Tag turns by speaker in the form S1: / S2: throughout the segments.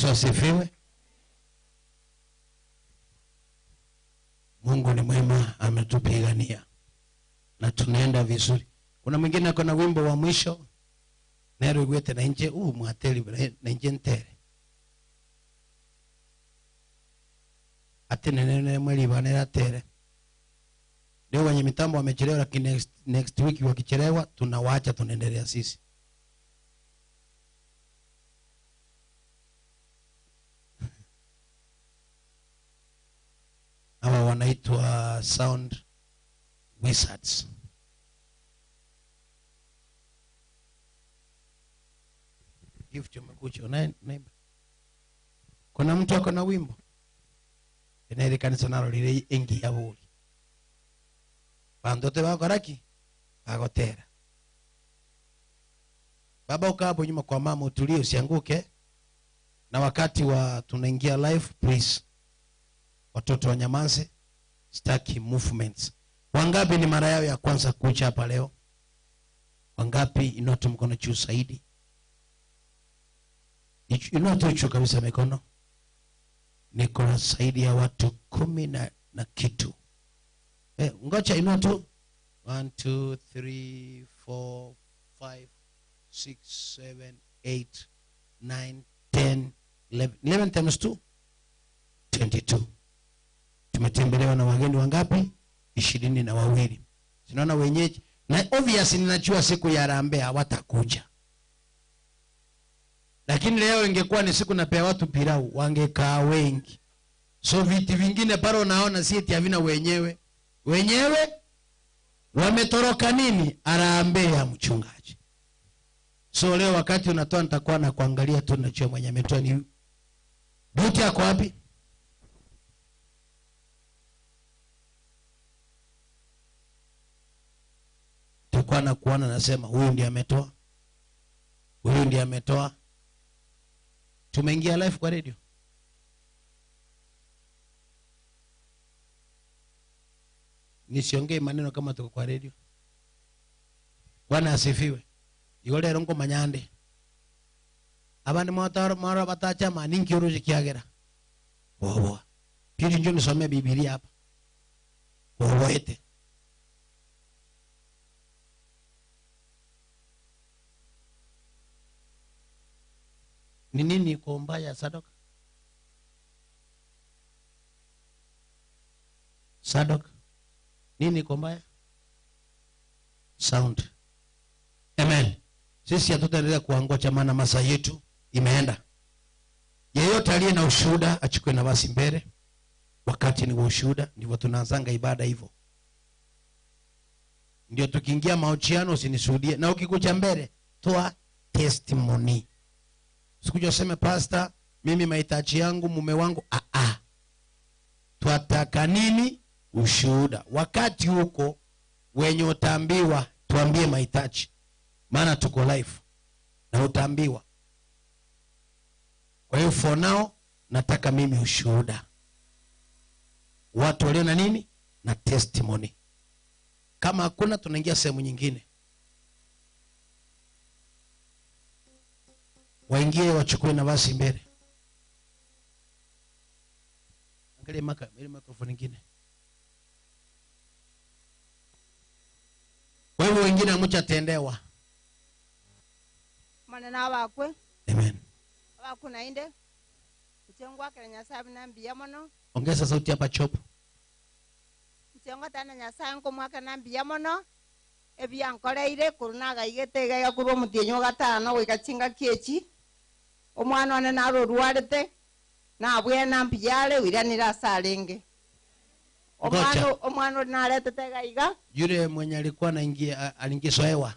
S1: Asifiwe. Mungu ni mwema, ametupigania na tunaenda vizuri. Kuna mwingine ako na wimbo wa mwisho nero igwete na nje mwateli na nje ntere ate nene mweli banera tere. Leo wenye mitambo wamechelewa, lakini next week wakichelewa tunawaacha, tunaendelea sisi. Hawa wanaitwa Sound Wizards. Gift umekuja unaimba. Kuna mtu ako na wimbo? Eneri kanisa nalo lile engi ya buli. Bandote bakoraki bagotera. Baba ukaa hapo nyuma kwa mama, utulie usianguke. Na wakati wa tunaingia live, please watoto wanyamaze, sitaki movements. Wangapi ni mara yao ya kwanza kuja hapa leo? Wangapi inua tu mkono juu zaidi? Inua tu juu kabisa mikono. Niko na zaidi ya watu 10 na kitu. Ngoja inua tu. 1 2 3 4 5 6 7 8 9 10 11. 11 times 2 22. Tumetembelewa na wageni wangapi? 22. Tunaona wenyeji. Na obviously ninajua siku ya harambee hawatakuja. Lakini leo ingekuwa ni siku napea watu pilau, wangekaa wengi. So viti vingine pale unaona si eti havina wenyewe. Wenyewe wametoroka nini? Harambee ya mchungaji. So leo wakati unatoa nitakuwa na kuangalia tu, najua mwenye ametoa ni buti yako wapi? Nitakuwa na kuona nasema huyu ndiye ametoa. Huyu ndiye ametoa. Tumeingia live kwa radio. Nisiongee maneno kama tuko kwa radio. Bwana asifiwe. Igole rongo manyande. Abandi motoro moro batacha maningi uruji kiagera. Bobo. Pili njoo nisome Biblia hapa. Bobo ete. Ni nini kwa mbaya Sadok? Sadok. Nini kwa mbaya? Sound. Amen. Sisi hatutaendelea kuangoja maana masaa yetu imeenda. Yeyote aliye na ushuhuda achukue nafasi mbele. Wakati ni wa ushuhuda, ndivyo tunaanzanga ibada hivyo. Ndio tukiingia mahojiano usinishuhudie, na ukikuja mbele toa testimony. Sikuja useme pastor, mimi mahitaji yangu, mume wangu, Twataka nini? Ushuhuda. Wakati huko wenye utaambiwa tuambie mahitaji. Maana tuko live na utaambiwa. Kwa hiyo for now nataka mimi ushuhuda. Watu walio na nini? Na testimony. Kama hakuna tunaingia sehemu nyingine. Waingie wachukue nafasi mbele. Angalia maka, ile microphone nyingine. Kwa hivyo wengine hamchatendewa.
S2: Manena wakwe.
S1: Amen.
S2: Wakuna inde. Mchengwa kera nyasaye nambiya mono.
S1: Ongeza sauti hapa chop.
S2: Mchengwa tana nyasaye nkomwaka nambiya mono. Ebyankoreire kurunaga igetega yakuba mutienyo gatano goika kiechi. Omwana one narorwarete nabwena mbiyale wiranira salenge. Omwana naretete gaiga.
S1: Yule mwenye alikuwa anaingia aliingizwa hewa.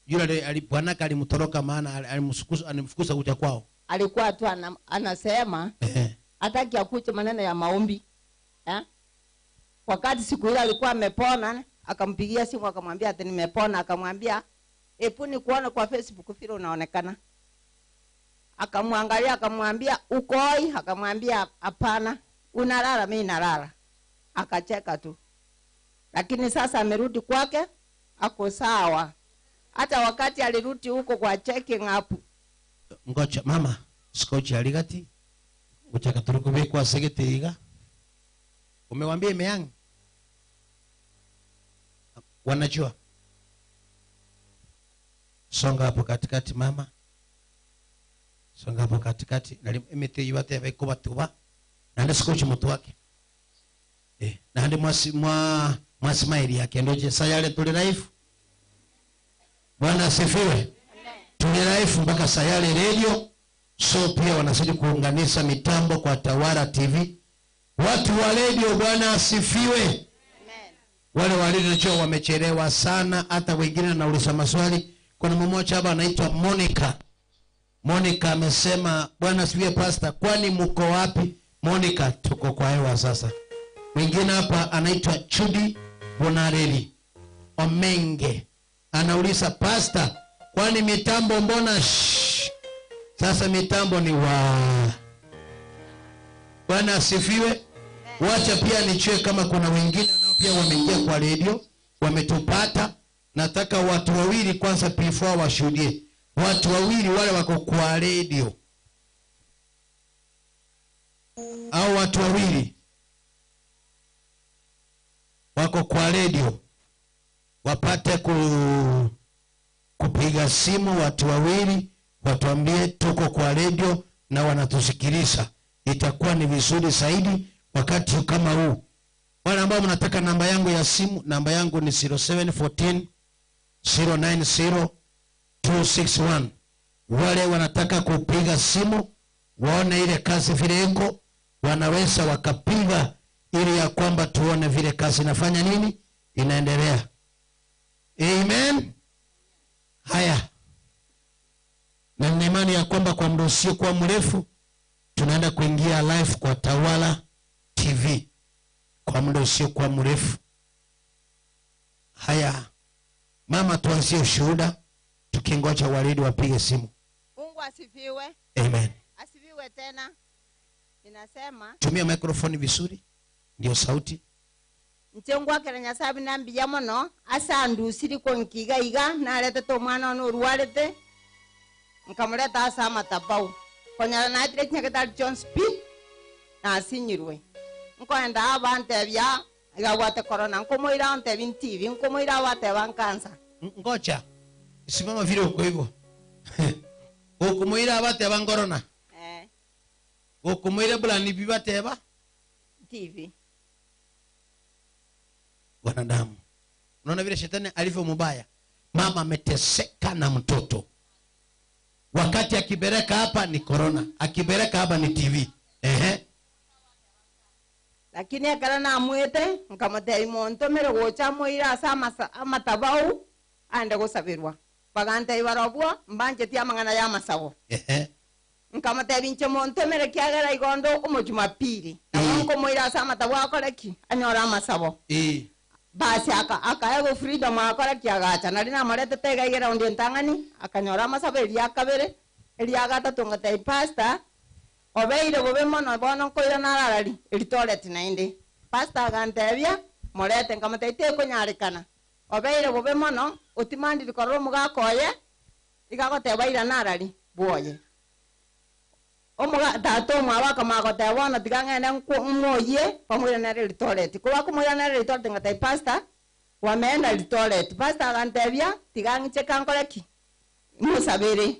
S1: Yule bwanaka alimtoroka maana alimfukuza kuja kwao.
S2: Alikuwa tu anasema hataki akuje maneno ya maombi. Wakati siku ile alikuwa amepona, akampigia simu akamwambia ati nimepona, akamwambia epu ni kuona kwa Facebook vile unaonekana. Akamwangalia akamwambia ukoi, akamwambia hapana, unalala mimi nalala. Akacheka tu. Lakini sasa amerudi kwake ako sawa. Hata wakati alirudi huko kwa checking up.
S1: Ngoja mama, Scotch aligati uchaka turukube kwa segete iga. Umewambia imeang? Wanajua. Songa hapo katikati mama. Songa hapo katikati. Nali emete yibate abeko batuba. Nande scotch mtu wake. Nande mwa smile yake ndoje sayale tuli live. Bwana asifiwe. Tuli live mpaka Sayale Radio. So pia wanazidi kuunganisha mitambo kwa Tawala TV. Watu wa radio, Bwana asifiwe. Amen. Wale wa radio wamechelewa sana, hata wengine nauliza maswali. Kuna mmoja hapa anaitwa Monica. Monica amesema, Bwana asifiwe pastor, kwani mko wapi? Monica, tuko kwa hewa sasa. Mwingine hapa anaitwa Chudi Bonareli Omenge. Anauliza pastor, kwani mitambo mbona shh? Sasa mitambo ni wa. Bwana asifiwe. Wacha pia nichue kama kuna wengine nao pia wameingia kwa radio, wametupata. Nataka watu wawili kwanza before washuhudie. Watu wawili wale wako kwa radio. Au watu wawili wako kwa radio wapate kupiga simu, watu wawili watuambie tuko kwa radio na wanatusikiliza. Itakuwa ni vizuri zaidi wakati kama huu. Wale ambao mnataka namba yangu ya simu, namba yangu ni 0714 090 261. Wale wanataka kupiga simu waone ile kazi vile iko, wanaweza wakapiga ili ya kwamba tuone vile kazi inafanya nini, inaendelea. Amen. Haya. Na nina imani ya kwamba kwa muda usio kwa mrefu tunaenda kuingia live kwa Tawala TV kwa muda usio kwa mrefu. Haya. Mama, tuanzie ushuhuda tukingoja walidi wapige simu.
S2: Mungu asifiwe.
S1: Amen.
S2: Asifiwe tena. Ninasema
S1: tumia microphone vizuri ndio sauti.
S2: Nchengwa kera nyasabi nambiya mono asandusiri ko nkiga iga narete to mwana ono ruwarete nkamureta asa matabau konyara natire kinyakatari Jones P na sinyirwe nkoenda abantebya igabwate corona nkomoira ntebi TV nkomoira bateba nkansa.
S1: Ngoja simama vile uko hivyo. Ukomoira bateba ngorona. Ukomoira bulani bibateba
S2: TV.
S1: Wanadamu, unaona vile shetani alivyo mubaya. Mama ameteseka na mtoto. Wakati akibereka hapa ni corona, akibereka hapa ni TV. Ehe.
S2: Lakini akala na amwete nkamotei monto mere gocha moira asa amatabau ande gosabirwa. Bagante ibarobwa mbanje ti amangana ya masabo.
S1: Ehe.
S2: Nkamotei binche monto mere kiagera igondo omo Jumapili. Na nko moira asa amatabau akoreki anyora amasabo. Basi akaego freedom akora kiagacha nari namarete tega igera undi ntangani akanyora amasabo eria kabere eria gatatu ngatei pastor obeire bobe mono bono nkoira nararari eri toilet nainde pastor agantebia morete nkamotei tekonyarekana obeire bobe mono otimandiri korora omogakoye igagoteba ira narari bwoye omoga tata omwabo akamagoteba bono tiga ng'ende mwoyie pamoja na eri toilet kwa kumoja na eri toilet ngatei pastor wameenda eri toilet pastor agantebia tiga ng'iche nkoreki musabere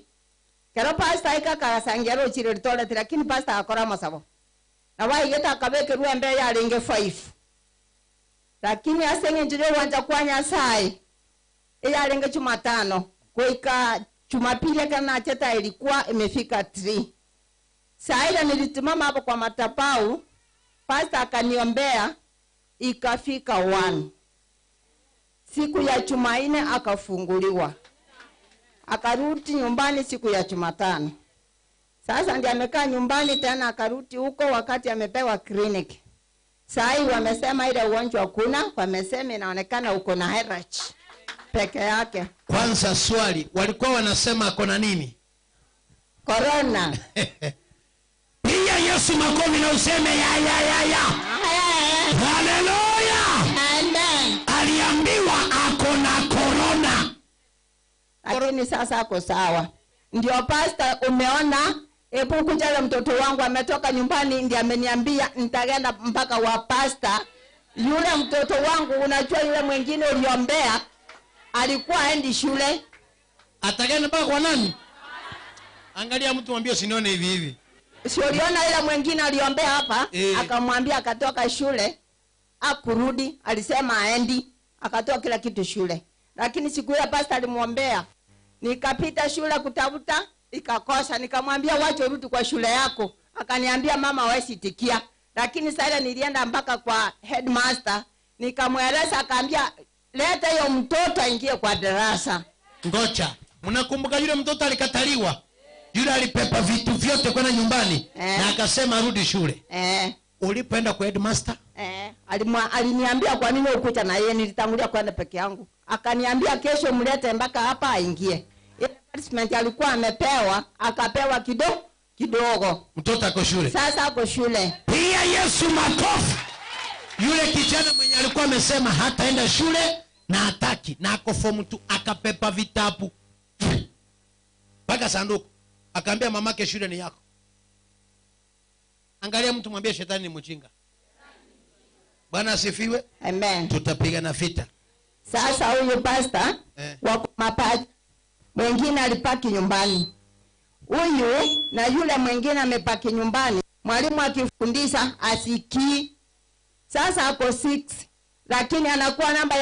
S2: kero pastor ikakarasangia rochire eri toilet lakini pastor akora masabo na waigeta akabekerwa embe yarenge 5 lakini asenge njire wanja kwa Nyasaye eyarenge Jumatano kuika Jumapili kana cheta ilikuwa imefika 3. Saida nilisimama hapo kwa matapau, pastor akaniombea ikafika 1. Siku ya Jumanne akafunguliwa. Akarudi nyumbani siku ya Jumatano. Sasa ndiye amekaa nyumbani tena akarudi huko wakati amepewa clinic. Sai wamesema ile ugonjwa kuna, wamesema inaonekana uko na hemorrhage peke yake.
S1: Kwanza swali, walikuwa wanasema ako na nini?
S2: Corona.
S1: Pia Yesu makofi na useme ya ya ya ya. Haleluya.
S2: Amen.
S1: Aliambiwa ako na corona.
S2: Lakini sasa ako sawa. Ndio pastor umeona Hebu kuja mtoto wangu ametoka nyumbani ndiye ameniambia nitaenda mpaka wa pastor. Yule mtoto wangu, unajua yule mwingine uliombea alikuwa aendi shule.
S1: Atakaenda mpaka kwa nani? Angalia mtu mwambie usinione hivi hivi.
S2: Si uliona yule mwingine aliombea hapa? Akamwambia akatoka shule, akurudi, alisema aendi, akatoa kila kitu shule. Lakini siku ile pastor alimuombea. Nikapita shule kutafuta, ikakosa. Nikamwambia wacha urudi kwa shule yako. Akaniambia mama wewe sitikia. Lakini sasa nilienda mpaka kwa headmaster, nikamweleza, akaambia leta hiyo mtoto aingie kwa darasa.
S1: Ngoja, mnakumbuka yule mtoto alikataliwa? Yule alipepa vitu vyote kwenda nyumbani na akasema arudi shule. Ulipoenda kwa headmaster?
S2: Aliniambia kwa nini ukuta na yeye, nilitangulia kwenda peke yangu. Akaniambia kesho mlete mpaka hapa aingie. Ile punishment alikuwa amepewa, akapewa kidogo kidogo.
S1: Mtoto ako shule.
S2: Sasa ako shule.
S1: Pia Yesu makofi. Yule kijana mwenye alikuwa amesema hataenda shule na hataki, na ako form 2, akapepa vitabu mpaka sanduku. Akaambia mamake shule ni yako. Angalia mtu mwambie shetani ni mjinga. Bwana asifiwe.
S2: Amen.
S1: Tutapiga na vita.
S2: Sasa huyu pastor wako mapacha. Mwingine alipaki nyumbani. Huyu na yule mwingine amepaki nyumbani. Mwalimu akifundisha asikii. Sasa ako 6 lakini anakuwa namba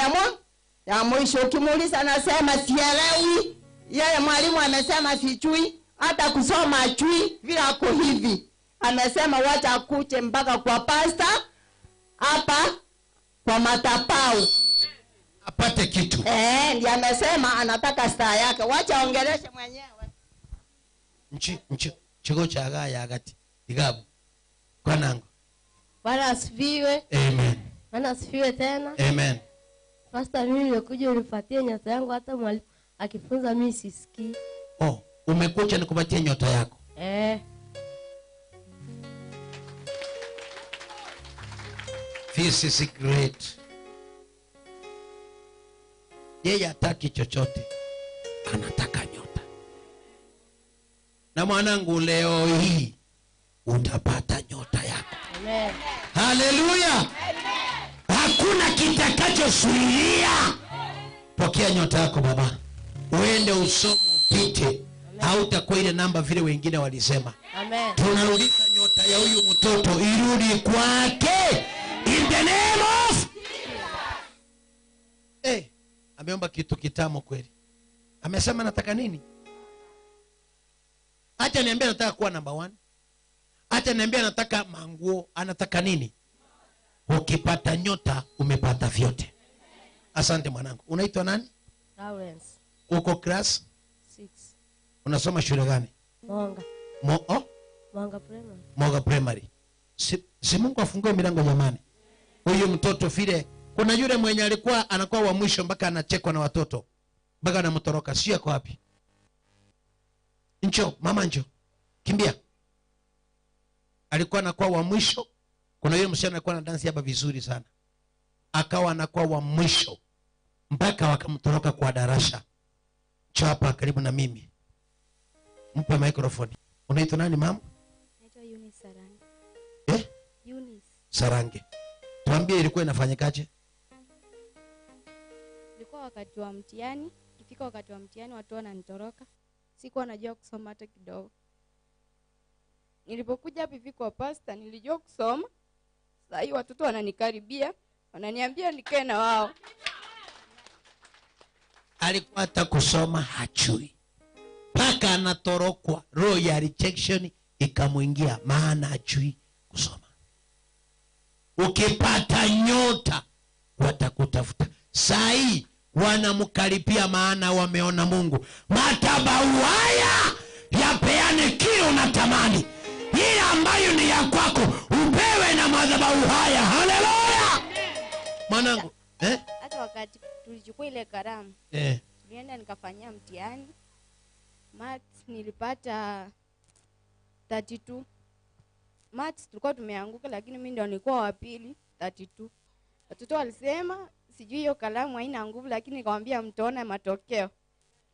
S2: ya mwisho. Ukimuuliza anasema sielewi. Yeye mwalimu amesema sijui, hata kusoma ajui, vile ako hivi. Amesema wacha akuje mpaka kwa pastor hapa kwa matapau
S1: apate kitu.
S2: Ndiye amesema anataka star yake. Wacha ongeleshe mwenyewe.
S1: Nchi chiko chaga ya gati. Igabu. Kwanangu.
S3: Bwana asifiwe.
S1: Amen.
S3: Bwana asifiwe tena.
S1: Amen.
S3: Pastor, mimi nimekuja unipatie nyota yangu, hata mwalimu akifunza mimi sisikii.
S1: Oh, umekuja nikupatie nyota yako. This is great. Yeye hataki chochote. Anataka nyota. Na mwanangu leo hii utapata nyota yako.
S3: Amen.
S1: Hallelujah. Hakuna kitakachozuilia. Pokea nyota yako baba. Uende usome upite. Hautakuwa ile namba vile wengine walisema.
S3: Amen.
S1: Tunarudisha nyota ya huyu mtoto irudi kwake. In the name of ameomba kitu kitamu kweli. Amesema nataka nini? Acha niambie nataka kuwa number 1. Acha niambie anataka manguo, anataka nini? Ukipata nyota umepata vyote. Asante mwanangu. Unaitwa nani?
S3: Lawrence.
S1: Uko class
S3: 6.
S1: Unasoma shule gani?
S3: Monga. Monga Primary.
S1: Monga Primary. Si Mungu afungue milango jamani. Huyu mtoto vile, kuna yule mwenye alikuwa anakuwa wa mwisho mpaka anachekwa na watoto. Mpaka anamtoroka. Si yako wapi? Njoo, mama njoo. Kimbia. Alikuwa anakuwa wa mwisho. Kuna yule msichana alikuwa na dance hapa vizuri sana. Akawa anakuwa wa mwisho mpaka wakamtoroka kwa darasa. Njoo hapa karibu na mimi. Mpe microphone. Unaitwa nani mama?
S4: Naitwa Eunice Sarange. Eunice
S1: Sarange. Tuambie ilikuwa inafanyikaje?
S4: Ilikuwa wakati wa mtihani, ikifika wakati wa mtihani watu wananitoroka. Sikuwa najua kusoma hata kidogo. Nilipokuja hapa hivi kwa pastor nilijua kusoma. Sasa hivi watoto wananikaribia, wananiambia nikae na wao.
S1: Alikuwa hata kusoma hajui. Paka anatorokwa, roho ya rejection ikamuingia maana hajui kusoma. Ukipata nyota watakutafuta. Sai wanamkaribia maana wameona Mungu. Madhabahu haya yapeane kile unatamani. Ile ambayo ni ya kwako upewe na madhabahu haya. Haleluya. Mwanangu,
S4: Hata wakati tulichukua ile karamu. Tulienda nikafanyia mtihani. Maths nilipata 32. Maths tulikuwa tumeanguka lakini mimi ndio nilikuwa wa pili 32. Watoto walisema sijui hiyo kalamu haina nguvu, lakini nikamwambia mtaona matokeo.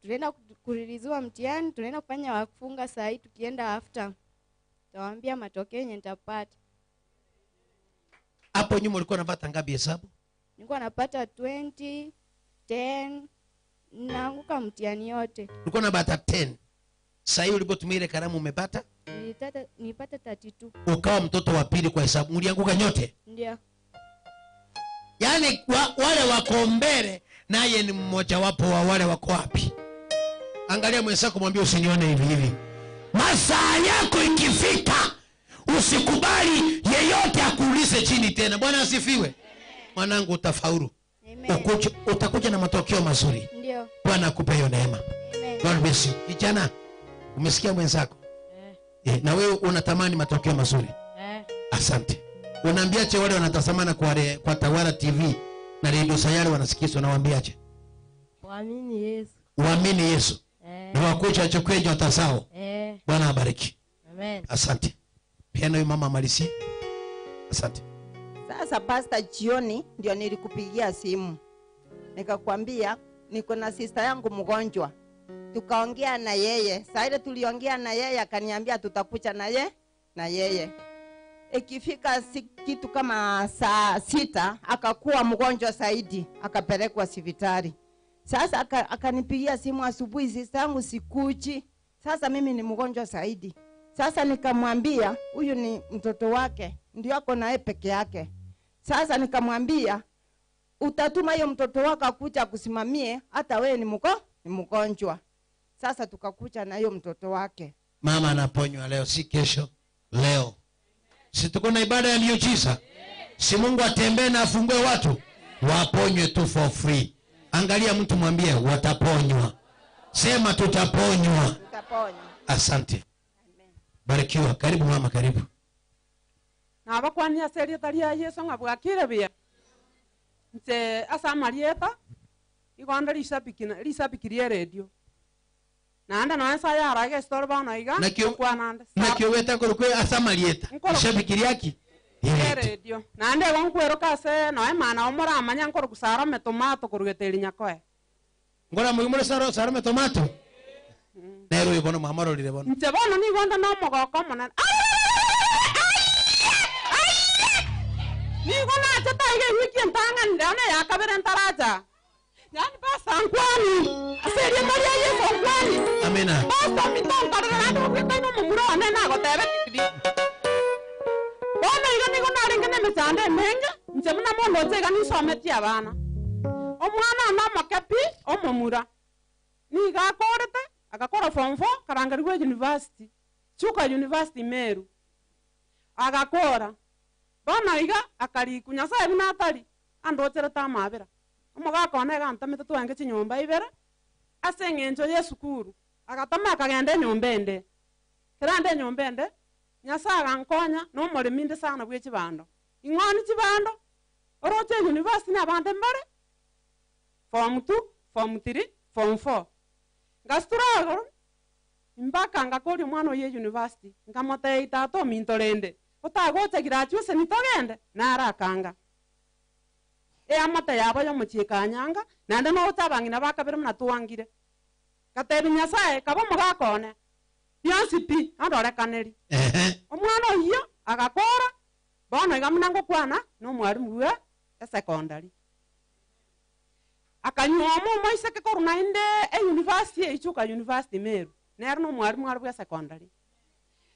S4: Tulienda kuriliziwa mtihani, tulienda kufanya wakufunga saa hii tukienda after. Nitawaambia matokeo yenye nitapata.
S1: Hapo nyuma ulikuwa unapata ngapi hesabu?
S4: Nilikuwa napata 20, 10, naanguka mtihani yote.
S1: Ulikuwa unapata 10. Sasa hivi ulipotumia ile kalamu umepata?
S4: Nilipata 32.
S1: Ukawa mtoto wa pili kwa hesabu. Ulianguka nyote?
S4: Ndio.
S1: Yaani wale wako mbele naye ni mmoja wapo wa wale wako wapi? Angalia mwenzako mwambie usinione hivi hivi. Masaa yako ikifika usikubali yeyote akuulize chini tena. Bwana asifiwe. Mwanangu utafaulu. Utakuja na matokeo mazuri.
S4: Ndio.
S1: Bwana akupe hiyo neema. God bless you. Kijana, umesikia mwenzako? Na wewe unatamani matokeo mazuri. Asante. Unaambiaje wale wanatazamana kwa Tawala TV na Radio Sayari wanasikia, unawaambiaje?
S3: Waamini Yesu.
S1: Waamini Yesu. Na wakuja achukue nyota zao. Bwana abariki.
S3: Amen.
S1: Asante. Pia na mama amalizie. Asante.
S2: Sasa pastor, jioni ndio nilikupigia simu. Nikakwambia niko na sister yangu mgonjwa. Tukaongea na yeye. Saa ile tuliongea na yeye akaniambia tutakuja na yeye. Ikifika kitu kama saa 6 akakuwa mgonjwa zaidi, akapelekwa hospitali. Sasa akanipigia simu asubuhi, sister yangu sikuji. Sasa mimi ni mgonjwa zaidi. Sasa nikamwambia huyu ni mtoto wake, ndio ako naye peke yake. Sasa nikamwambia utatuma hiyo mtoto wako akuja kusimamie, hata wewe ni mgonjwa. Sasa tukakuja na hiyo mtoto wake.
S1: Mama anaponywa leo, si kesho, leo. Si tuko na ibada ya miujiza? Si Mungu atembee na afungue watu waponywe tu for free. Angalia mtu mwambie wataponywa. Sema tutaponywa.
S2: Tutaponywa.
S1: Asante. Barikiwa. Karibu mama, karibu.
S5: Na abakwania seria taria Yesu ngabwakire bia. Nse asamarieta igonda lisapiki radio. Naanda no esa ya rage store bana iga kwananda.
S1: Nakiweta korokwe asamarieta. Lisapiki yaki
S5: radio. Naende gonkwero kase no emana omora amanya nkoro kusara me tomato korugeteri nyakoe.
S1: Ngora mugimure saro me tomato. Nero ibono mamaro lire bono.
S5: Nche bono ni gonda no mogoko mona. Ni gona chata ige wiki ntanga ndane ya kabere ntaraja. Yani basa nkwani. Aserie Maria Yesu nkwani.
S1: Amina.
S5: Basa mitonga rana kwita no mumuro ane na gotebe. Bono iga nigo narenge ne mechande menga. Nche muna mondo chega ni sometia bana. Omwana na makepi omomura. Ni gakorete agakora form 4 karangarigwe university. Chuka University Meru. Agakora. Bono iga akariku Nyasaye buna atari andochere ta mabera. Omogaka one gantamete twenge chinyomba ibere ase eng'encho ye sukuru agatama akagenda enyomba ende. Kerande enyomba ende Nyasaye agankonya nomoremi inde sana bwe chibando. Ing'oni chibando oroche university na abande mbare form 2, form 3, form 4. Ngastura mpaka ngakori omwana oye university nkamotei tata ominto rende otagocha graduation nitogende narakanga. Eamate yabo yomochiekanyanga naende nogocha abang'ina bakabere muna twangire. Gatebi Nyasaye kaba omogaka one bionsi pi andorekaneri. Omwana oyio agakora bono iga muna ngokwana na omwarimu bwa esecondary. Akanyuoma omoiseke korwa naende e university eichuka University Meru nere na omwarimu ari bwa secondary.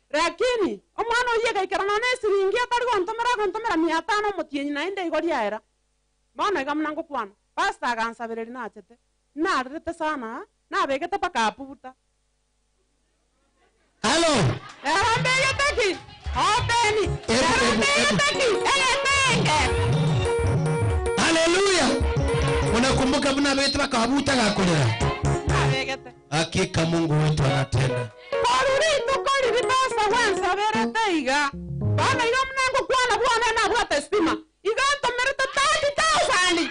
S5: Lakini omwana oyio gaikera nonye esiringi atari gontomera agontomera 500 omotienyi naende igo riaera. Bono iga muna ngokwana pastor agansabereri nachete narerete sana nabegete paka aputa.
S1: Halo.
S5: Erambegete ki openi erambegete ki egetenge.
S1: Haleluya. Unakumbuka muna begete paka abuta gakorera.
S5: Nabegete.
S1: Hakika Mungu wetu anatenda.
S5: Koruri tukoriri pasa wansaberete iga. Bono iga muna ngokwana bwana na bwate stima. Iga ntomerete 30,000.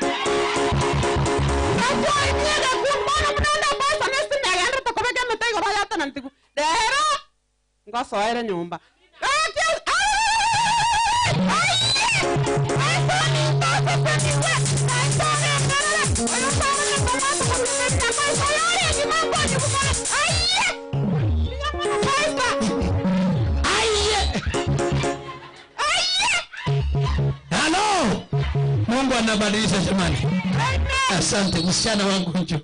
S5: Najua imiega kumbona mnanda pasa nesti megendre tokobeke metego bayata nantigu. Rero ngosoere nyumba.
S1: anabadilisha jamani? Asante msichana wangu njoo.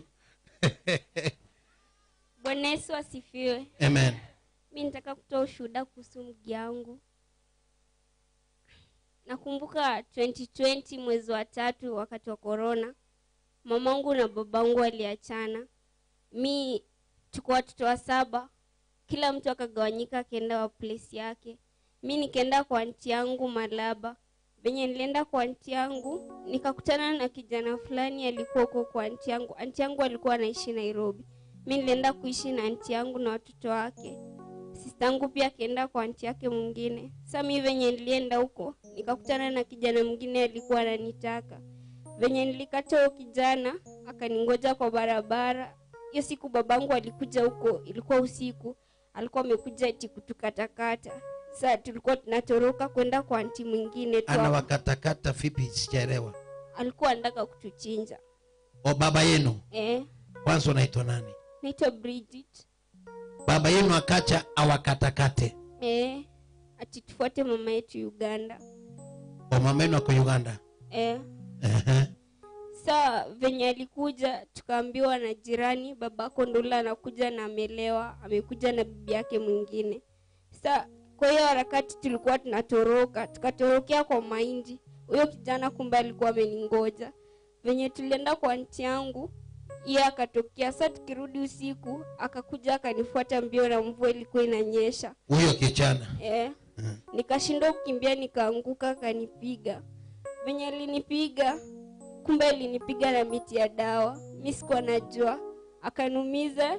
S6: Bwana Yesu asifiwe.
S1: Amen.
S6: Mimi nataka kutoa ushuhuda kuhusu mgi yangu. Nakumbuka 2020 mwezi wa 3 wakati wa corona, mamangu na babangu waliachana. Mi tuko watoto wa 7, kila mtu akagawanyika akaenda wa place yake. Mi nikaenda kwa aunti yangu Malaba. Venye nilienda kwa aunti yangu nikakutana na kijana fulani alikuwa huko kwa aunti yangu. Aunti yangu alikuwa anaishi Nairobi. Mi nilienda kuishi na aunti yangu na watoto wake. Sistangu pia akaenda kwa aunti yake mwingine. Sasa mimi venye nilienda huko nikakutana na kijana mwingine alikuwa ananitaka. Venye nilikata huyo kijana akaningoja kwa barabara. Hiyo siku babangu alikuja huko, ilikuwa usiku. Alikuwa amekuja eti kutukatakata. Sasa tulikuwa tunatoroka kwenda kwa aunti mwingine tu.
S1: Anawakatakata vipi? Sijaelewa.
S6: Alikuwa anataka kutuchinja.
S1: O baba yenu?
S6: Kwanza
S1: unaitwa nani?
S6: Naitwa Bridget.
S1: Baba yenu akacha awakatakate.
S6: Ati tufuate mama yetu Uganda.
S1: O mama yenu ako Uganda?
S6: Sa venye alikuja tukaambiwa na jirani babako Ndula anakuja na amelewa, amekuja na bibi yake mwingine. Sa kwa hiyo harakati tulikuwa tunatoroka, tukatorokea kwa mahindi. Huyo kijana kumbe alikuwa ameningoja. Venye tulienda kwa aunti yangu, yeye akatokea. Sasa tukirudi usiku akakuja akanifuata mbio na mvua ilikuwa inanyesha.
S1: Huyo kijana?
S6: Nikashindwa kukimbia nikaanguka akanipiga. Venye alinipiga, kumbe alinipiga na miti ya dawa. Mimi sikuwa najua. Akanumiza,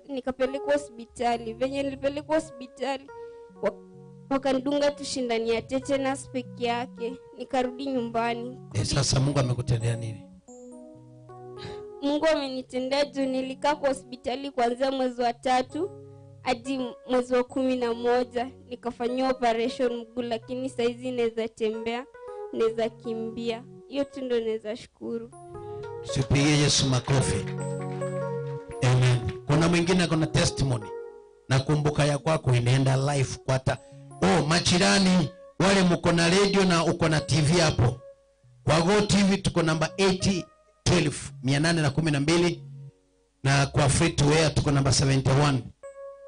S6: nikapelekwa hospitali. Venye nilipelekwa hospitali wakanidunga tu shindani ya tetanus peke yake. Nikarudi nyumbani.
S1: Sasa Mungu amekutendea nini?
S6: Mungu amenitendea juu nilikaa kwa hospitali kuanzia mwezi wa 3 hadi mwezi wa 11 nikafanyiwa operation mguu, lakini saizi naweza tembea, naweza kimbia. Hiyo tu ndio naweza shukuru.
S1: Tupigie Yesu makofi. Amen. Kuna mwingine kuna testimony. Nakumbuka ya kwako inaenda live kwa hata majirani wale mko na radio na uko na TV hapo. Kwa Go TV tuko namba 80 12 812 na kwa free to air tuko namba 71.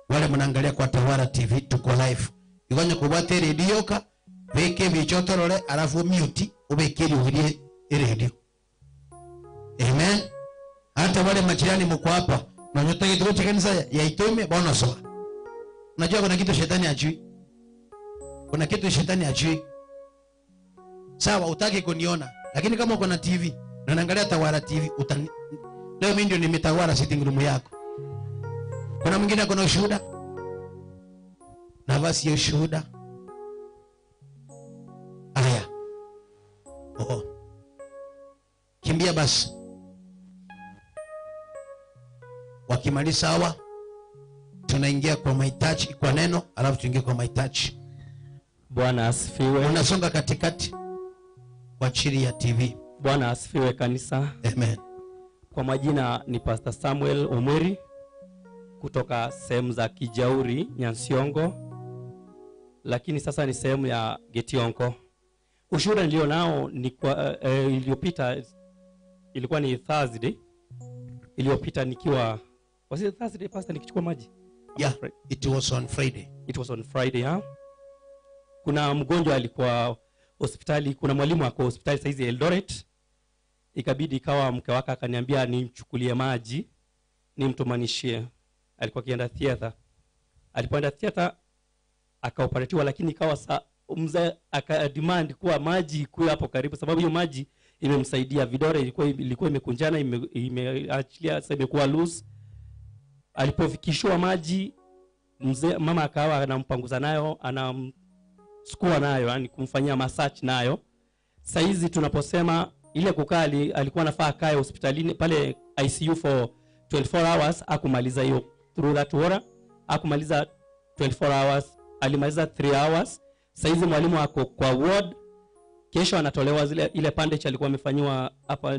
S1: Wale mnaangalia kwa Tawara TV tuko live. Igonye kubate radio ka beke bichotorole alafu mute ubekeli uhirie radio. Amen. Hata wale majirani mko hapa na nyota kitu cha kanisa ya Itome bwana soa. Unajua kuna kitu shetani ajui. Kuna kitu shetani ajui. Sawa utaki kuniona, lakini kama uko na TV na unaangalia Tawara TV leo mimi ndio nimetawara sitting room yako. Kuna mwingine kuna ushuhuda? Nafasi ya ushuhuda. Haya. Oh. Kimbia basi. Wakimaliza hawa tunaingia kwa mahitaji kwa neno, alafu tuingie kwa mahitaji.
S7: Bwana asifiwe.
S1: Unasonga katikati kwa chini ya TV.
S7: Bwana asifiwe kanisa.
S1: Amen.
S7: Kwa majina ni Pastor Samuel Omweri kutoka sehemu za Kijauri, Nyansiongo, lakini sasa ni sehemu ya Getionko. Ushuhuda nilio nao ni kwa iliyopita, ilikuwa ni Thursday iliyopita nikiwa, was it Thursday pastor nikichukua maji?
S1: Yeah, it was on Friday.
S7: It was on Friday, huh? Kuna mgonjwa alikuwa hospitali, kuna mwalimu ako hospitali saizi Eldoret. Ikabidi ikawa mke wake akaniambia nimchukulie maji nimtumanishie. Alikuwa akienda theater. Alipoenda theater akaoperatiwa, lakini ikawa mzee akademand kuwa maji ikuwe hapo karibu, sababu hiyo maji imemsaidia. Vidore ilikuwa imekunjana, imeachilia, sasa imekuwa loose. Alipofikishwa maji mzee, mama akawa anampanguza nayo, anamsukua nayo, yani kumfanyia massage nayo. Saizi tunaposema ile kukaa, alikuwa anafaa akae hospitalini pale ICU for 24 hours, akumaliza hiyo through that water, akumaliza 24 hours, alimaliza 3 hours. Saizi mwalimu ako kwa ward, kesho anatolewa zile ile bandage alikuwa amefanywa hapa,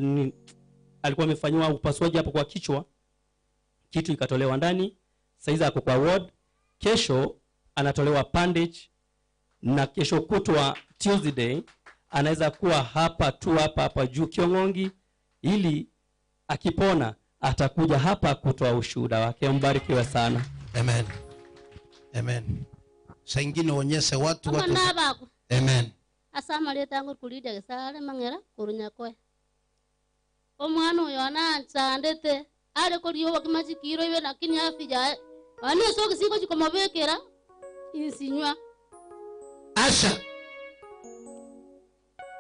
S7: alikuwa amefanywa upasuaji hapo kwa kichwa, kitu ikatolewa ndani. Saizi ako kwa ward, kesho anatolewa bandage, na kesho kutwa Tuesday Anaweza kuwa hapa tu hapa hapa juu Kiongongi, ili akipona atakuja hapa kutoa ushuhuda wake. Mbarikiwe sana.
S1: Amen. Amen. Saa ingine onyeshe watu watu. Amen.
S8: Asama letangu kulida gesare mangera kurunya kwe. Omwana uyo ananchandete ale koriyo wakimachikiro iwe lakini afija ani so kisiko chikomobekera insinywa.
S1: Asha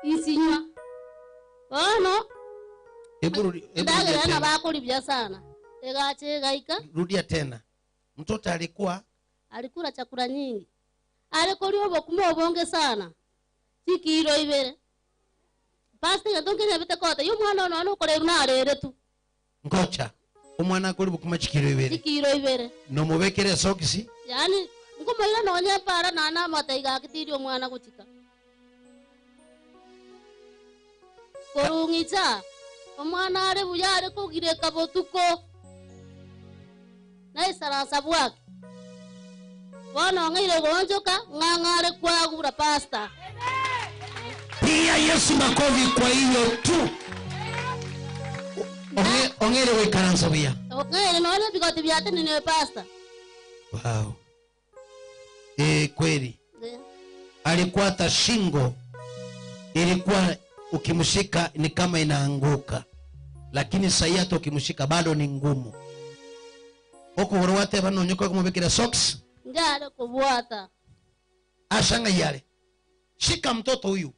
S8: insinywa. Ono
S1: Hebu
S8: ndagera na bakuri sana. Egache gaika.
S1: Rudia tena. Mtoto alikuwa
S8: alikula chakula nyingi. Alikoliwa bokuma obonge sana. Chikiro ibere. Pastor yatongene bete kota yo mwana ono kore runarere tu.
S1: Ngocha. Omwana akoli bokuma chikiro ibere.
S8: Chikiro ibere.
S1: No mubekere sokisi.
S8: Yani ngumoira nonya para nana mataiga kitiri omwana kuchika. Korungicha. Omwana are buyare kugireka botuko. Naye sarasa bwake. Bwana ng'aire gonjoka ng'ang'are kwagura pastor.
S1: Pia Yesu makofi kwa hiyo tu. Ongere wekaransa bia.
S8: Ongere naona bigoti byate ni pastor.
S1: Wow. Kweli. Alikuwa hata shingo ilikuwa ukimshika ni kama inaanguka. Lakini sasa hata ukimshika bado ni ngumu. Oko horwate bano nyoko kumubikira socks.
S8: Njale kubwata.
S1: Ashanga yale. Shika mtoto huyu.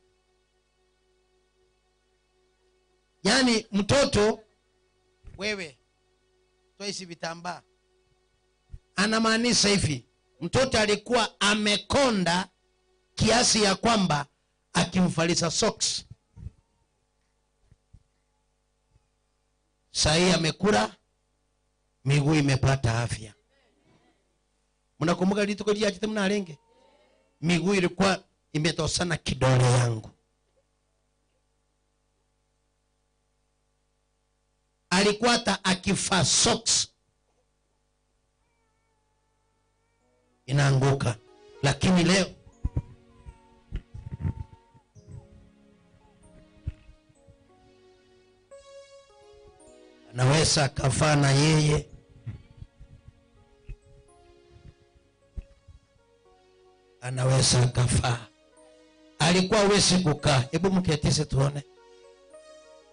S1: Yani mtoto wewe toa vitambaa. Anamaanisha hivi, mtoto alikuwa amekonda kiasi ya kwamba akimfalisa socks. Sahi amekula, miguu imepata afya. Mnakumbuka lituko liaje mnalenge? Miguu ilikuwa imetosana kidole yangu. Alikuwa hata akifaa socks inaanguka. Lakini leo anaweza akavaa na yeye. Anaweza akavaa. Alikuwa hawezi kukaa. Hebu mketise tuone.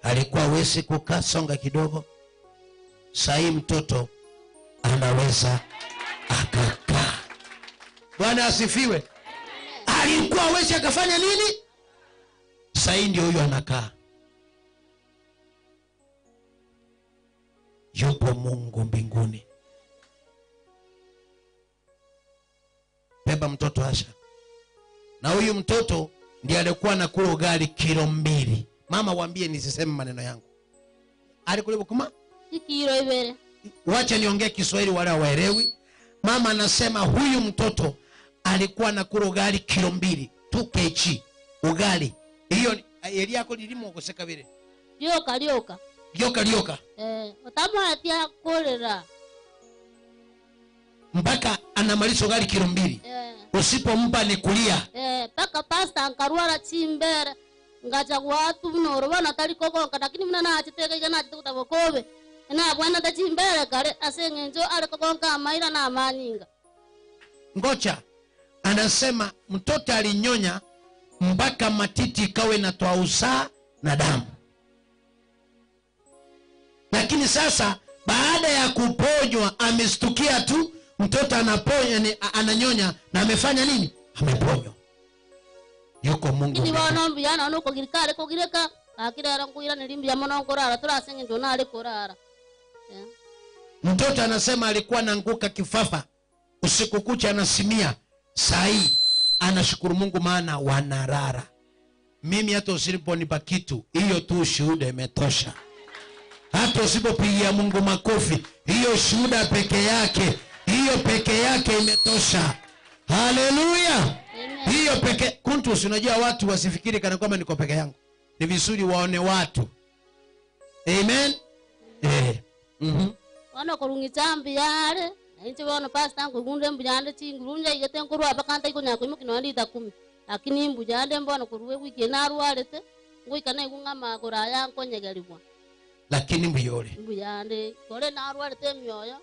S1: Alikuwa hawezi kukaa, songa kidogo. Sahi mtoto anaweza akakaa. Bwana asifiwe. Alikuwa hawezi akafanya nini? Sahi ndio huyo anakaa. Yupo Mungu mbinguni. Beba mtoto Asha. Na huyu mtoto ndiye alikuwa anakula ugali kilo 2. Mama waambie nisiseme maneno yangu. Alikula bukuma?
S8: Kilo 2.
S1: Wacha niongee Kiswahili wale waelewi. Mama anasema huyu mtoto alikuwa anakula ugali kilo 2, 2 kg ugali. Hiyo eli yako lilimo kuseka vile.
S8: Lioka lioka.
S1: Lioka lioka.
S8: Utamwatia kolera.
S1: Mpaka anamaliza ugali kilo 2. Usipompa ni kulia.
S8: Paka pasta ankarwara chimbere. Ngacha watu mnoro tali kokonka lakini mna nachiteka igana chitabokobe. Na bwana tachimbere kare asengenjo ale kokonka amaira na amanyinga.
S1: Ngocha anasema mtoto alinyonya mpaka matiti ikawe inatoa usaha na damu. Lakini sasa baada ya kuponywa amestukia tu mtoto anaponya ananyonya na amefanya nini? Ameponywa. Yuko Mungu.
S8: Ni wana mbiyana no kogirikare kogireka akirera nguira nilimbiya mono ngorara turasengenjo na ale korara.
S1: Mtoto anasema alikuwa anaanguka kifafa usiku kucha anasimia. Sai anashukuru Mungu maana wanarara. Mimi hata usiponipa kitu, hiyo tu shuhuda imetosha. Hata usipopigia Mungu makofi, hiyo shuhuda peke yake, hiyo peke yake imetosha. Haleluya. Hiyo peke kuntu. Unajua watu wasifikiri kana kwamba niko peke yangu. Ni vizuri waone watu. Amen.
S8: Wana korungichambi yale. Inche wana pastor ngunde mbuyande chingurunja igete nkurwa bakanta ikonya kuimuki no ndita 10. Lakini mbujande mbona kuruwe wiki narwarete ngoika na igunga magura yanko nyegerigwa.
S1: Lakini mbuyore.
S8: Mbuyande kore narwarete myoyo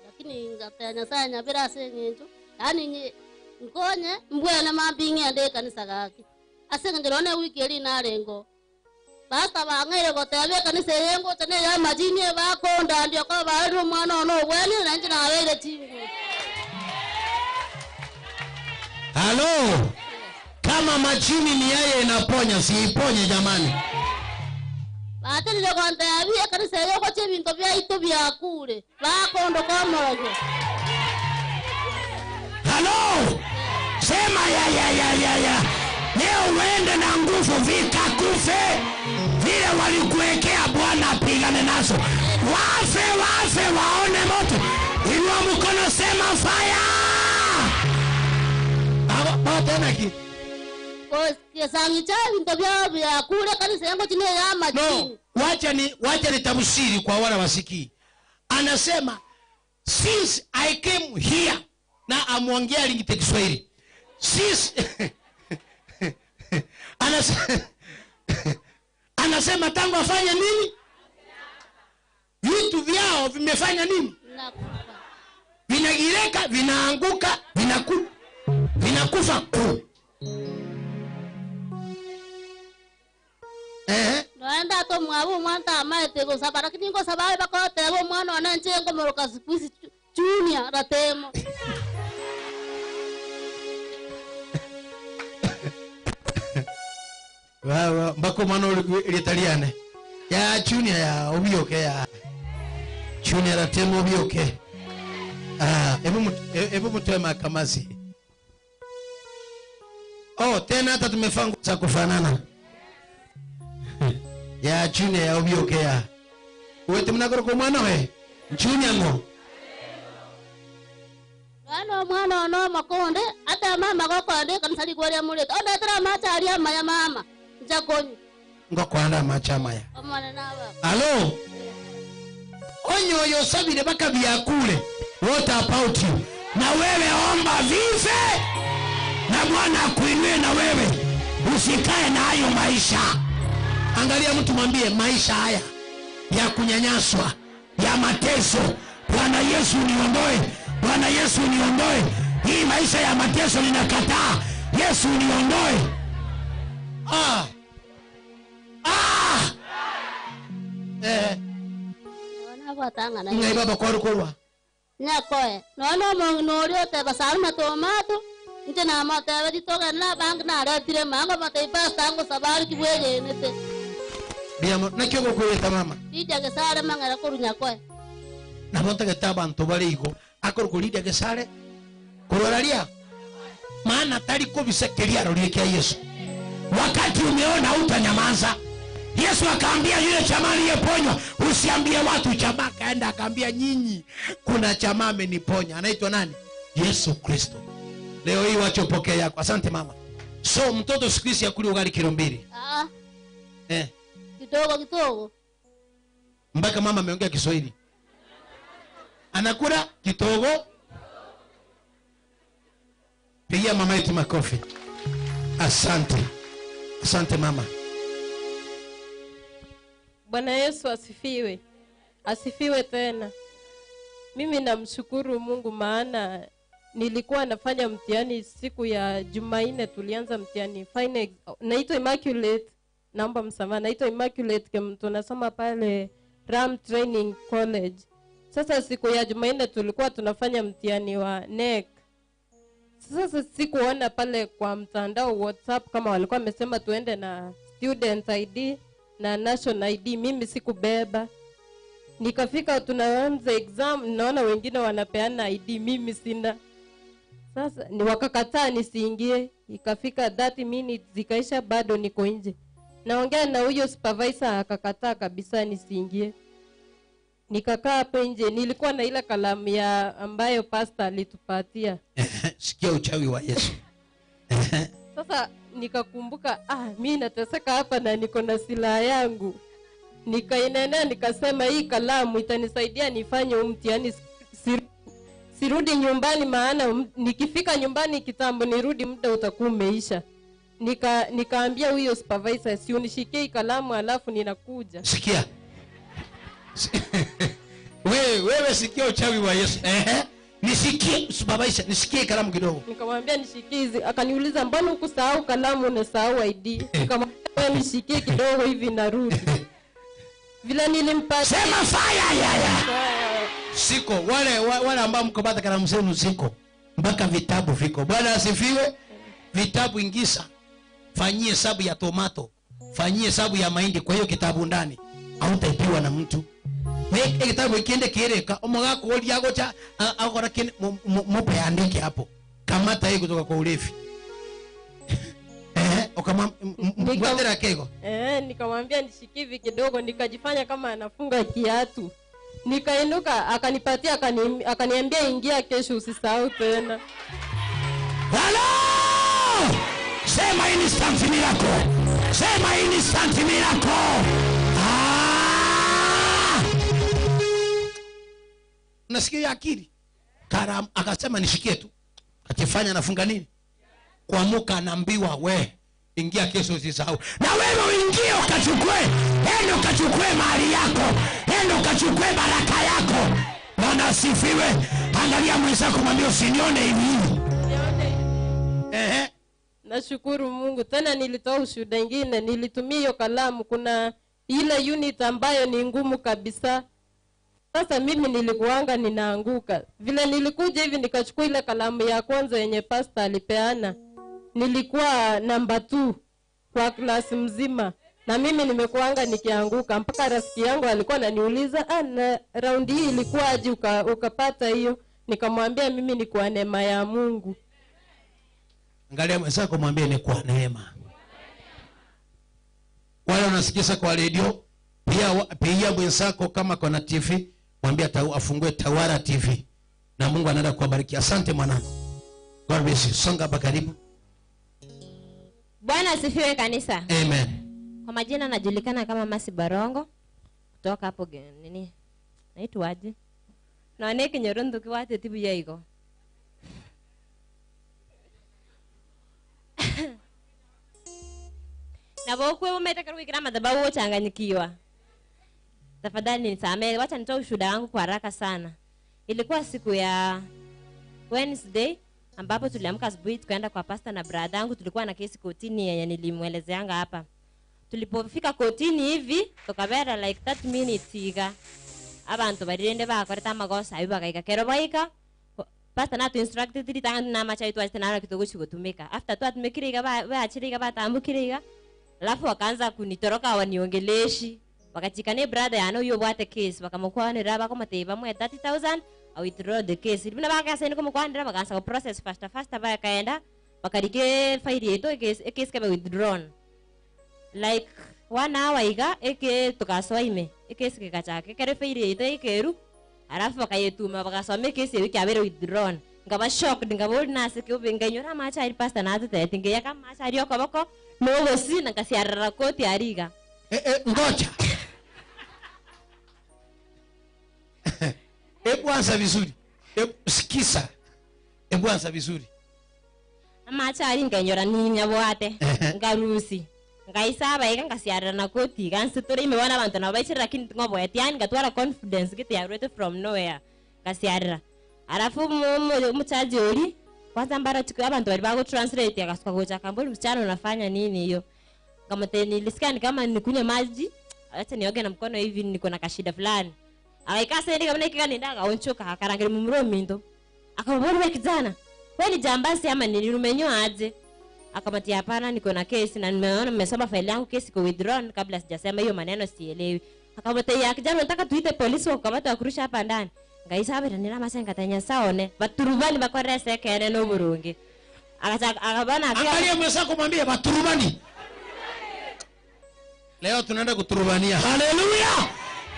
S8: lakini ngatanya sanya bila sengenjo. Yani nkonye mbwene mambingi ande kanisa gaki. Asengenjerone wiki eri narengo. Basta bangere gotebe kanisa yengo tene ya majini bakonda ndio kwa bari mwana ono bweni na nje na wele tingu.
S1: Halo. Kama majini ni yeye inaponya, siiponye jamani.
S8: Batiri gontebia kanisa yengo chebinto bya itu bya kure. Bakondo komorogo.
S1: Halo. Sema ya ya ya ya ya. Leo uende na nguvu vikakufe. Vile walikuwekea Bwana apigane nazo. Wafe wafe waone moto. Inua mkono sema fire. Hapo tena ki.
S8: Kwa sangi cha vinto vya kule kanisa yangu chini ya majini.
S1: No, wacha ni tafsiri kwa wale wasikii. Anasema since I came here, na amuongea lingite Kiswahili. Since anasema tangu afanye nini? Vitu vyao vimefanya nini? Vinagireka, vinaanguka, vinakufa ku.
S8: Noenda to mwabu mwanta amaete go sabara kingo sababe bakote bo mwana wananche ngo moroka sikwisi junior ratemo.
S1: Wawa mbako mwana uli Italiane ya junior ya obioke ya junior ratemo obioke. Ah, hebu mtoe makamasi. Oh, tena hata tumefanga za kufanana. Ya junior ya obioke ya. Wewe mnakoro kwa mwana we? Junior ngo.
S8: Mwana mwana no makonde ata mama gokonde kanisa ligwaria muleta. Onda tara macha aria maya mama. Njakonyi.
S1: Ngokwanda macha maya.
S8: Omwana nawa.
S1: Hello. Onyo yosabire baka biakule. What about you? Na wewe omba vife. Na Bwana akuinue na wewe. Usikae na hayo maisha. Angalia mtu mwambie maisha haya ya kunyanyaswa, ya mateso, Bwana Yesu niondoe. Bwana Yesu niondoe. Hii maisha ya mateso ninakataa. Yesu niondoe. Ah. Ah.
S8: Wana batanga na.
S1: Ngai baba kwa rukorwa.
S8: Nyakoe. Nono mongnori ote basarma tomato. Nje na mata bari toga na bank na retire mango mate pasta ngo sabari kibwege nete.
S1: Biamo nakyo gokweta mama.
S8: Lidia gesare mangara korunya koe.
S1: Na bonta getaba ntobarigo akor Lidia gesare kuroraria maana tali kubisekeria rolikia Yesu. Wakati umeona utanyamaza. Yesu akaambia yule jamaa aliyeponywa, usiambie watu. Jamaa kaenda akaambia nyinyi kuna jamaa ameniponya. Anaitwa nani? Yesu Kristo. Leo hii wacha upokee yako. Asante mama. So mtoto siku hizi yakuli ugali kilo 2.
S8: Ah. Kidogo kidogo.
S1: Mpaka mama ameongea Kiswahili. Anakula kidogo. Pigia mama yetu makofi. Asante. Asante mama.
S9: Bwana Yesu asifiwe. Asifiwe tena. Mimi namshukuru Mungu maana nilikuwa nafanya mtihani siku ya Jumanne, tulianza mtihani final. Naitwa Immaculate, naomba msamaha. Naitwa Immaculate, tunasoma pale Ram Training College. Sasa siku ya Jumanne tulikuwa tunafanya mtihani wa NEC. Sasa sikuona pale kwa mtandao WhatsApp kama walikuwa wamesema tuende na student ID na national ID, mimi sikubeba. Nikafika tunaanza exam, naona wengine wanapeana ID, mimi sina. Sasa ni wakakataa nisiingie. Ikafika 30 minutes zikaisha, bado niko nje. Naongea na huyo supervisor akakataa kabisa nisiingie. Nikakaa hapo nje, nilikuwa na ile kalamu ya ambayo pastor alitupatia.
S1: Sikia uchawi wa Yesu.
S9: Sasa nikakumbuka, mimi nateseka hapa na niko na silaha yangu. Nikainena nikasema hii kalamu itanisaidia nifanye mtihani, sirudi nyumbani, maana nikifika nyumbani kitambo nirudi muda utakuwa umeisha. Nikaambia huyo supervisor, si unishikie kalamu alafu ninakuja.
S1: Sikia. Wewe sikia uchawi wa Yesu. Nishikie supervisor, nishikie kalamu kidogo.
S9: Nikamwambia nishikie hizi, akaniuliza mbona hukusahau kalamu unasahau ID? Nikamwambia nishikie kidogo hivi narudi. Vile nilimpata.
S1: Sema fire ya ya. Siko wale ambao mkopata kalamu zenu ziko. Mpaka vitabu viko. Bwana asifiwe. Vitabu ingisa. Fanyie hesabu ya tomato, fanyie hesabu ya mahindi kwa hiyo kitabu ndani. Hautaipiwa na mtu. Weke kitabu ikiende kireka, omogako olia gocha akora kine mope andike hapo. Kamata hii kutoka kwa ulevi. Ukamwambia kego.
S9: Nikamwambia nishikie hivi kidogo, nikajifanya kama anafunga kiatu. Nikainuka akanipatia, akaniambia ingia kesho usisahau tena.
S1: Hello! Sema instant miracle. Sema instant miracle. Ah! Unasikia akili? Karam akasema nishikie tu. Akifanya anafunga nini? Kuamuka anaambiwa we ingia kesho usisahau. Na wewe uingie ukachukue. Enda ukachukue mali yako. Enda ukachukue baraka yako. Bwana asifiwe. Angalia mwenzako mwambie usinione hivi hivi.
S9: Nashukuru Mungu. Tena nilitoa ushuhuda ingine, nilitumia hiyo kalamu. Kuna ile unit ambayo ni ngumu kabisa. Sasa mimi nilikuanga ninaanguka. Vile nilikuja hivi nikachukua ile kalamu ya kwanza yenye pastor alipeana. Nilikuwa namba 2 kwa klasi mzima. Na mimi nimekuanga nikianguka mpaka rafiki yangu alikuwa ananiuliza, na round hii ilikuwa aje ukapata hiyo? Nikamwambia mimi ni kwa neema ya Mungu.
S1: Angalia mwenzako mwambie ni kwa neema. Wale wanasikiza kwa radio, pia pia mwenzako kama kuna TV, mwambie afungue Tawara TV. Na Mungu anaenda kuwabariki. Asante mwanangu. God bless you. Songa hapa karibu.
S10: Bwana asifiwe kanisa.
S1: Amen.
S10: Kwa majina najulikana kama Masi Barongo kutoka hapo nini? Naitwaje? Naone kinyorondu kiwate tibu yaigo. Na bokwe umetaka kuikira madhabahu uchanganyikiwa. Tafadhali nisamee, wacha nitoe ushuhuda wangu kwa haraka sana. Ilikuwa siku ya Wednesday ambapo tuliamka asubuhi tukaenda kwa pastor na brother yangu, tulikuwa na kesi kotini yenye nilimuelezeanga hapa. Tulipofika kotini hivi tukabera like 30 minutes iga. Abantu barirende bakoreta magosa ayo bakaika kero baika. Pastor na tu instructed tiri na macha itu aje na kidogo chikutumika. After tu atumikiriga ba achiriga batambukiriga. Alafu wakaanza kunitoroka waniongeleshi. Wakachikane brother yano yo bwate case bakamukwanira bakomoteba mwe 30,000 I withdraw the case. Ibuna bakaseni kumukwanira bakaanza ku process faster bakaenda bakarike file yetu case kebe withdrawn. Like 1 hour iga eke tukaswaime case kikachake kere file yetu ikeru alafu bakayetuma bakasome case yetu kyabere withdrawn. Ngaba shocked ngaba nase kyo nganyora macha ari pastor na atete ngeyaka macha ari okoboko no gosi ngasiarara koti ariga.
S1: Ngoja. Hebu anza vizuri. Hebu sikiza. Hebu anza vizuri.
S10: Amacha ari nganyora ninya bwate ngarusi. Ngaisaba ika ngasiarara na koti gansiture imebona abantu nabo baichira lakini ngobwete yani ngatwara confidence gete yarwete from nowhere. Ngasiarara. Alafu mchaji ori kwanza mbara chukua abantu bali bago translate akasuka gocha kamboli msichana unafanya nini hiyo? Kama nilisikia ni kama nikunywe maji, acha nioge na mkono hivi niko na kashida fulani. Akaika sasa kama nikika nenda akaonchoka akarangire mumuro mindo. Akamwambia wewe kijana, wewe ni jambazi ama nini umenyoa aje? Akamtia hapana niko na kesi na nimeona nimesoma faili yangu kesi iko withdrawn kabla sijasema hiyo maneno sielewi. Akamtia kijana nataka tuite polisi wakamata wakurusha hapa ndani. Ngaisa hapa nina masenga tanya saone baturubani bakorese kene no burungi. Akabana
S1: angalia mwenzako mwambie baturubani. Leo tunaenda kuturubania. Haleluya!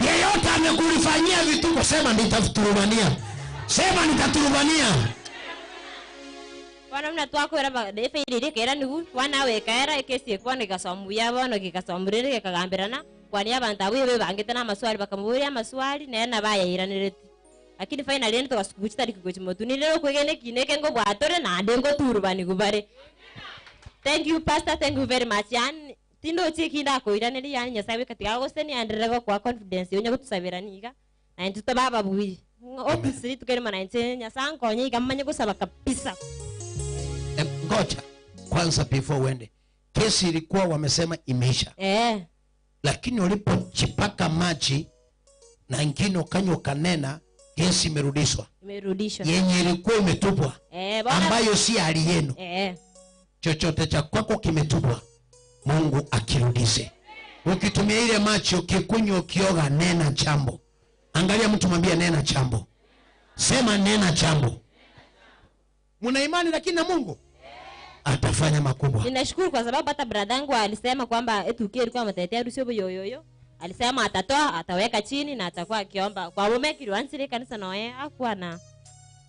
S1: Yeyote amekulifanyia vituko sema nitaturubania. Sema nitaturubania.
S10: Wana mna twako era defe ile kera nigu wana we kaera kesi ekwana ikasomuya bono kikasomurire kikagambirana kwani abantu abuye bangete na maswali bakamuburia maswali nena bayayiranireti. Lakini finally ndo tukasukuchita kikuchimotu ni leo kwegene kineke ngo bwatore na ndengo turubani kubare. Thank you pastor, thank you very much. Yani tindo chikinda koiraneri yani Nyasaye katika goseni anderego kwa confidence yonya gutusabira niga na ntuto baba buyi. Obviously tukerima na nche Nyasaye nkonye ikamanye gusaba kabisa.
S1: Ngoja kwanza before uende. Kesi ilikuwa wamesema imeisha. Lakini ulipochipaka maji na ingine ukanywa kanena, kesi imerudishwa.
S10: Imerudishwa.
S1: Yenye ilikuwa imetupwa. Ambayo si hali yenu. Chochote cha kwako kimetupwa, Mungu akirudishe. Ukitumia ile maji ukikunywa ukioga, nena jambo. Angalia mtu mwambie nena jambo. Sema nena jambo. Muna imani lakini na Mungu atafanya makubwa.
S10: Ninashukuru kwa sababu hata brother yangu alisema kwamba etukie ilikuwa matetea harusi yoyoyo. Alisema atatoa, ataweka chini na atakuwa akiomba. Kwa mume kilianzile kanisa na yeye hakuwa na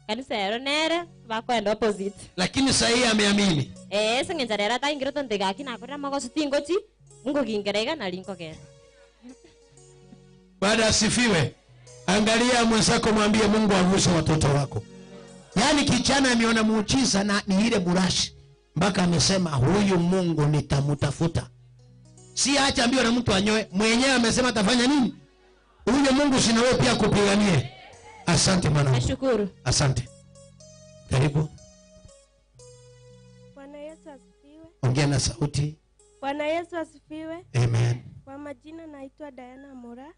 S10: kanisa ya Ronere bakwenda opposite.
S1: Lakini sasa ameamini.
S10: Sengenjarera ta ingiro tontega kina akora magoso tingochi Mungu kingerega na linko kera.
S1: Baada asifiwe. Angalia mwenzako mwambie Mungu avushe watoto wako. Yaani kijana ameona muujiza na ni ile burashi mpaka amesema huyu Mungu nitamtafuta. Si acha ambiwe na mtu anyoe, mwenyewe amesema atafanya nini? Huyu Mungu sina wewe pia kupiganie. Asante mwanangu.
S10: Nashukuru.
S1: Asante. Karibu.
S3: Bwana Yesu asifiwe.
S1: Ongea na sauti.
S3: Bwana Yesu asifiwe.
S1: Amen.
S3: Kwa majina naitwa Diana Mora.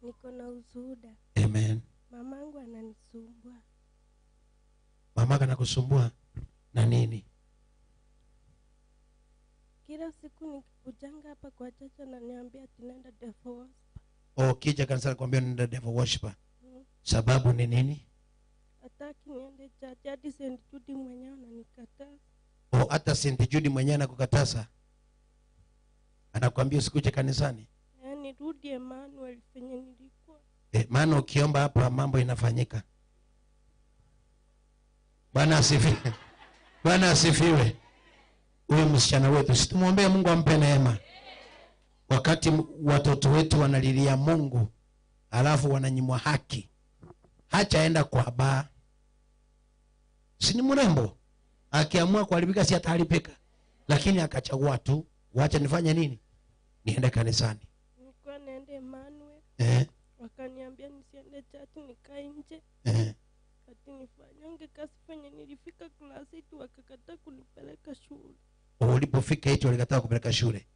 S3: Niko na ushuhuda.
S1: Amen.
S3: Mamangu ananisumbua.
S1: Mamaka anakusumbua na nini?
S3: Kila siku nikikujanga hapa kwa chacha ananiambia tunaenda devil worshiper.
S1: Oh, kija kanisa nakwambia nenda devil worshiper. Sababu ni nini?
S3: Hataki niende church, hadi St. Jude mwenyewe ananikataza.
S1: Oh, hata St. Jude mwenyewe anakukataza. Anakuambia usikuje kanisani.
S3: Yaani rudi Emmanuel penye nilikuwa.
S1: Maana ukiomba hapa mambo inafanyika. Bwana asifiwe. Bwana asifiwe. Huyu msichana wetu, situmuombee Mungu ampe neema. Wakati watoto wetu wanalilia Mungu, alafu wananyimwa haki. Hachaenda kwa baa. Si ni mrembo? Akiamua kuharibika si ataharibika. Lakini akachagua tu, wacha nifanye nini? Niende kanisani.
S3: Nilikuwa naende Emmanuel. Wakaniambia nisiende church nikae nje. Ati nifanyange kazi penye nilifika class 8 wakakataa kunipeleka shule.
S1: Ulipofika 8 walikataa kupeleka shule.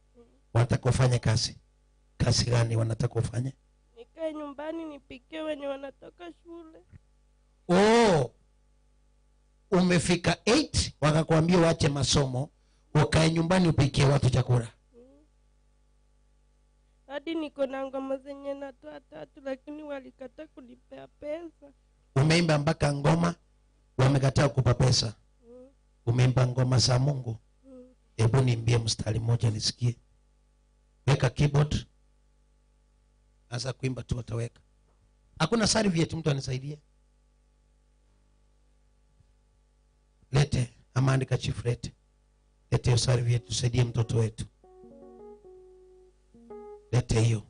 S1: Wanataka ufanye kazi. Kazi gani wanataka ufanye?
S3: Nikae nyumbani nipikie wenye wanatoka shule.
S1: Oh. Umefika 8 wakakwambia waache masomo, ukae nyumbani upikie watu chakula.
S3: Hadi niko na ngoma zenye natoa 3 lakini walikataa kunipea pesa.
S1: Umeimba mpaka ngoma wamekataa kukupa pesa. Umeimba ngoma za Mungu. Hebu niimbie mstari mmoja nisikie. Weka keyboard. Anza kuimba tu ataweka. Hakuna serviette mtu anisaidie. Lete ama chief lete. Lete hiyo serviette tusaidie mtoto wetu. Lete hiyo.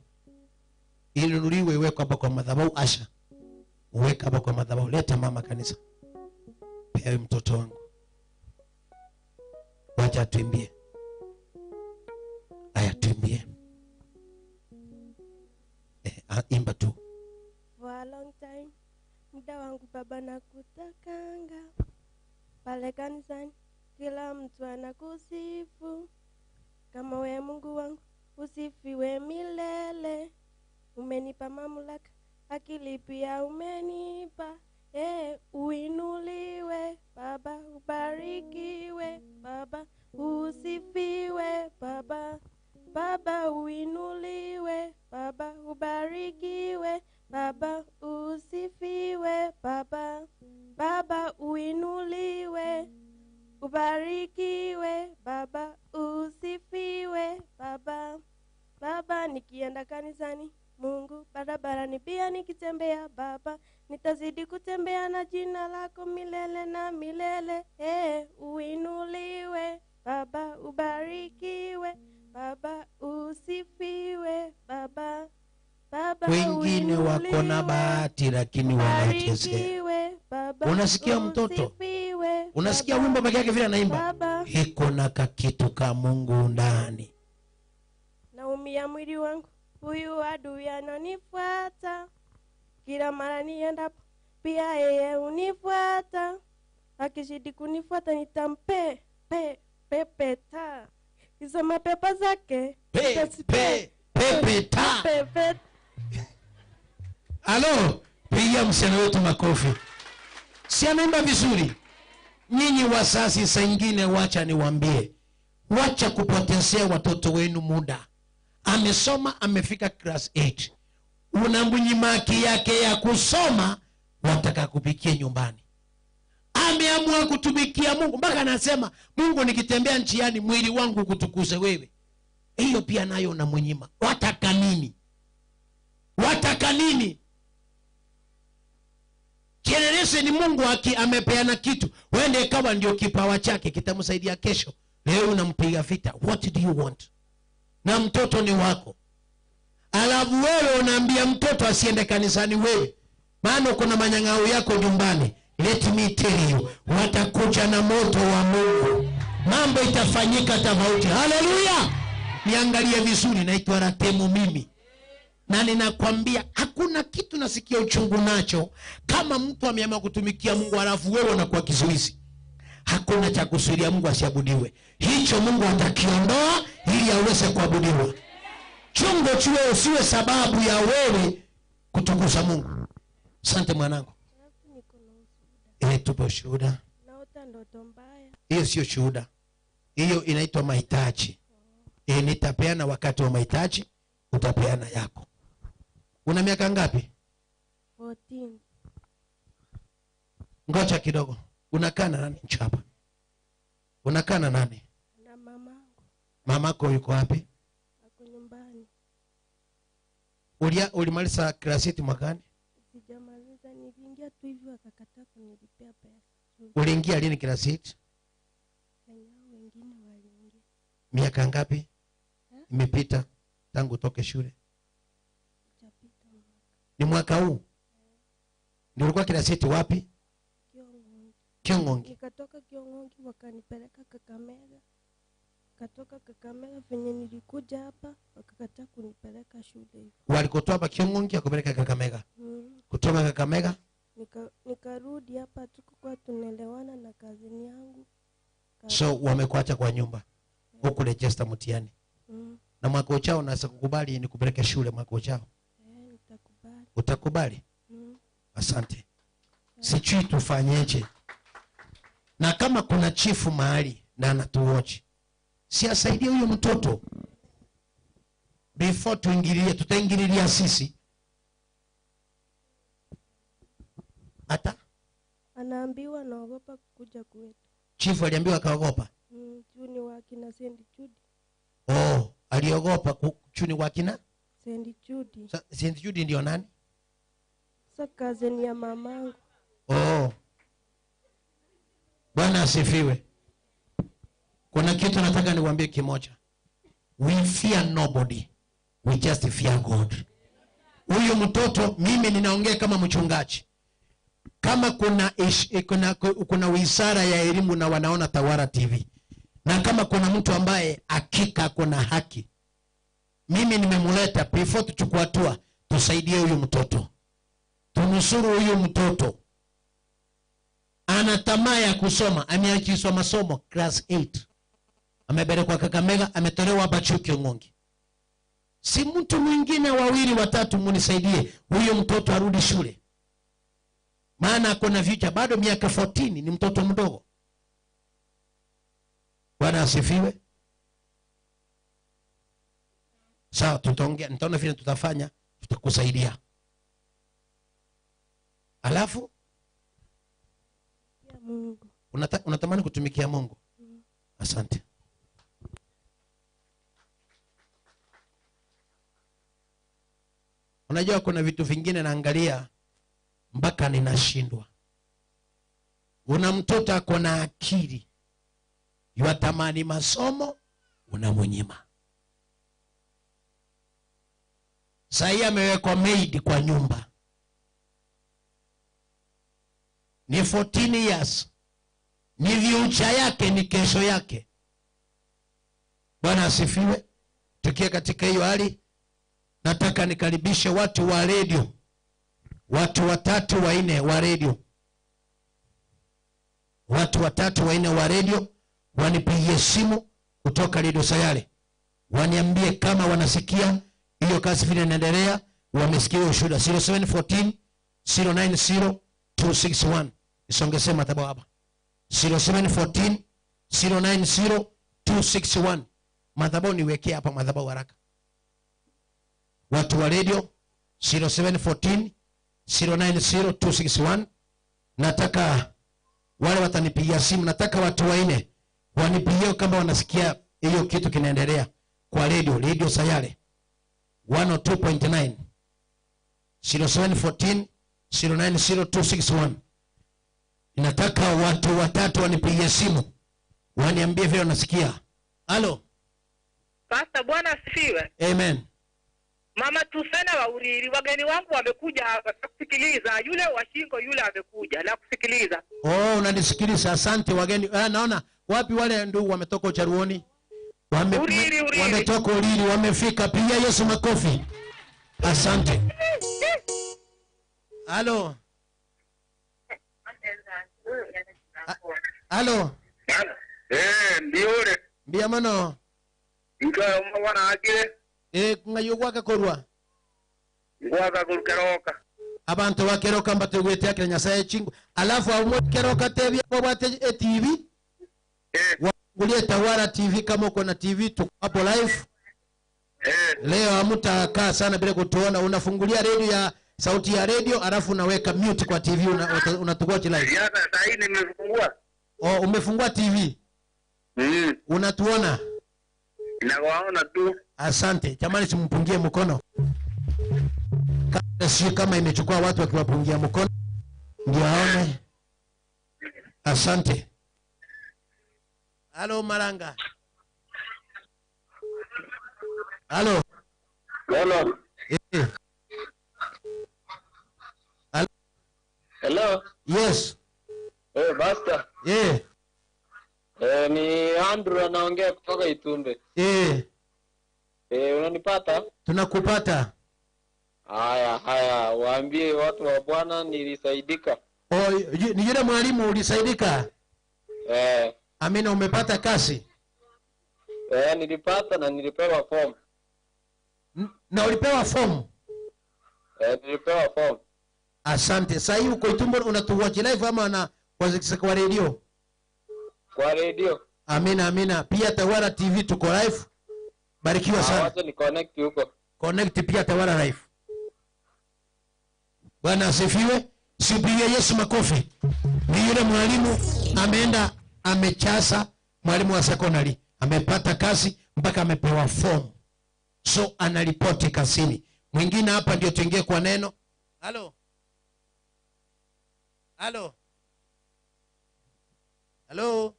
S1: Inunuliwe iwekwe hapa kwa madhabahu Asha. Uweka hapa kwa madhabahu. Leta mama kanisa. Pea mtoto wangu. Wacha tuimbie. Aya tuimbie. Imba tu.
S3: For a long time, muda wangu baba nakutakanga. Pale kanisani kila mtu anakusifu. Kama we Mungu wangu usifiwe milele. Umenipa mamlaka, akili pia umenipa. Uinuliwe Baba, ubarikiwe Baba, usifiwe Baba. Baba uinuliwe, Baba ubarikiwe, Baba usifiwe, Baba. Baba uinuliwe, ubarikiwe, Baba usifiwe, Baba. Baba nikienda kanisani, Mungu barabarani pia nikitembea, Baba nitazidi kutembea na jina lako milele na milele. Uinuliwe, Baba ubarikiwe, Baba usifiwe, Baba. Baba
S1: wengine wako na bahati lakini wanachezea. Unasikia mtoto? Unasikia wimbo peke yake vile anaimba? Iko na kakitu ka Mungu ndani.
S3: Naumia mwili wangu, huyu adui ananifuata. Kila mara niendapo pia yeye unifuata. Akizidi kunifuata nitampe pe pepe ta. Hizo mapepa zake
S1: pe pe pepe ta.
S3: Pepe.
S1: Alo, pigia msichana wetu makofi. Si anaimba vizuri? Nyinyi wazazi saa ingine wacha niwaambie, wacha kupotezea watoto wenu muda. Amesoma, amefika class 8. Unamnyima haki yake ya kusoma, wataka kupikia nyumbani. Ameamua kutumikia Mungu mpaka anasema, Mungu nikitembea njiani mwili wangu kutukuze wewe. Hiyo pia nayo unamnyima. Wataka nini? Wataka nini? Generation ni Mungu amepeana kitu. Wende kama ndio kipawa chake kitamsaidia kesho. Leo unampiga vita. What do you want? Na mtoto ni wako. Alafu wewe unaambia mtoto asiende kanisani wewe. Maana kuna manyang'au yako nyumbani. Let me tell you, watakuja na moto wa Mungu. Mambo itafanyika tofauti. Haleluya! Niangalie vizuri, naitwa Ratemo mimi. Na ninakwambia hakuna kitu nasikia uchungu nacho kama mtu ameamua kutumikia Mungu alafu wewe unakuwa kizuizi. Hakuna cha kusudia Mungu asiabudiwe. Hicho Mungu atakiondoa ili aweze kuabudiwa. Chungo chiwe usiwe sababu ya wewe kutukuza Mungu. Asante mwanangu. Tupe ushuhuda.
S3: Naota ndoto mbaya.
S1: Hiyo sio shuhuda. Hiyo inaitwa mahitaji. Nitapeana wakati wa mahitaji, utapeana yako. Una miaka ngapi?
S3: 14.
S1: Ngoja kidogo. Unakaa na nani hapa? Unakaa na nani?
S3: Na mamangu.
S1: Mamako yuko wapi?
S3: Ako nyumbani.
S1: Ulimaliza class 8 mwaka gani?
S3: Sijamaliza, niliingia tu hivyo akakataa kunilipia pesa.
S1: Uliingia lini class 8?
S3: Wengine waliingia.
S1: Miaka ngapi imepita tangu utoke shule? Ni mwaka huu? Ndio ulikuwa class 8 wapi? Kiongongi.
S3: Nikatoka Kiongongi wakanipeleka Kakamega. Katoka Kakamega venye nilikuja hapa wakakataa kunipeleka shule hivyo.
S1: Walikotoa hapa Kiongongi wakupeleka Kakamega. Kutoka Kakamega
S3: nikarudi hapa, tukukuwa tunaelewana na kazini yangu.
S1: So wamekuacha kwa nyumba. Huko register mtihani. Na mwaka ujao unaweza kukubali nikupeleke shule mwaka ujao?
S3: Nitakubali.
S1: Utakubali? Asante. Sijui tufanyeje. Na kama kuna chifu mahali na anatuwatch, si asaidie huyo mtoto. Before tuingilie, tutaingililia sisi. Hata
S3: anaambiwa naogopa kuja kwetu.
S1: Chifu aliambiwa akaogopa?
S3: Chuni wa kina St. Jude.
S1: Oh, aliogopa chuni wa kina
S3: St. Jude.
S1: St. Jude ndio nani?
S3: Sasa cousin ya mamangu.
S1: Oh. Bwana asifiwe. Kuna kitu nataka niwaambie kimoja. We fear nobody. We just fear God. Huyu mtoto mimi ninaongea kama mchungaji. Kama kuna wizara ya elimu na wanaona Tawara TV. Na kama kuna mtu ambaye hakika kuna haki, mimi nimemleta before tuchukue hatua, tusaidie huyu mtoto. Tunusuru huyu mtoto. Ana tamaa ya kusoma, ameachishwa masomo class 8. Amepelekwa Kakamega, ametolewa hapa chuo Kiongongi. Si mtu mwingine wawili watatu munisaidie huyu mtoto arudi shule. Maana ako na future bado miaka 14, ni mtoto mdogo. Bwana asifiwe. Sawa, tutaongea, nitaona vile tutafanya, tutakusaidia. Alafu
S3: Mungu.
S1: Unatamani kutumikia Mungu? Asante. Unajua kuna vitu vingine naangalia mpaka ninashindwa. Una mtoto ako na akili, yuatamani masomo, unamnyima. Sasa amewekwa maid kwa nyumba. Ni 14 years. Ni future yake, ni kesho yake. Bwana asifiwe. Tukiwa katika hiyo hali, nataka nikaribishe watu wa radio. Watu watatu wanne wa radio. Watu watatu wanne wa radio wanipigie simu kutoka Radio Sayare. Waniambie kama wanasikia hiyo kazi vile inaendelea, wamesikia hiyo shuhuda. 0714 090 261. Isongeze madhabahu hapa. 0714 090 261. Madhabahu niwekee hapa, madhabahu haraka. Watu wa radio 0714 090 261. Nataka wale watanipigia simu, nataka watu wanne wanipigie kama wanasikia hiyo kitu kinaendelea kwa radio, Radio Sayare 102.9. 0714 090 261. Nataka watu watatu wanipigie simu waniambie vile wanasikia. Halo.
S11: Pastor, Bwana asifiwe.
S1: Amen.
S11: Mama Tusena wa Uriri, wageni wangu wamekuja hapa kusikiliza. Yule wa shingo yule amekuja na kusikiliza.
S1: Oh, unanisikiliza. Asante wageni. Naona wapi wale ndugu wametoka Ucharuoni?
S11: Uriri, Uriri.
S1: Wametoka Uriri, wamefika. Pigia Yesu makofi. Asante. Halo. Halo.
S12: Ndio ule.
S1: Mbia mano.
S12: Ndio mwana akile.
S1: Ngayo gwaka korwa.
S12: Gwaka kurukeroka.
S1: Abantu bakeroka mbategwete akira Nyasaye chingu. Alafu aumwe keroka tebia kwa TV. Waangulie Tawara TV kama uko na TV, tuko hapo live. Leo hamtakaa sana bila kutuona. Unafungulia radio ya sauti ya radio alafu unaweka mute kwa TV, unatuwatch live.
S12: Sasa hii nimefungua.
S1: Oh, umefungua TV. Unatuona?
S12: Nawaona tu.
S1: Asante. Jamani, simpungie mkono. Kama sio kama imechukua watu wakiwapungia mkono ndio aone. Asante. Halo Maranga. Halo.
S12: Hello.
S1: Hello.
S12: Hello.
S1: Yes.
S12: Pastor. Ni Andrew anaongea kutoka Itumbe. Unanipata?
S1: Tunakupata.
S12: Haya, haya, waambie watu wa Bwana nilisaidika.
S1: Oh, ni yule mwalimu ulisaidika? Amina, umepata kazi?
S12: Nilipata na nilipewa form.
S1: Na ulipewa form?
S12: Nilipewa form.
S1: Asante. Sasa hivi uko Itumbe unatuwatch live ama na kwa radio?
S12: Kwa radio.
S1: Amina, amina. Pia Tawara TV tuko live. Barikiwa sana.
S12: Wacha ni connect huko.
S1: Connect pia Tawara live. Bwana asifiwe. Sipigie Yesu makofi. Ni yule mwalimu ameenda amechasa, mwalimu wa secondary, amepata kazi mpaka amepewa form. So anaripoti kazini. Mwingine hapa ndio tuingie kwa neno. Halo. Halo. Halo.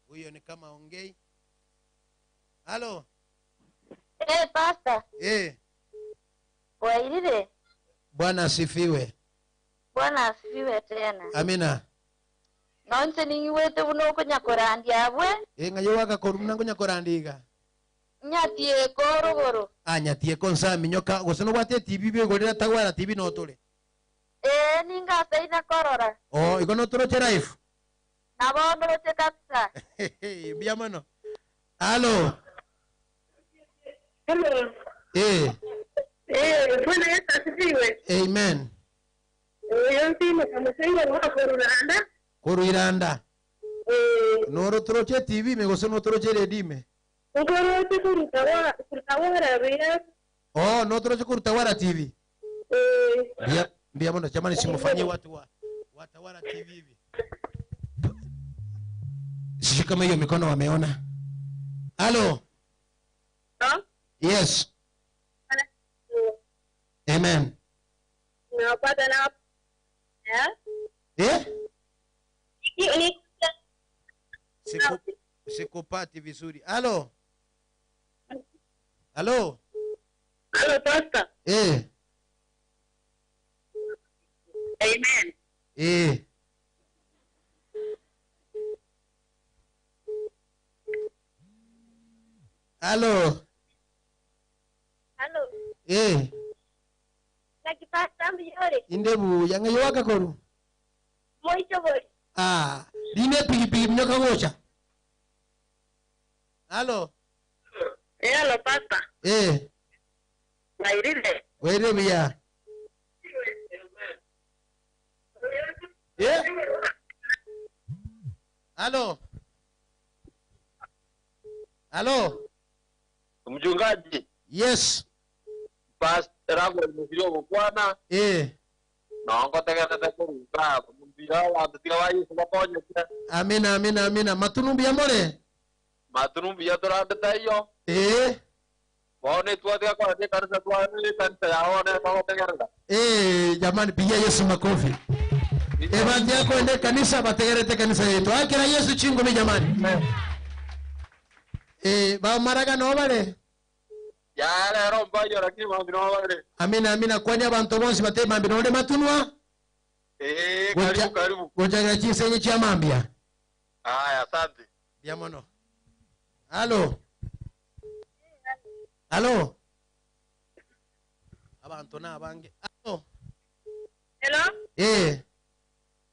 S1: Huyo ni kama ongei. Halo.
S13: Pastor. Wairire.
S1: Bwana asifiwe.
S13: Bwana asifiwe tena.
S1: Amina.
S13: Nonse ningiwete buno kunyakorandia abwe.
S1: Ngayo waka korumna kunyakorandiga.
S13: Nyatie korogoro.
S1: Nyatie konsa minyoka gose no bwate TV bigorera Tawara TV no tore.
S13: Ninga saina korora.
S1: Oh, iko no toroche live.
S13: Nabo ndoroche kabisa.
S1: Bia mano. Halo.
S11: Hello. Bwana Yesu asifiwe.
S1: Amen.
S11: Yonsi kamusenga wa koruranda.
S1: Koruranda. Noro toroche TV me gose no toroche redime.
S11: Ngoroche kurutawara kurutawara ria.
S1: Oh, no toroche kurutawara TV. Bia bia mano, jamani simfanyie watu wa Tawara TV hivi. Sisi kama hiyo mikono wameona. Halo. Yes. Amen.
S11: Napata na
S1: Sikupati vizuri. Halo. Halo.
S11: Halo pastor. Amen.
S1: Halo.
S14: Halo.
S1: Eh.
S14: Nakipasta mbiyore.
S1: Indebu yanga yowaka koru.
S14: Moito bori.
S1: Ah, dine pigi mnyoka gocha. Halo.
S11: Eh, halo pasta.
S1: Eh.
S11: Nairide.
S1: Were bia. Eh? Halo. Halo.
S12: Mchungaji.
S1: Yes.
S12: Pastor Rafael Mugiro gukwana.
S1: Eh.
S12: Nongo tegerete kuruga mumbira wa tiga wa Yesu bakonyete.
S1: Amina amina amina. Matunumbi amore.
S12: Matunumbi yatorandete iyo.
S1: Eh.
S12: Waone tuatia kwa kanisa tuane kanisa yaone bagotegerera.
S1: Eh, jamani pigia Yesu makofi. Evanti yako ende kanisa bategerete kanisa yetu. Akira Yesu chingo mi jamani. Eh, ba maraga no bale.
S12: Ya lero mbayo lakini mambi no bale.
S1: Amina amina kwani abantu bonse bate mambi no matunwa.
S12: Eh, karibu karibu.
S1: Goja chisenye cha mambia.
S12: Haya, asante.
S1: Biamono. Halo. Halo. Abantu na abange. Halo.
S14: Hello.
S1: Eh.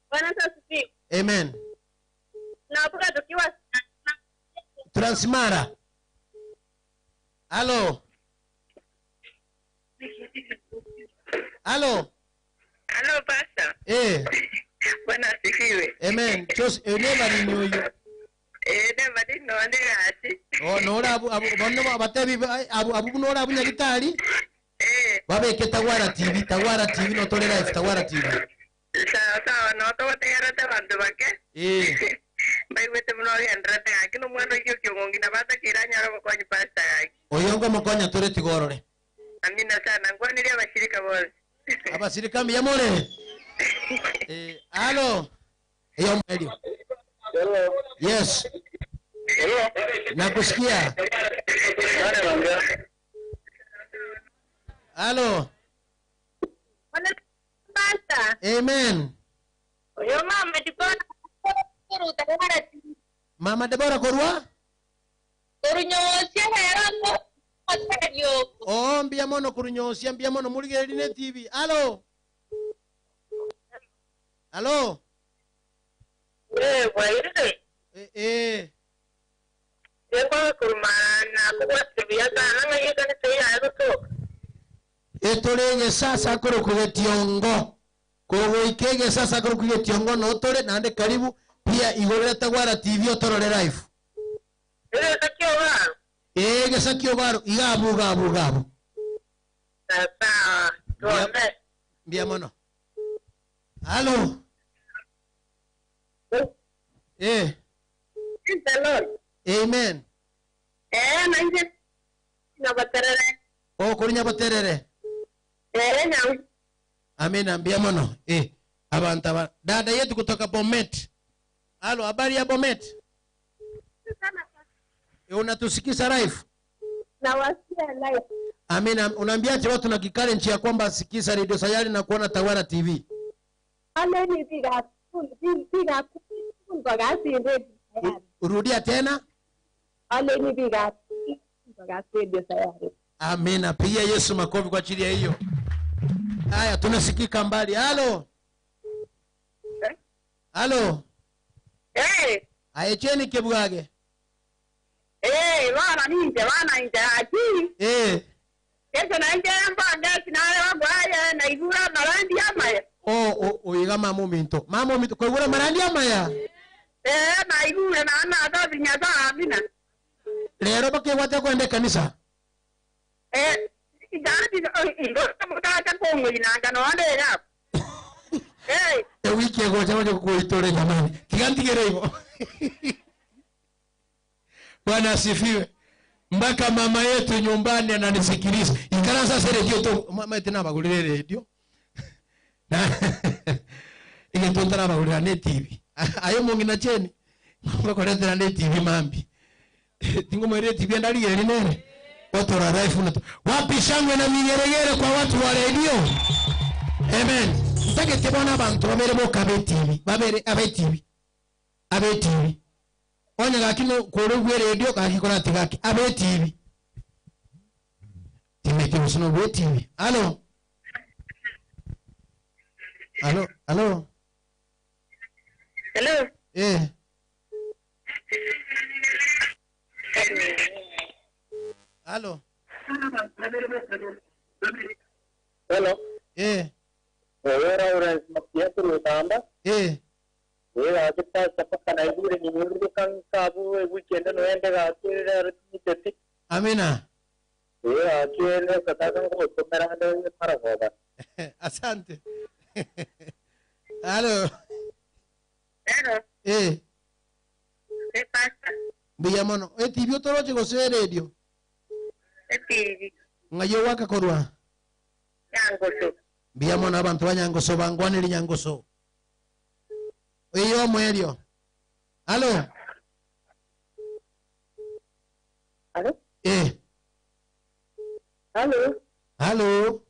S14: Bwana asifiwe.
S1: Amen.
S14: Tunapoka tukiwa
S1: Transmara. Halo. Halo.
S11: Halo pastor.
S1: Eh.
S11: Bwana asifiwe.
S1: Amen. Jos eneva ni huyo.
S11: Eh, neva ni no ati.
S1: Oh, nora abu abu bono abatebi abu abu nora abu nyagitari.
S11: Eh.
S1: Babeke Tawara TV, Tawara TV no tolera live Tawara TV.
S11: Sawa sawa no togotegerete bantu bake.
S1: Eh.
S11: Baigwete muno genderete gaki no mwana oyo kiong'ong'ina batakira nyaro gokonya pastor gaki.
S1: Oyongo mokonya tore tigorore.
S11: Amina sana ngwanirie abashirika bose.
S1: Abashirika mbiyamore. Eh, halo. Eyo mwelio.
S12: Hello.
S1: Yes.
S12: Hello.
S1: Nakusikia. Halo.
S14: Pastor.
S1: Amen.
S14: Oyo mama Debora kuruta.
S1: Mama Debora korwa?
S14: Kurunyosia hera ko.
S1: Oh, mbia mono kurunyosia mbia mono muligerine TV. Halo. Halo.
S11: Eh, bwaire.
S1: Eh eh.
S11: Yeko kurumana kukwatibia sana ngayeka niteya gutoka.
S1: Etolenge sasa koro kugetiongo. Kogoikege sasa koro kugetiongo no tore nande karibu pia igorera Tawara TV otorore live.
S11: Eh sakio baro.
S1: Eh gesakio baro igabu gabu gabu.
S11: Sasa tuone.
S1: Mbia mono. Halo. Eh.
S11: Hello.
S1: Amen.
S11: Eh na nje na baterere.
S1: Oh kurinya baterere.
S11: Eh na.
S1: Amina mbia mono. Eh abantu ba dada yetu kutoka Bomet. Halo, habari ya Bomet? Eh, unatusikiza live?
S14: Na wasikia live.
S1: Amina, unaambiaje watu na kikale nchi ya kwamba sikiza Radio Sayari na kuona Tawara TV?
S14: Ale ni biga biga kuga Radio Sayari.
S1: Rudia tena?
S14: Ale ni biga kuga Radio Sayari.
S1: Amina, pigia Yesu makofi kwa ajili ya hiyo. Haya, tunasikika mbali. Halo.
S11: Eh?
S1: Halo.
S11: Eh.
S1: Aecheni kebwage.
S11: Eh, bana ninje achi.
S1: Eh.
S11: Kesho na nje mbanga sinale wagwaya na igura marandi amaya.
S1: Oh, oiga mama minto. Mama minto koigura marandi amaya.
S11: Eh, na igura na ana tabinya za amina.
S1: Lero bakegwate kwende kanisa.
S11: Eh, idadi ndo mutaka kongo inanga no ande ya. Eh,
S1: e wiki egocha moja kuitore jamani. Tigantigere hivyo. Bwana asifiwe. Mpaka mama yetu nyumbani ananisikiliza. Ikara sasa redio tu mama yetu na bagulire redio. Na igetonta bagulira ne TV. Ayo mungina cheni. Ngokoretera ne TV mambi. Tingo mwere TV ndali nene. Watu wa live na wapi shangwe na migeregere kwa watu wa redio. Amen. Ntagete bona abantu babere boka be TV, babere abe TV. Abe TV. Onya gakino korogwe redio gakikora tigaki abe TV. Imekimsuno weti. Halo. Halo, halo.
S11: Hello.
S1: Eh. Halo.
S12: Hello.
S1: Eh.
S12: Ora ora mapia lutamba.
S1: Eh.
S12: Eh akita chapa naibure ni nuru kankabu weekend no ende gaatu teti.
S1: Amina.
S12: Eh akiele kataka ko tomera ndo mara hoga.
S1: Asante. Halo.
S11: Hello.
S1: Eh.
S11: ¿Qué pasa?
S1: Biyamono, etibio toroche gose radio.
S11: Etibi.
S1: Ngayo waka korwa.
S11: Nyangoso.
S1: Biyamono abantu banyangoso bangwanire nyangoso. Iyo mwerio. Halo.
S14: Halo.
S1: Eh.
S14: Halo.
S1: Halo.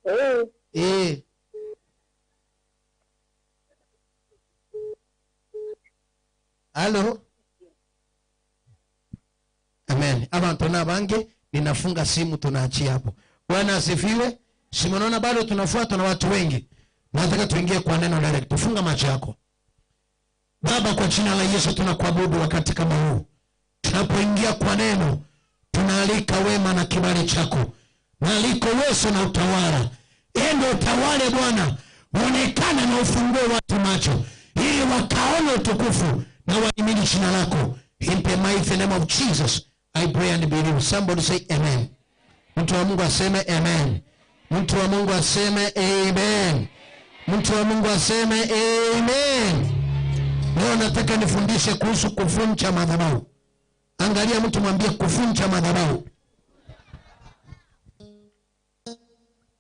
S14: Eh.
S1: Eh. Halo. Amen. Abantu na bange ninafunga simu tunaachia hapo. Bwana asifiwe. Simunaona bado tunafuatwa na watu wengi. Nataka tuingie kwa neno direct. Tufunga macho yako. Baba, kwa jina la Yesu tunakuabudu wakati kama huu. Tunapoingia kwa neno, tunaalika wema na kibali chako. Naaliko uwezo na utawala. Endo utawale Bwana. Onekana na ufungue watu macho ili wakaone utukufu na waimini jina lako. In the mighty name of Jesus, I pray and believe. Somebody say amen. Mtu wa Mungu aseme amen. Mtu wa Mungu aseme amen. Mtu wa Mungu aseme amen. Leo nataka nifundishe kuhusu kuvunja madhabahu. Angalia mtu mwambie kuvunja madhabahu.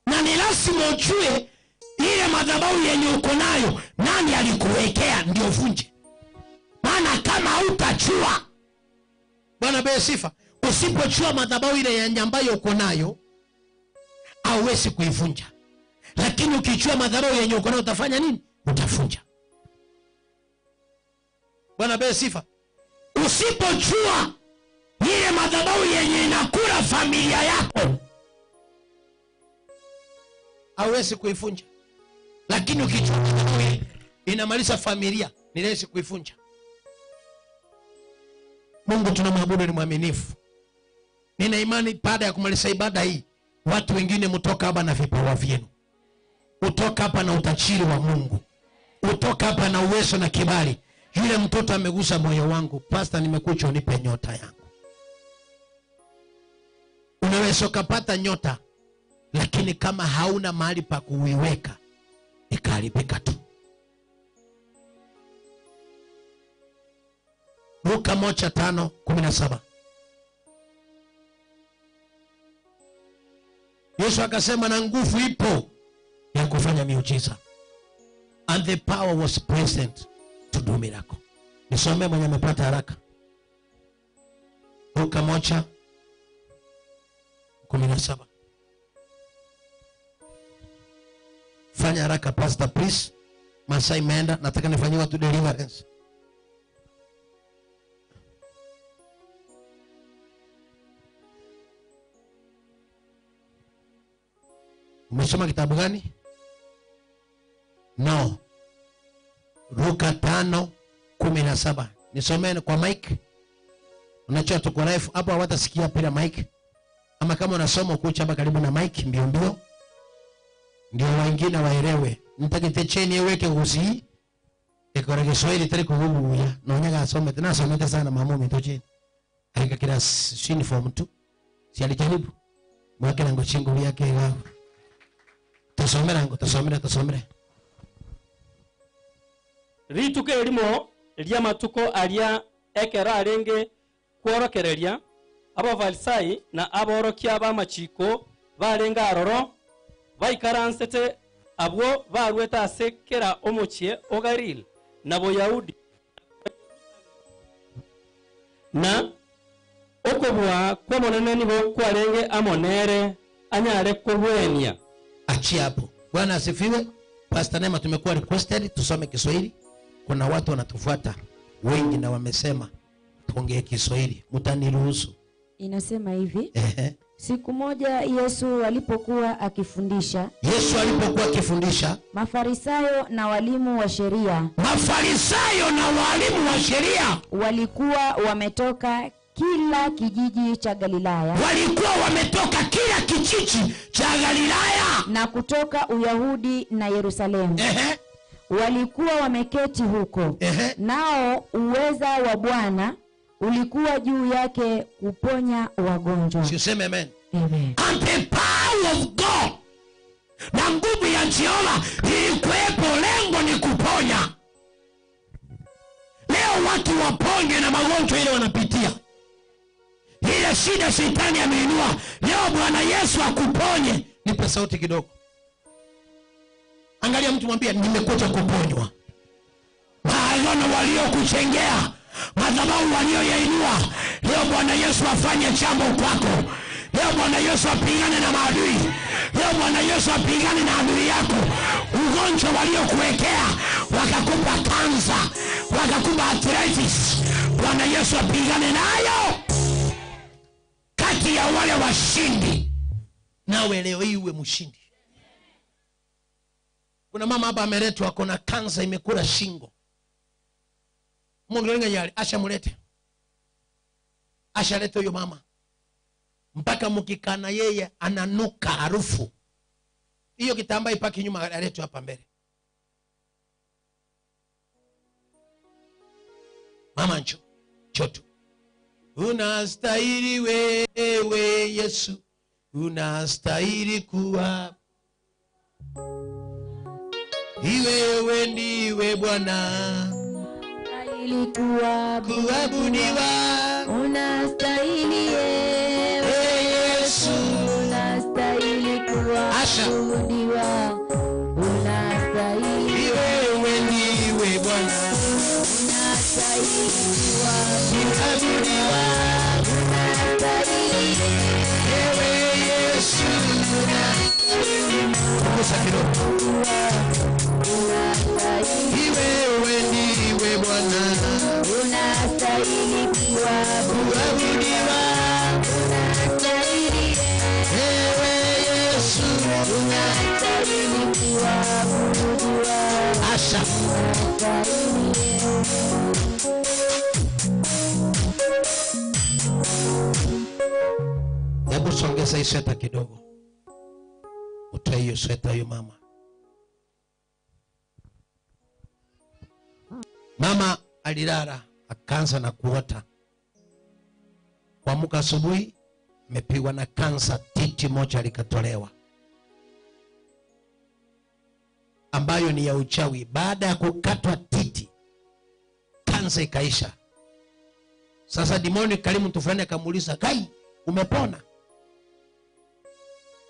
S1: Na ni lazima ujue ile madhabahu yenye uko nayo nani alikuwekea ndio uvunje. Maana kama hutachua, Bwana apewe sifa, usipochua madhabahu ile yenye ambayo uko nayo hauwezi kuivunja. Lakini ukichua madhabahu yenye uko nayo utafanya nini? Utavunja. Bwana apewe sifa. Usipochua ile madhabahu yenye inakula familia yako hauwezi kuivunja. Lakini ukichua madhabahu inamaliza familia, ni rahisi kuivunja. Mungu tunamwabudu ni mwaminifu. Nina imani baada ya kumaliza ibada hii, watu wengine mtoka hapa na vipawa vyenu. Utoka hapa na utajiri wa Mungu. Utoka hapa na uwezo na kibali. Yule mtoto amegusa moyo wangu. Pastor, nimekuja unipe nyota yangu. Unaweza kupata nyota, lakini kama hauna mahali pa kuiweka, ikaharibika tu. Luka 1:5-17. Yesu akasema na nguvu ipo ya kufanya miujiza. And the power was present to do miracle. Nisome mwenye amepata haraka. Luka 1:17. Fanya haraka pastor please. Masaa imeenda, nataka nifanyie watu deliverance. Umesoma kitabu gani? No. Luka 5:17. Nisomee kwa mic. Unachua tuko live hapo, hawatasikia bila mic. Ama kama unasoma ukucha hapa karibu na mic mbio mbio. Ndio wengine waelewe. Nitakite cheni iweke uzi. Ekora Kiswahili tari kugubuya. Naonyaga asome tena asomete sana mamu mitocheni. Alika kila uniform tu. Si alijaribu. Mwake nango chingu yake gawo. Tusomere ngo, tusomere.
S7: Rituko erimo ria matuko aria ekero arenge kworokereria abafarisayi na aborokia b'amachiko barenga aroro baikaransete abwo barwete ase kera omochie o Galili na Boyahudi na okobua kw'omonene nigo kwarenge amonere anyare kobwenia.
S1: Achia hapo. Bwana asifiwe. Pastor Neema, tumekuwa requested tusome Kiswahili. Kuna watu wanatufuata wengi na wamesema tuongee Kiswahili. Mtaniruhusu?
S15: Inasema hivi. Siku moja Yesu alipokuwa akifundisha,
S1: Yesu alipokuwa akifundisha,
S15: Mafarisayo na walimu wa sheria,
S1: Mafarisayo na walimu wa sheria
S15: walikuwa wametoka kila kijiji cha Galilaya,
S1: walikuwa wametoka kila kijiji cha Galilaya
S15: na kutoka Uyahudi na Yerusalemu. Walikuwa wameketi huko. Nao uweza wa Bwana ulikuwa juu yake kuponya wagonjwa.
S1: Siseme amen.
S15: Amen.
S1: And the power of God, na nguvu ya Jehova ilikuwepo, lengo ni kuponya. Leo watu waponye na magonjwa ile wanapitia, ile shida shetani ameinua. Leo Bwana Yesu akuponye. Nipe sauti kidogo. Angalia mtu mwambie, nimekuja kuponywa. Maagano waliokuchengea, madhabahu walioyainua, leo Bwana Yesu afanye jambo kwako. Leo Bwana Yesu apigane na maadui. Leo Bwana Yesu apigane na adui yako. Ugonjwa waliokuwekea, wakakupa kansa, wakakupa arthritis, Bwana Yesu apigane nayo. Kati ya wale washindi, nawe leo hii uwe mshindi. Kuna mama hapa ameletwa, kuna kansa imekula shingo. Mungu yale, asha mulete. Asha lete huyo mama. Mpaka mkikana yeye ananuka harufu. Hiyo kitambaa ipaki nyuma, aletwe hapa mbele. Mama ncho, choto. Unastahili wewe Yesu, unastahili kuwa. Wewe ndiwe Bwana,
S15: unastahili kuabudiwa, unastahili Yesu, unastahili kuabudiwa, unastahili
S1: wewe ndiwe Bwana,
S15: unastahili kuabudiwa, unastahili
S1: wewe Yesu. Punguza kidogo. Wewe ndiwe Bwana,
S15: unastahili kuabudiwa, unastahili
S1: wewe Yesu,
S15: unastahili kuabudiwa.
S1: Asha. Hebu songeza hii sweta kidogo. Utoe hiyo sweta hiyo mama. Mama alilala akaanza na kuota. Kuamka asubuhi amepigwa na kansa, titi moja likatolewa, ambayo ni ya uchawi. Baada ya kukatwa titi, kansa ikaisha. Sasa dimoni karimu mtu fulani akamuuliza, "Kai, umepona?"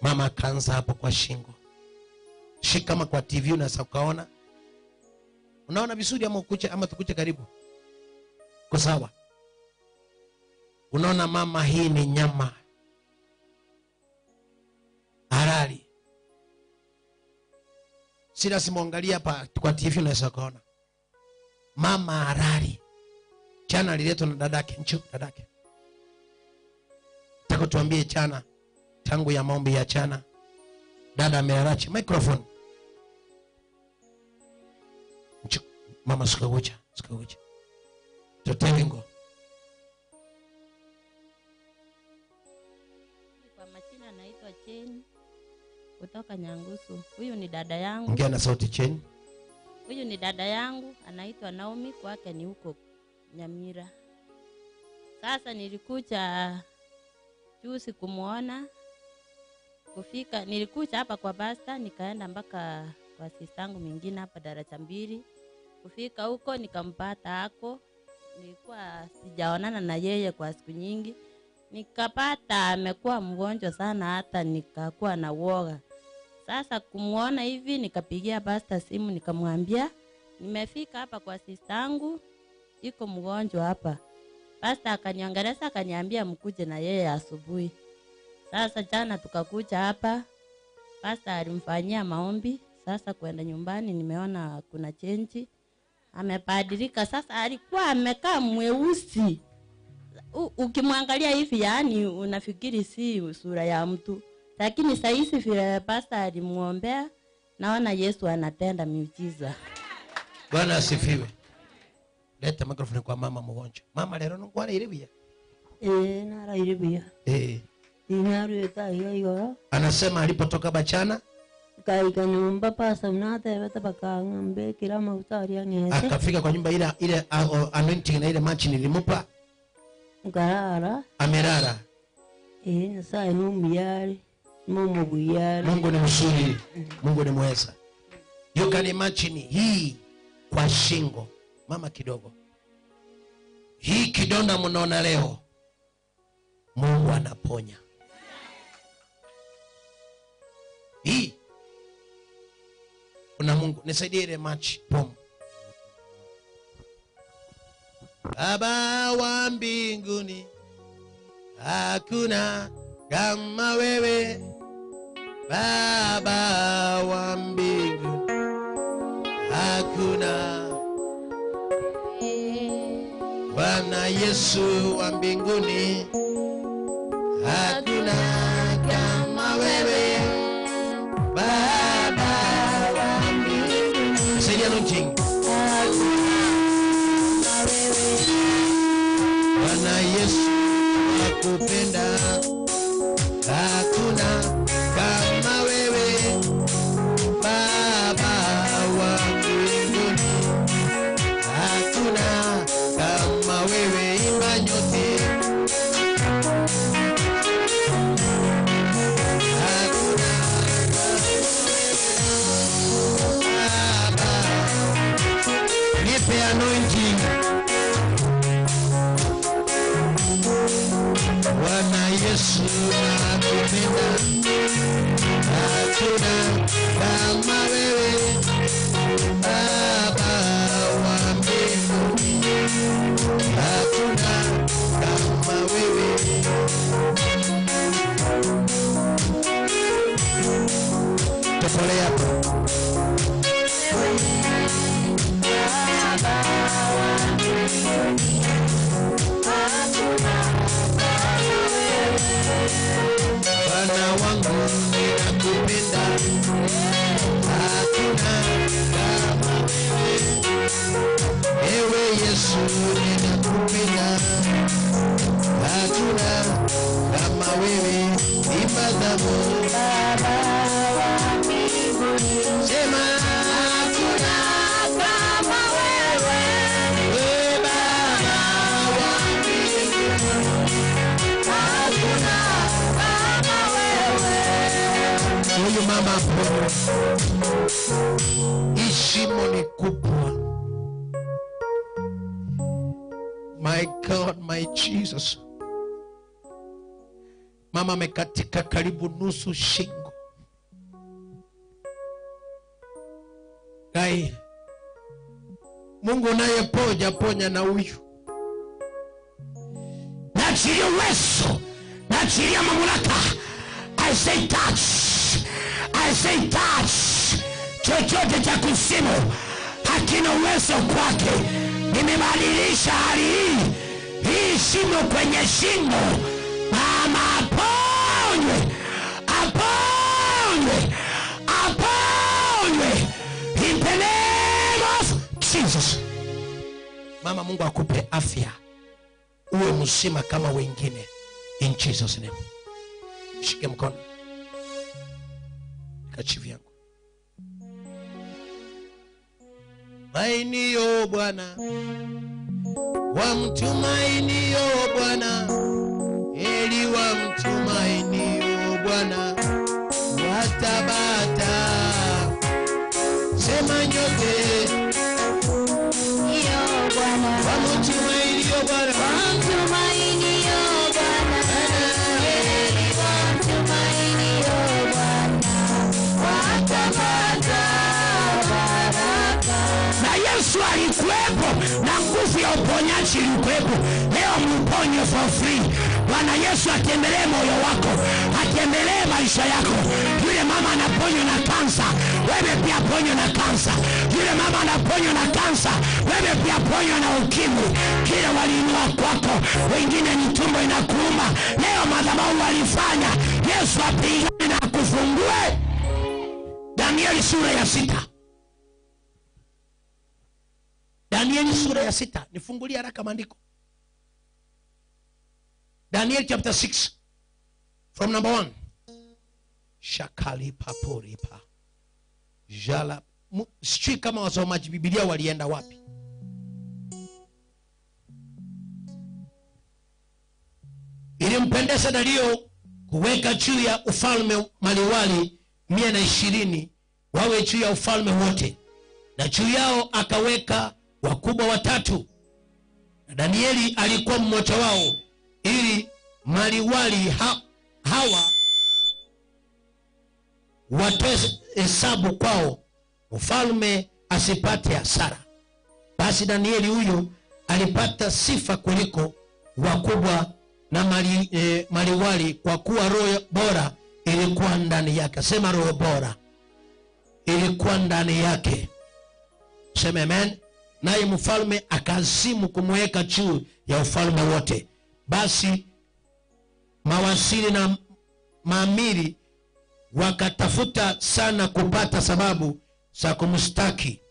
S1: Mama akaanza hapo kwa shingo. Shika kama kwa TV unaweza ukaona. Unaona vizuri ama ukuche, ama tukuche karibu? Kwa sawa. Unaona mama, hii ni nyama halali. Si lazima uangalie hapa kwa TV unaweza kuona. Mama halali. Chana aliletwa na dadake, ncho dadake. Nataka tuambie chana, tangu ya maombi ya chana, dada amearachi microphone. Ncho mama sikagocha, sikagocha. Totengo.
S16: Kwa majina naitwa Jane kutoka Nyangusu. Huyu ni dada yangu.
S1: Ongea na sauti Jane.
S16: Huyu ni dada yangu anaitwa Naomi, kwake ni huko Nyamira. Sasa nilikuja juzi kumuona. Kufika nilikuja hapa kwa pastor, nikaenda mpaka kwa sister yangu mwingine hapa daraja 2. Kufika huko nikampata hako. Nilikuwa sijaonana na yeye kwa siku nyingi. Nikapata amekuwa mgonjwa sana, hata nikakuwa na uoga. Sasa kumuona hivi nikapigia pastor simu nikamwambia nimefika hapa kwa sister yangu, iko mgonjwa hapa. Pastor akaniongeleza akaniambia mkuje na yeye asubuhi. Sasa jana tukakuja hapa, pastor alimfanyia maombi. Sasa kwenda nyumbani nimeona kuna change, amebadilika. Sasa alikuwa amekaa mweusi, Ukimwangalia hivi yani unafikiri si sura ya mtu. Lakini saa hizi vile pastor alimuombea, naona Yesu anatenda miujiza.
S1: Bwana asifiwe. Leta microphone kwa mama mgonjwa. Mama lero nungwara iribia.
S17: Nara iribia.
S1: Anasema alipotoka Bachana
S17: kaika nyumba pasa mnate beta bakangambe kila mautari angete.
S1: Akafika kwa nyumba ile ile anointing na ile machi nilimupa.
S17: Ngarara.
S1: Amerara.
S17: Nyasaye numuyari. Mungu
S1: Mungu ni mzuri. Mungu ni mweza. You can imagine hii kwa shingo. Mama kidogo. Hii kidonda mnaona leo, Mungu anaponya. Hii kuna Mungu. Nisaidie ile machi. Boom. Baba wa mbinguni, hakuna kama wewe. Baba wa mbinguni, hakuna. Bwana Yesu wa mbinguni, hakuna kama wewe. Baba wa mbinguni, saidia anointing. Bwana Yesu akupenda, hakuna kama wewe. Baba wa mbinguni, hakuna kama wewe. Imba nyote. Hakuna Baba. Nipe anointing. Bwana Yesu akupenda, hakuna kama wewe. Baba wa mbinguni, hakuna kama wewe. Tupole hapo.
S15: Baba wa mbinguni, hakuna kama wewe.
S1: Bwana wangu ninakupenda, hakuna kama wewe. Ewe Yesu ninakupenda, hakuna kama wewe. Imba dhamu.
S15: Baba wa mbinguni,
S1: sema hakuna
S15: kama wewe.
S1: Baba wa mbinguni,
S15: hakuna kama wewe.
S1: Huyu mama hapo, ishimo ni kubwa. My God, my Jesus. Mama amekatika karibu nusu shingo. Gai, Mungu naye ponya, ponya na huyu. Naachilia uwezo, naachilia mamlaka. I say touch, I say touch. Chochote cha kuzimu hakina uwezo kwake. Nimebadilisha hali hii, hii shimo kwenye shingo. Mama aponywe, aponywe, aponywe in the name of Jesus. Mama, Mungu akupe afya, uwe mzima kama wengine in Jesus name. Shike mkono kachivi yangu. Tumainio Bwana, wamtumainio Bwana, eli wamtumainio Bwana watabata. Sema nyote,
S15: Iyo Bwana,
S1: wamtumainio Bwana,
S15: wamtumainio Bwana, eli wamtumainio Bwana watabata baraka.
S1: Na Yesu alikuwepo na nguvu ya uponyaji ilikuwepo. Leo mponye for free. Bwana Yesu atembelee moyo wako, atembelee maisha yako. Yule mama anaponywa na kansa, wewe pia ponywa na kansa. Yule mama anaponywa na kansa, wewe pia ponywa na ukimwi. Kile waliinua kwako, wengine ni tumbo inakuuma, leo madhabahu walifanya. Yesu apigane na akufungue. Danieli sura ya 6. Danieli sura ya 6. Nifungulie haraka maandiko. Daniel chapter 6 from number 1. Shakali paporipa. Jala. Sijui kama wasomaji Biblia walienda wapi. Ilimpendeza Dario kuweka juu ya ufalme maliwali 120 wawe juu ya ufalme wote, na juu yao akaweka wakubwa watatu, na Danieli alikuwa mmoja wao, ili maliwali hawa watoe hesabu kwao, mfalme asipate hasara. Basi Danieli huyo alipata sifa kuliko wakubwa na maliwali, kwa kuwa roho bora ilikuwa ndani yake. Sema roho bora ilikuwa ndani yake. Sema amen. Naye mfalme akazimu kumweka juu ya ufalme wote. Basi mawaziri na maamiri wakatafuta sana kupata sababu za kumshtaki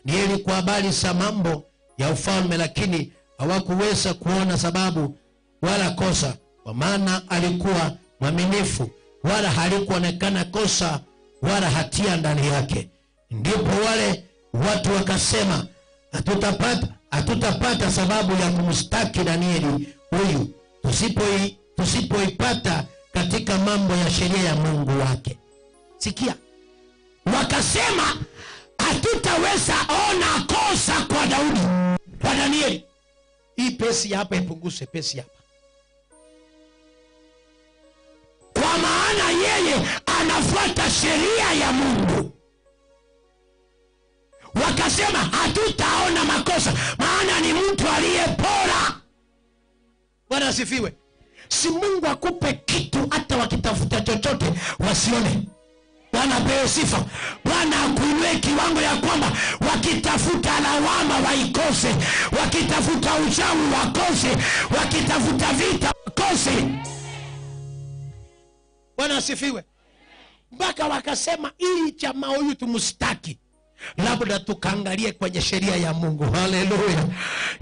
S1: Danieli kwa habari za mambo ya ufalme, lakini hawakuweza kuona sababu wala kosa, kwa maana alikuwa mwaminifu, wala halikuonekana kosa wala hatia ndani yake. Ndipo wale watu wakasema, hatutapata sababu ya kumshtaki Danieli huyu tusipoipata katika mambo ya sheria ya Mungu wake. Sikia, wakasema hatutaweza ona kosa kwa Daudi, kwa Danieli. Hii pesi hapa ipunguse, pesi hapa. Kwa maana yeye anafuata sheria ya Mungu. Wakasema hatutaona makosa, maana ni mtu aliyepora. Bwana asifiwe. Si Mungu akupe kitu hata wakitafuta chochote wasione. Bwana apewe sifa. Bwana akuinue kiwango ya kwamba wakitafuta lawama waikose, wakitafuta uchawi wakose, wakitafuta vita wakose. Bwana asifiwe. Mpaka wakasema ili chama huyu tumstaki, labda tukaangalie kwenye sheria ya Mungu. Haleluya.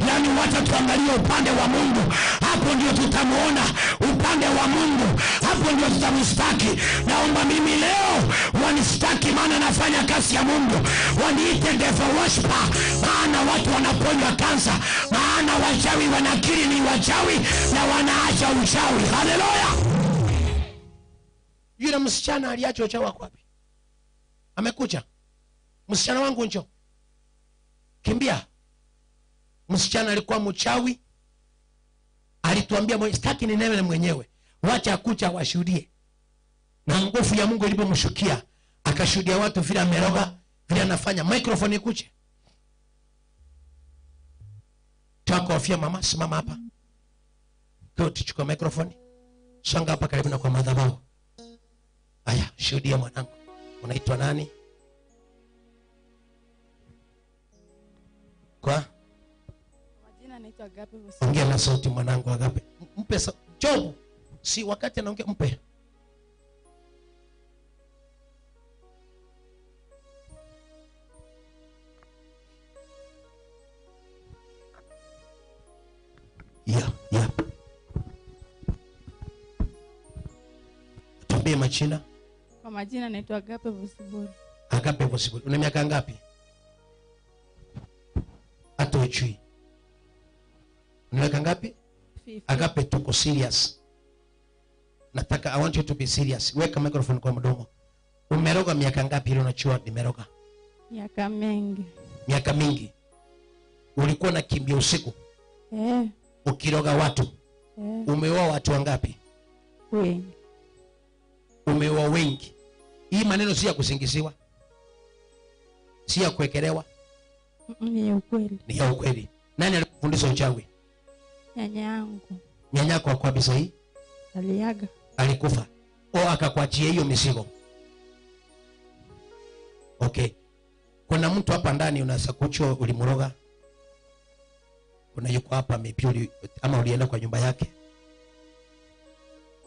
S1: Yaani wacha tuangalie upande wa Mungu, hapo ndio tutamuona upande wa Mungu, hapo ndio tutamstaki. Naomba mimi leo wanistaki, maana nafanya kazi ya Mungu. Waniite devil worshiper, maana watu wanaponywa kansa, maana wachawi wanakiri ni wachawi na wanaacha uchawi. Haleluya. Yule msichana aliacha uchawi wapi? Amekuja. Msichana wangu njoo. Kimbia. Msichana alikuwa mchawi. Alituambia sitaki ninene mwenyewe, wacha kucha washuhudie. Na nguvu ya Mungu ilipomshukia, akashuhudia watu vile ameroga, vile anafanya. Microphone ikuche. Toa kofia mama, simama hapa. Good, chukua microphone. Songa hapa karibu na kwa madhabahu. Aya, shuhudia mwanangu. Unaitwa nani? Kwa?
S18: Majina naitwa Agape Bosibori.
S1: Ongea na sauti mwanangu Agape. Mpe Jobu. Si wakati anaongea mpe. Yeah. Tuambie majina.
S18: Kwa majina naitwa Agape Bosibori.
S1: Agape Bosibori. Una miaka ngapi? Hata hujui. Una miaka ngapi? Agape, tuko serious. Nataka, I want you to be serious. Weka microphone kwa mdomo. Umeroga miaka ngapi ile unachua nimeroga?
S18: Miaka mingi.
S1: Miaka mingi. Ulikuwa unakimbia usiku?
S18: Eh.
S1: Ukiroga watu?
S18: Eh.
S1: Umeoa watu wangapi?
S18: Wengi.
S1: Umeoa wengi. Hii maneno si ya kusingiziwa, si ya kuwekelewa.
S18: Ni ya ukweli.
S1: Ni ya ukweli. Nani alikufundisha uchawi?
S18: Nyanya yangu.
S1: Nyanya yako alikuwa bisa hii?
S18: Aliaga.
S1: Alikufa. O akakuachia hiyo mizigo. Okay. Kuna mtu hapa ndani unaweza kuchua ulimroga? Kuna yuko hapa maybe ama ulienda kwa nyumba yake?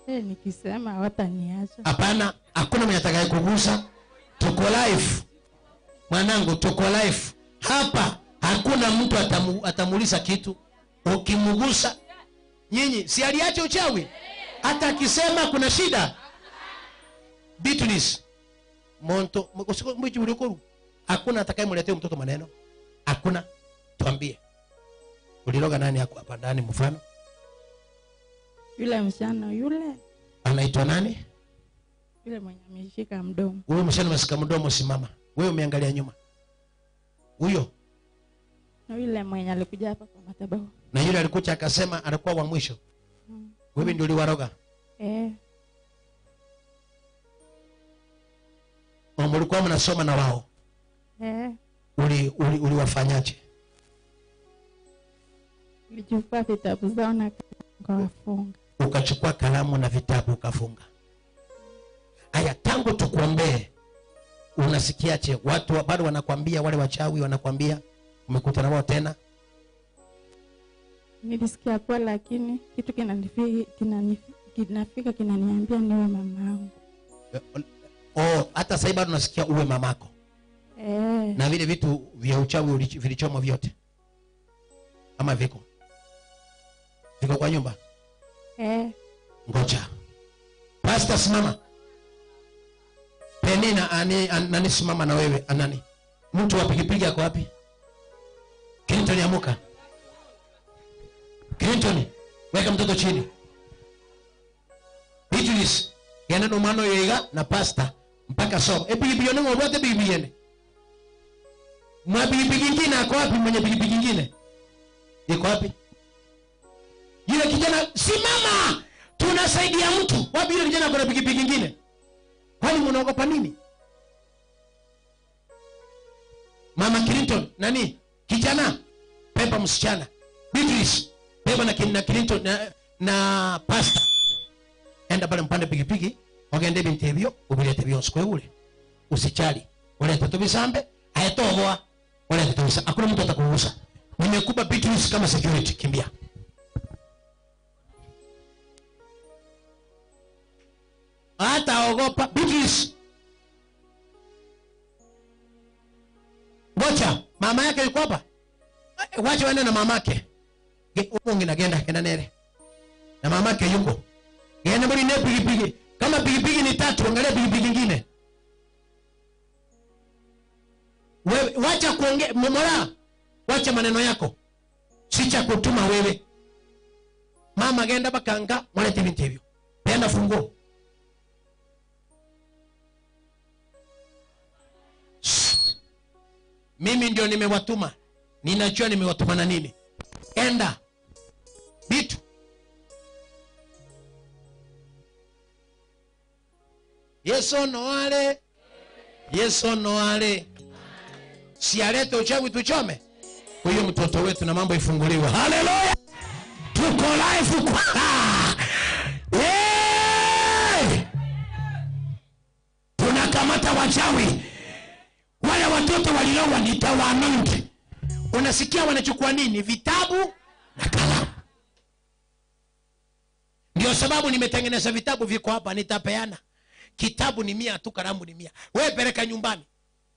S18: Nikisema hawataniacha.
S1: Hapana, hakuna mwenye atakayekugusa. Tuko live. Mwanangu, tuko live. Hapa hakuna mtu atamuuliza kitu. Ukimgusa nyinyi, si aliacha uchawi? Hata akisema kuna shida. Beatrice Monto, mwichi ulikuru. Hakuna atakayemletea mtoto maneno. Hakuna. Tuambie. Uliloga nani hapo hapa ndani mfano?
S18: Yule msichana yule.
S1: Anaitwa nani?
S18: Yule mwenye ameshika mdomo.
S1: Huyo msichana ameshika mdomo, simama. Wewe umeangalia nyuma. Huyo.
S18: Na yule mwenye alikuja hapa kwa madhabahu.
S1: Na yule alikuja akasema alikuwa wa mwisho. Wewe ndio uliwaroga? Mlikuwa mnasoma na wao? Uliwafanyaje?
S18: Nilichukua vitabu zao na nikawafunga.
S1: Ukachukua kalamu na vitabu ukafunga. Haya, tangu tukuombee unasikiaje? Watu bado wanakuambia, wale wachawi wanakuambia umekutana nao tena?
S18: Nilisikia kwa, lakini kitu kinafika kinaniambia niwe mamangu.
S1: Oh, hata sasa bado unasikia uwe mamako. Na vile vitu vya uchawi vilichomwa vyote? Ama viko? Viko kwa nyumba? Ngoja. Pastor simama. Penina nani simama na wewe anani? Mtu wa pikipiki ako wapi? Clinton amuka. Clinton, weka mtoto chini. Beatrice, genda no mano yega na pastor mpaka soma. Pikipiki yone ngobate pikipiki yene. Mwa pikipiki nyingine ako wapi? Mwenye pikipiki nyingine? Iko wapi? Yule kijana simama. Tunasaidia mtu. Wapi yule kijana kuna pikipiki nyingine? Kwani mnaogopa nini? Mama Clinton, nani? Kijana, beba msichana. Beatrice, beba na Clinton na pastor. Enda pale mpande pikipiki, wagende binti hivyo, ubilete bionsi kwa ule. Usichali. Ulete tubisambe, hayatoboa. Ulete tubisambe. Hakuna mtu atakugusa. Nimekupa Beatrice kama security, kimbia. Hata ogopa Beatrice. Ngoja, mama yake yuko hapa? Wacha waende na mamake. Mungu nagenda kenda nere. Na mamake yuko. Genda mbali ne pikipiki. Kama pikipiki ni tatu, angalia pikipiki nyingine. Wewe wacha kuongea, Mola. Wacha maneno yako. Sicha kutuma wewe. Mama genda bakanga, mwalete binti hivyo. Penda funguo. Mimi ndio nimewatuma. Ninajua nimewatuma na nini. Enda. Bitu. Yesu no ale. Yesu no ale. Si alete uchawi tuchome. Huyo mtoto wetu na mambo ifunguliwe. Haleluya. Tuko live kwa. Yeah! Tunakamata wachawi. Wale watoto walilowa nitawaanoint. Unasikia wanachukua nini? Vitabu na kalamu. Ndio sababu nimetengeneza vitabu viko hapa, nitapeana. Kitabu ni 100 tu, kalamu ni 100. Wewe peleka nyumbani.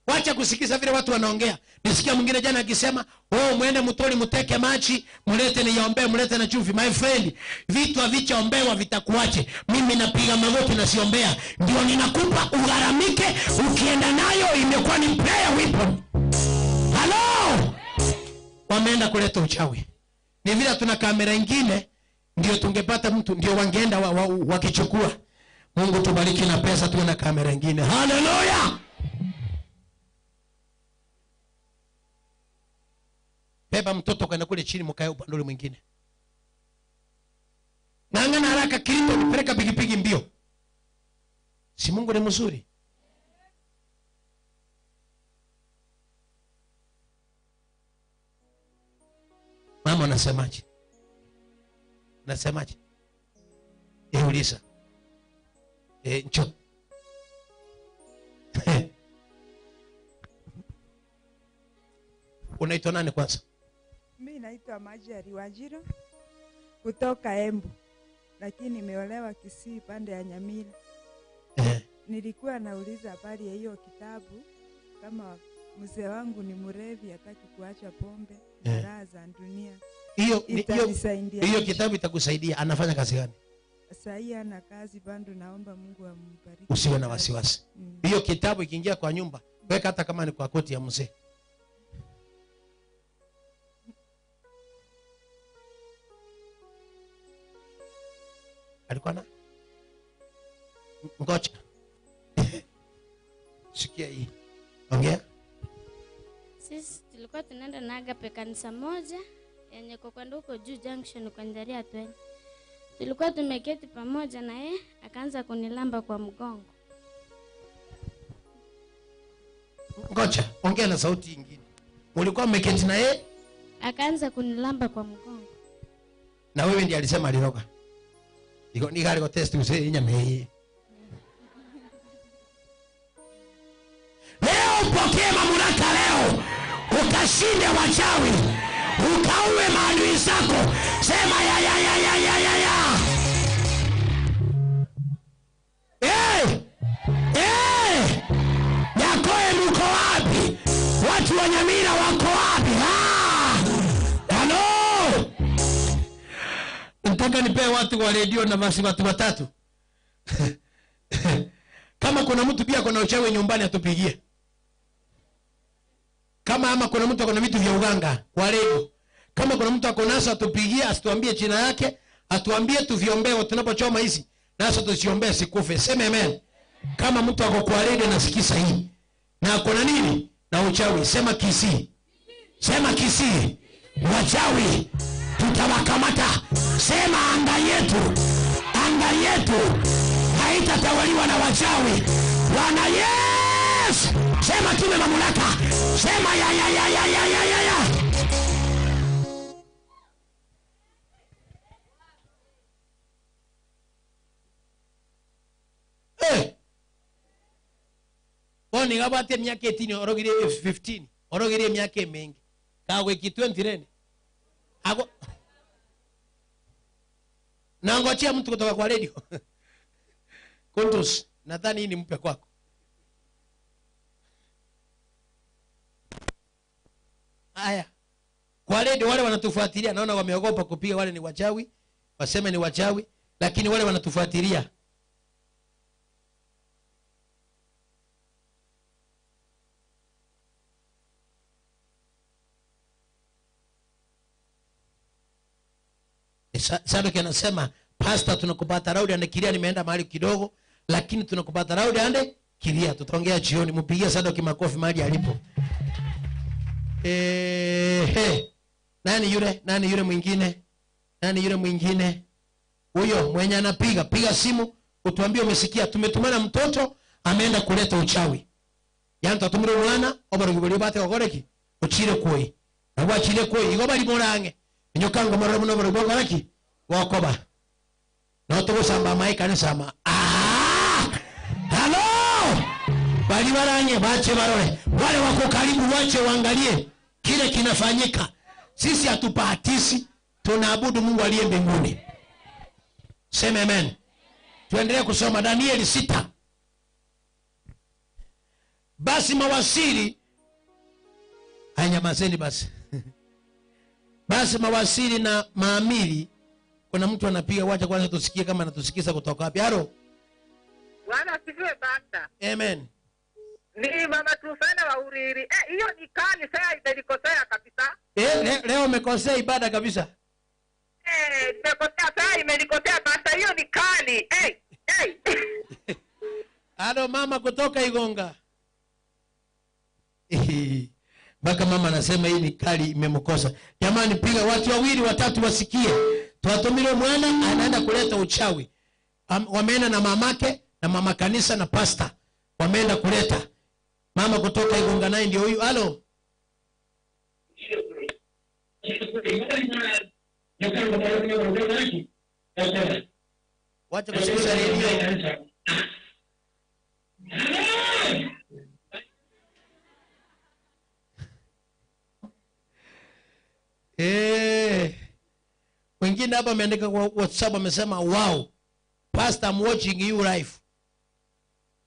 S1: Wacha kusikiza vile watu wanaongea. Nisikia mwingine jana akisema, "Oh, muende mtoni mteke maji, mlete niombe, mlete na chumvi." My friend, vitu havichaombewa vitakuache. Mimi napiga magoti na siombea. Ndio ninakupa ugharamike, ukienda nayo imekuwa ni prayer weapon. Hello! Wameenda kuleta uchawi. Ni vile tuna kamera nyingine ndio tungepata mtu, ndio wangeenda wakichukua. Mungu tubariki na pesa tuwe na kamera nyingine. Hallelujah! Beba mtoto kwenda kule chini mkae upande ule mwingine. Ng'ang'ana haraka Kristo, nipeleka pikipiki mbio. Si Mungu ni mzuri? Mama anasemaje? Anasemaje? Uliza. Njoo. Unaitwa nani kwanza?
S19: Mimi naitwa Marjorie Wanjiru kutoka Embu, lakini nimeolewa Kisii pande ya Nyamira. Nilikuwa nauliza habari ya hiyo kitabu, kama mzee wangu ni mrevi hataki kuacha pombe na raha za dunia.
S1: Hiyo kitabu itakusaidia. Anafanya kazi gani?
S19: Sasa ana kazi bado, naomba Mungu ambariki.
S1: Usiwe na wasiwasi. Hiyo kitabu ikiingia kwa nyumba, weka hata kama ni kwa koti ya mzee. Alikuwa na ngoja. Sikia hii. Ongea.
S20: Sisi tulikuwa tunaenda na Agape kanisa moja yenye kwa kwenda huko juu junction kwa Njaria twende. Tulikuwa tumeketi pamoja na yeye, akaanza kunilamba kwa mgongo.
S1: Ngoja, ongea na sauti nyingine. Ulikuwa mmeketi na yeye?
S20: Akaanza kunilamba kwa mgongo.
S1: Na wewe ndiye alisema aliroga. Iko ni gari kwa test usee inyame hii. Leo upokee mamlaka leo. Ukashinde wachawi. Ukauwe maadui zako. Sema ya ya ya ya ya ya ya. Hey! Hey! Nyakoe mko wapi? Watu wa Nyamira wako wapi? Ah! Hello! Nataka nipe watu wa redio na basi watu watatu. Kama kuna mtu pia kuna uchawi nyumbani atupigie. Kama ama kuna mtu akona vitu vya uganga kwa redio. Kama kuna mtu akonaso atupigie, asituambie jina yake, atuambie tuviombee tunapochoma hizi. Naso tusiombee sikufe. Sema amen. Kama mtu ako kwa redio nasikia hii. Na akona nini? Na uchawi. Sema Kisii. Sema Kisii. Wachawi tutawakamata. Sema anga yetu. Anga yetu haitatawaliwa na wachawi. Bwana Yesu. Sema tume mamlaka. Sema ya ya ya ya ya ya ya ya. Eh. Boni ngabate miaka 18 orogire 15. Orogire miaka mingi. Kawe ki 20 rene. Ago na ngojea mtu kutoka kwa radio. Kuntus, nadhani hii ni mpya kwako. Haya. Kwa radio wale wanatufuatilia naona wameogopa kupiga, wale ni wachawi, waseme ni wachawi, lakini wale wanatufuatilia. Sadoki anasema, pastor tunakupata raudi ande kilia, nimeenda mahali kidogo, lakini tunakupata raudi ande kilia, tutaongea jioni. Mpigie Sadoki makofi mahali alipo. Nani yule? Nani yule mwingine? Nani yule mwingine? Huyo mwenye anapiga, piga simu utuambie umesikia tumetumana mtoto ameenda kuleta uchawi. Yaani tutumire mwana obarugibuli bate ogoreki uchire koi. Na wachire koi igo bali morange. Nyokango marora muno barugoreki wakoba. Na tugusamba mai kanisa ma. Ah! Hello! Bali warange bache barore. Wale wako karibu wache waangalie kile kinafanyika. Sisi hatupatisi, tunaabudu Mungu aliye mbinguni. Sema amen. Tuendelee kusoma Danieli 6. Basi mawasiri, hanyamazeni basi. Basi mawasiri na maamiri, kuna mtu anapiga, wacha kwanza tusikie kama anatusikiza kutoka wapi. Halo.
S11: Bwana asifiwe pastor.
S1: Amen.
S11: Ni mama Trufena wa Uriri. Hiyo ni kali sasa, imenikosea kabisa.
S1: Leo umekosea ibada kabisa.
S11: Nimekosea sasa, imenikosea pastor, hiyo ni kali.
S1: Halo mama kutoka Igonga. Baka mama anasema hii ni kali imemkosa. Jamani piga watu wawili watatu wasikie. Tuwatumile mwana anaenda kuleta uchawi. Wameenda na mamake na mama kanisa na pastor. Wameenda kuleta. Mama kutoka Igonga naye ndio huyu. Halo. Wacha kusikiza redio. Wengine hapa ameandika kwa WhatsApp amesema wow, pastor I'm watching you live.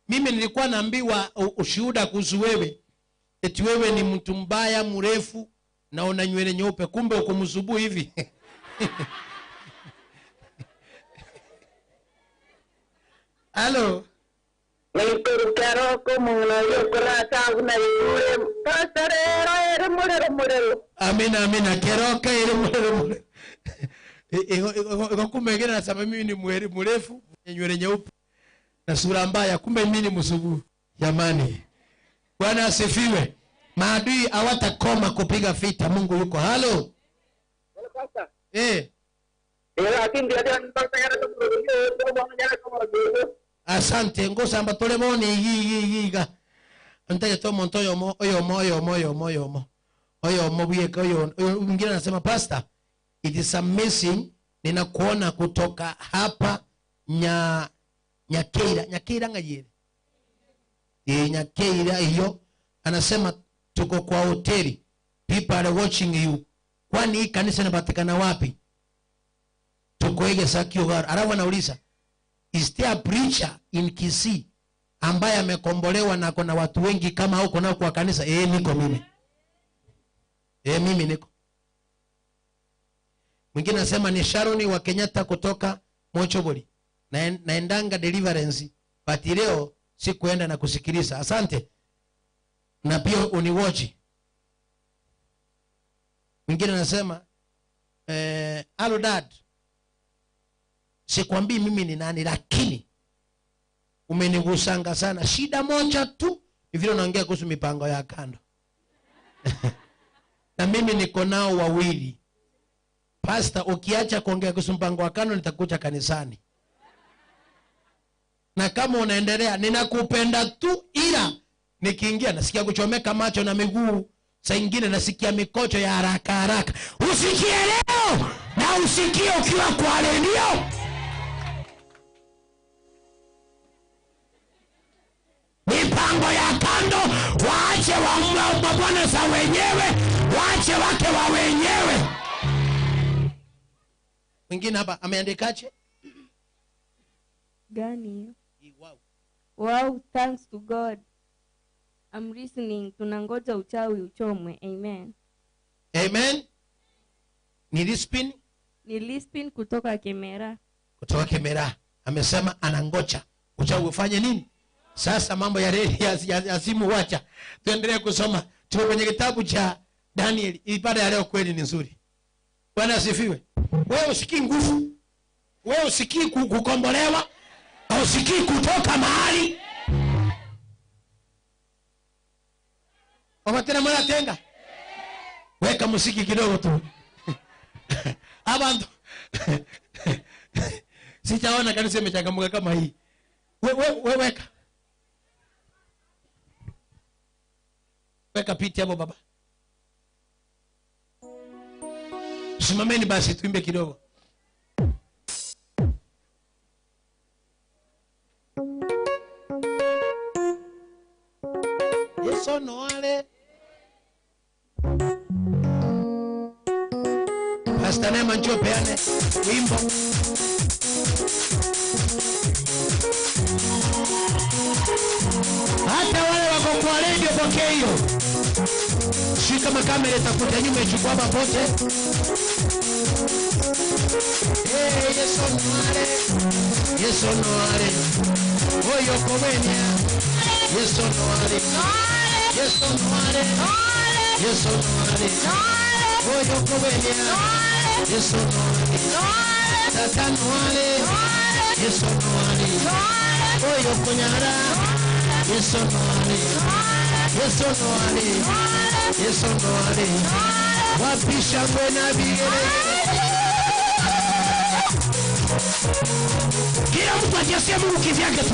S1: Mimi nilikuwa naambiwa ushuhuda kuhusu wewe, eti wewe ni mtu mbaya mrefu na una nywele nyeupe, kumbe uko msubu hivi. Halo. Amina amina keroka ile murero. Kumbe wengine anasema mimi ni mrefu, nywele nyeupe na sura mbaya, kumbe mimi ni msubu. Jamani. Bwana asifiwe. Maadui hawatakoma kupiga vita, Mungu yuko. Halo. Asante ngosa ambatole moni yiga. Ntaje to monto yomo oyomo oyomo oyomo oyomo. Oyomo bweka oyo. Mwingine anasema pastor, it is amazing ninakuona kutoka hapa Nyakeira. Nyakeira ngayere. Nyakeira hiyo. Anasema tuko kwa hoteli. People are watching you. Kwani hii kanisa inapatikana wapi? Tuko Ege Sakio Garo. Alafu anauliza, is there a preacher in Kisii ambaye amekombolewa na kuna watu wengi kama huko nao kwa kanisa? Niko mimi. Mimi niko. Mwingine anasema ni Sharoni wa Kenyatta kutoka Mochobori. Naendanga deliverance, but leo sikuenda na kusikiliza. Asante. Na pia uniwatch. Mwingine anasema hello dad. Sikwambii mimi ni nani, lakini umenigusanga sana. Shida moja tu ni vile unaongea kuhusu mipango ya kando. Na mimi niko nao wawili. Pastor, ukiacha kuongea kuhusu mpango wa kando nitakuja kanisani. Na kama unaendelea, ninakupenda tu, ila nikiingia nasikia kuchomeka macho na miguu. Saa nyingine nasikia mikocho ya haraka haraka. Usikie leo na usikie ukiwa kwa redio. Mipango ya kando waache wa mabwana za wenyewe, waache wake wa wenyewe. Mwingine hapa ameandikaje?
S3: Gani? Wow. Wow, thanks to God. I'm listening. Tunangoja uchawi uchomwe. Amen.
S1: Amen. Ni Lispin?
S3: Ni Lispin kutoka Kemera.
S1: Kutoka Kemera. Amesema anangoja uchawi ufanye nini? Sasa mambo ya reli ya simu wacha. Tuendelee kusoma. Tuko kwenye kitabu cha Daniel. Ibada ya leo kweli ni nzuri. Bwana asifiwe. Wewe usikii nguvu. Wewe usikii kukombolewa. Usikii kutoka mahali. Tena mwana tenga. Weka muziki kidogo tu. Abantu. Sijaona kanisa imechangamka kama hii. We weka. Weka piti hapo baba. Simameni basi tuimbe kidogo. Yesu no ale. Pastor Neema njoo peane wimbo. Hata wale wako kwa radio pokea hiyo. Shika makamera itakuja nyuma ichukua hapa pote. Yesu no ale. Yesu no ale. Oyo komenia. Yesu no ale. Yesu no ale. Yesu no ale. Oyo komenia. Yesu no ale. Tata no ale. Yesu no ale. Oyo konyara. Yesu no ale. Yesu no ale. Yesu no ale. Wapi shangwe na vigelegele. Kila mtu ajiasie Mungu kivyake tu.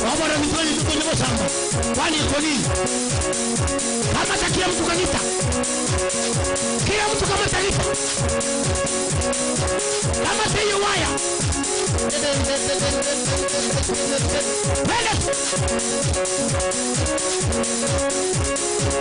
S1: Wabwana mitoni tuko nyebo samba. Kwani iko nini? Kamata kila mtu kanita. Kila mtu kamata kanita. Kamata hiyo waya. Twende tu.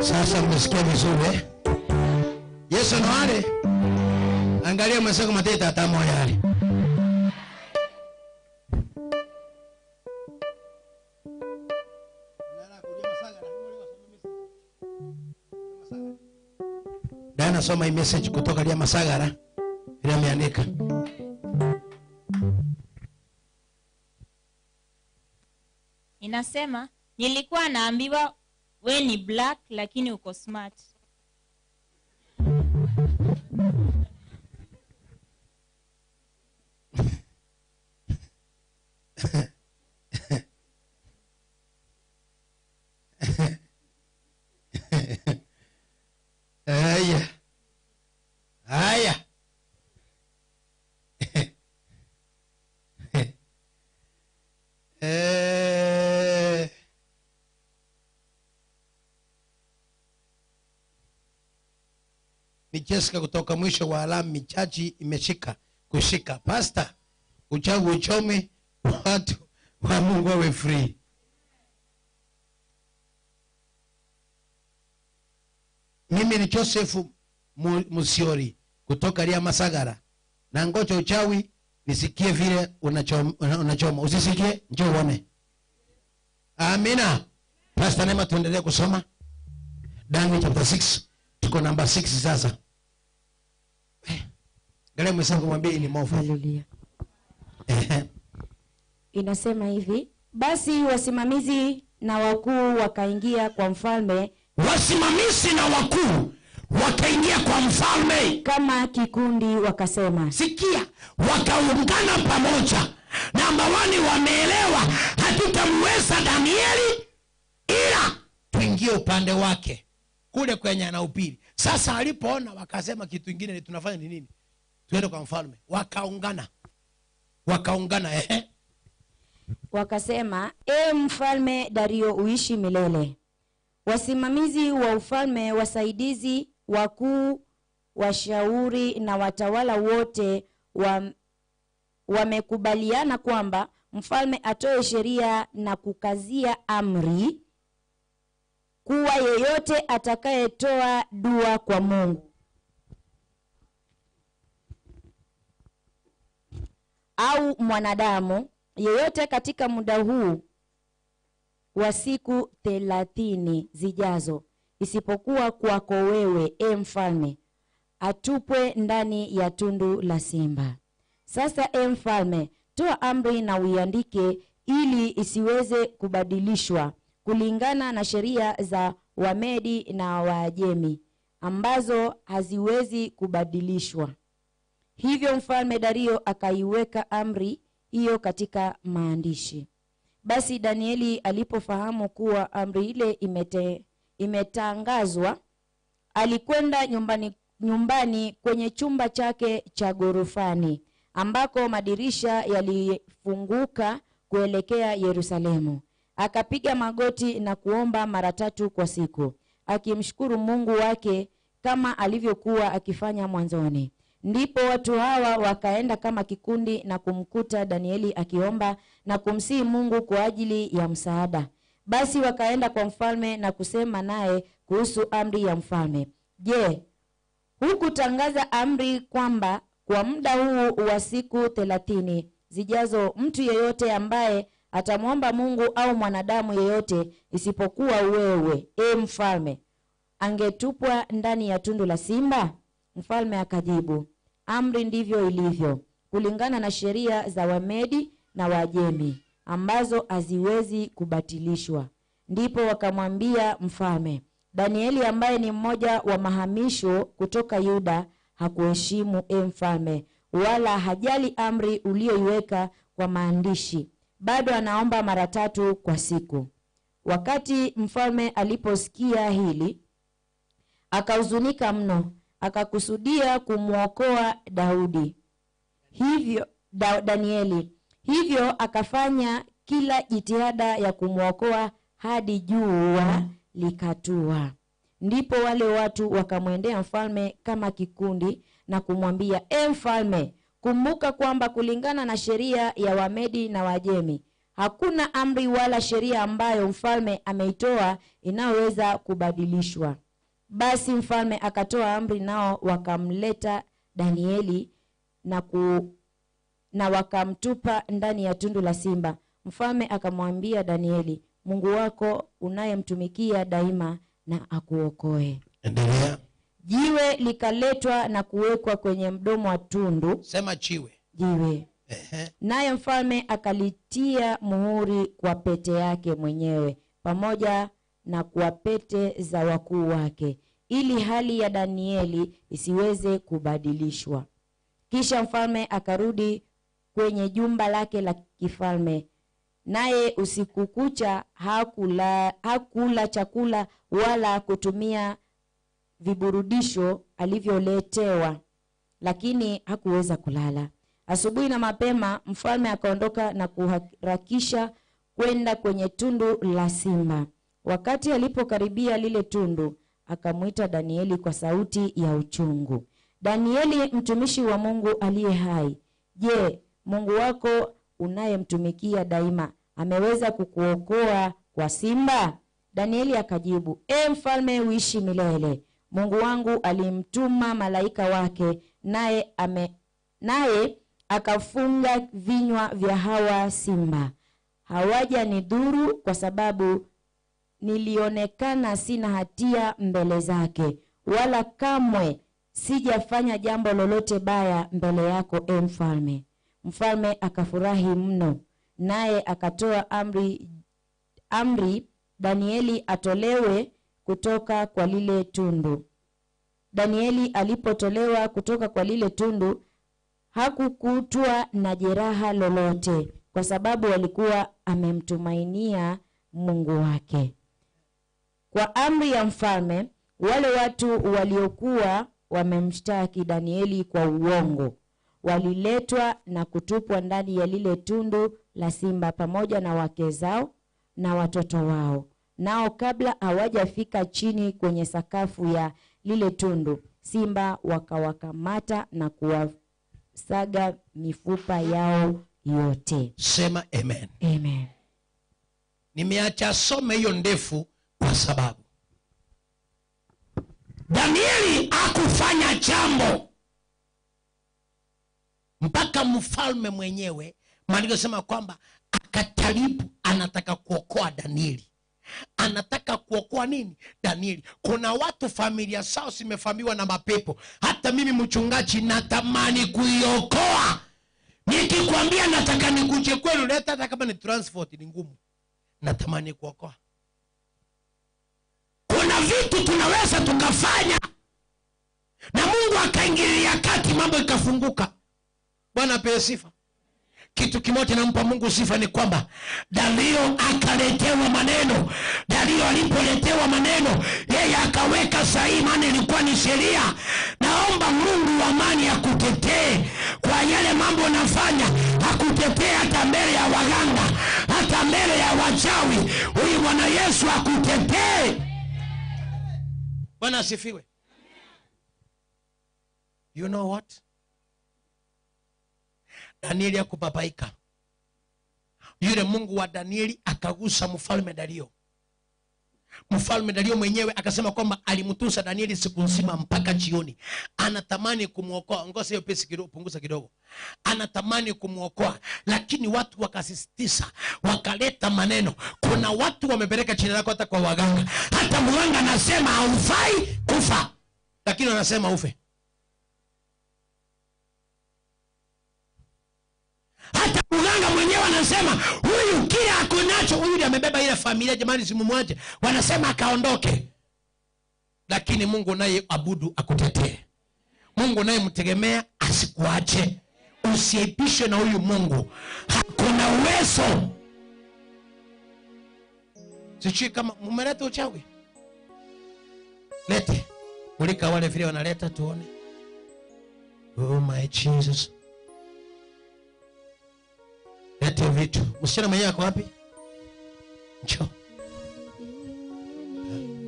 S1: Sasa mmesikia vizuri eh? Yesu noare. Angalia mwenzako mateta atamu yale. Dana, soma hii message kutoka Lia Masagara. Ile ameandika.
S21: Inasema, nilikuwa naambiwa we ni black lakini uko smart.
S1: Haya. Haya. Ni Jessica kutoka mwisho wa alamu michachi imeshika kushika. Pastor, uchawi uchome, watu wa Mungu wawe free. Mimi ni Joseph Musiori kutoka Ria Masagara. Na ngoja uchawi nisikie vile unachoma. Usisikie, njoo uone. Amina. Pastor Neema, tuendelee kusoma Daniel chapter 6. Tuko namba 6 sasa. Gale mwenzangu mwambie ni mofu.
S22: Haleluya. Inasema hivi, basi wasimamizi na wakuu wakaingia kwa mfalme.
S1: Wasimamizi na wakuu wakaingia kwa mfalme
S22: kama kikundi, wakasema.
S1: Sikia, wakaungana pamoja. Namba 1, wameelewa hatutamweza Danieli ila tuingie upande wake kule kwenye anahubiri. Sasa alipoona wakasema kitu kingine ni tunafanya ni nini? Tuende kwa mfalme. Wakaungana. Wakaungana
S22: Wakasema, e mfalme Dario, uishi milele. Wasimamizi wa ufalme, wasaidizi, wakuu, washauri na watawala wote wamekubaliana kwamba mfalme atoe sheria na kukazia amri kuwa yeyote atakayetoa dua kwa Mungu au mwanadamu yeyote katika muda huu wa siku 30 zijazo, isipokuwa kwako wewe, e mfalme, atupwe ndani ya tundu la simba. Sasa e mfalme, toa amri na uiandike ili isiweze kubadilishwa kulingana na sheria za Wamedi na Waajemi ambazo haziwezi kubadilishwa. Hivyo mfalme Dario akaiweka amri hiyo katika maandishi. Basi Danieli alipofahamu kuwa amri ile imetangazwa, alikwenda nyumbani kwenye chumba chake cha gorofani, ambako madirisha yalifunguka kuelekea Yerusalemu. Akapiga magoti na kuomba mara 3 kwa siku, akimshukuru Mungu wake kama alivyokuwa akifanya mwanzoni. Ndipo watu hawa wakaenda kama kikundi na kumkuta Danieli akiomba na kumsihi Mungu kwa ajili ya msaada. Basi wakaenda kwa mfalme na kusema naye kuhusu amri ya mfalme. Je, hukutangaza amri kwamba kwa muda huu wa siku 30 zijazo mtu yeyote ambaye atamwomba Mungu au mwanadamu yeyote isipokuwa wewe, e mfalme, angetupwa ndani ya tundu la simba? Mfalme akajibu, amri ndivyo ilivyo, kulingana na sheria za Wamedi na Wajemi ambazo haziwezi kubatilishwa. Ndipo wakamwambia mfalme, Danieli ambaye ni mmoja wa mahamisho kutoka Yuda hakuheshimu, e mfalme, wala hajali amri uliyoiweka kwa maandishi. Bado anaomba mara 3 kwa siku. Wakati mfalme aliposikia hili, akahuzunika mno, akakusudia kumuokoa Daudi. Hivyo Danieli. Hivyo akafanya kila jitihada ya kumuokoa hadi jua likatua. Ndipo wale watu wakamwendea mfalme kama kikundi na kumwambia, e mfalme, kumbuka kwamba kulingana na sheria ya Wamedi na Wajemi, hakuna amri wala sheria ambayo mfalme ameitoa inayoweza kubadilishwa. Basi mfalme akatoa amri, nao wakamleta Danieli na wakamtupa ndani ya tundu la simba. Mfalme akamwambia Danieli, Mungu wako unayemtumikia daima na akuokoe.
S1: Endelea.
S22: Jiwe likaletwa na kuwekwa kwenye mdomo wa tundu.
S1: Sema jiwe.
S22: Jiwe. Naye mfalme akalitia muhuri kwa pete yake mwenyewe pamoja na kwa pete za wakuu wake, ili hali ya Danieli isiweze kubadilishwa. Kisha mfalme akarudi kwenye jumba lake la kifalme, naye usiku kucha hakula chakula wala kutumia viburudisho alivyoletewa, lakini hakuweza kulala. Asubuhi na mapema mfalme akaondoka na kuharakisha kwenda kwenye tundu la simba. Wakati alipokaribia lile tundu, akamuita Danieli kwa sauti ya uchungu. Danieli, mtumishi wa Mungu aliye hai, je, Mungu wako unayemtumikia daima ameweza kukuokoa kwa simba? Danieli akajibu, e mfalme, uishi milele. Mungu wangu alimtuma malaika wake, naye akafunga vinywa vya hawa simba. Hawajanidhuru kwa sababu nilionekana sina hatia mbele zake, wala kamwe sijafanya jambo lolote baya mbele yako, e mfalme. Mfalme akafurahi mno, naye akatoa amri Danieli atolewe kutoka kwa lile tundu. Danieli alipotolewa kutoka kwa lile tundu, hakukutwa na jeraha lolote, kwa sababu alikuwa amemtumainia Mungu wake. Kwa amri ya mfalme, wale watu waliokuwa wamemshtaki Danieli kwa uongo waliletwa na kutupwa ndani ya lile tundu la simba pamoja na wake zao na watoto wao. Nao kabla hawajafika chini kwenye sakafu ya lile tundu, simba wakawakamata na kuwasaga mifupa yao yote.
S1: Sema amen.
S22: Amen.
S1: Nimeacha some hiyo ndefu kwa sababu Danieli hakufanya jambo mpaka mfalme mwenyewe, maandiko sema kwamba akataribu, anataka kuokoa Danieli. Anataka kuokoa nini? Danieli. Kuna watu familia zao zimefamiwa na mapepo. Hata mimi mchungaji natamani kuiokoa. Nikikwambia nataka nikuje kwenu, leta hata kama ni transport ni ngumu. Natamani kuokoa. Kuna vitu tunaweza tukafanya na Mungu akaingilia kati, mambo ikafunguka. Bwana apewe sifa. Kitu kimoja nampa Mungu sifa ni kwamba Dario akaletewa maneno. Dario alipoletewa maneno, yeye akaweka sahihi, maana ilikuwa ni sheria. Naomba Mungu wa amani akutetee kwa yale mambo unafanya, akutetee hata mbele ya waganga, hata Hata mbele ya wachawi huyu Bwana Yesu akutetee. Bwana asifiwe. You know what? Danieli hakubabaika. Yule Mungu wa Danieli akagusa mfalme Dario. Mfalme Dario mwenyewe akasema kwamba alimtunza Danieli siku nzima mpaka jioni. Anatamani kumuokoa. Ngoja hiyo pesa kidogo, punguza kidogo. Anatamani kumuokoa, lakini watu wakasisitiza, wakaleta maneno. Kuna watu wamepeleka jina lako hata kwa waganga. Hata mganga anasema haufai kufa, lakini wanasema ufe. Hata mganga mwenyewe anasema huyu kile akonacho, huyu ndiye amebeba ile familia, jamani simumwache. Wanasema akaondoke. Lakini Mungu naye abudu akutetee. Mungu naye mtegemea asikuache. Usiepishwe na huyu Mungu. Hakuna uwezo. Sijui kama mmeleta uchawi. Lete. Kulika wale vile wanaleta tuone. Oh my Jesus. Lete vitu. Msichana mwenyewe ako wapi? Njoo.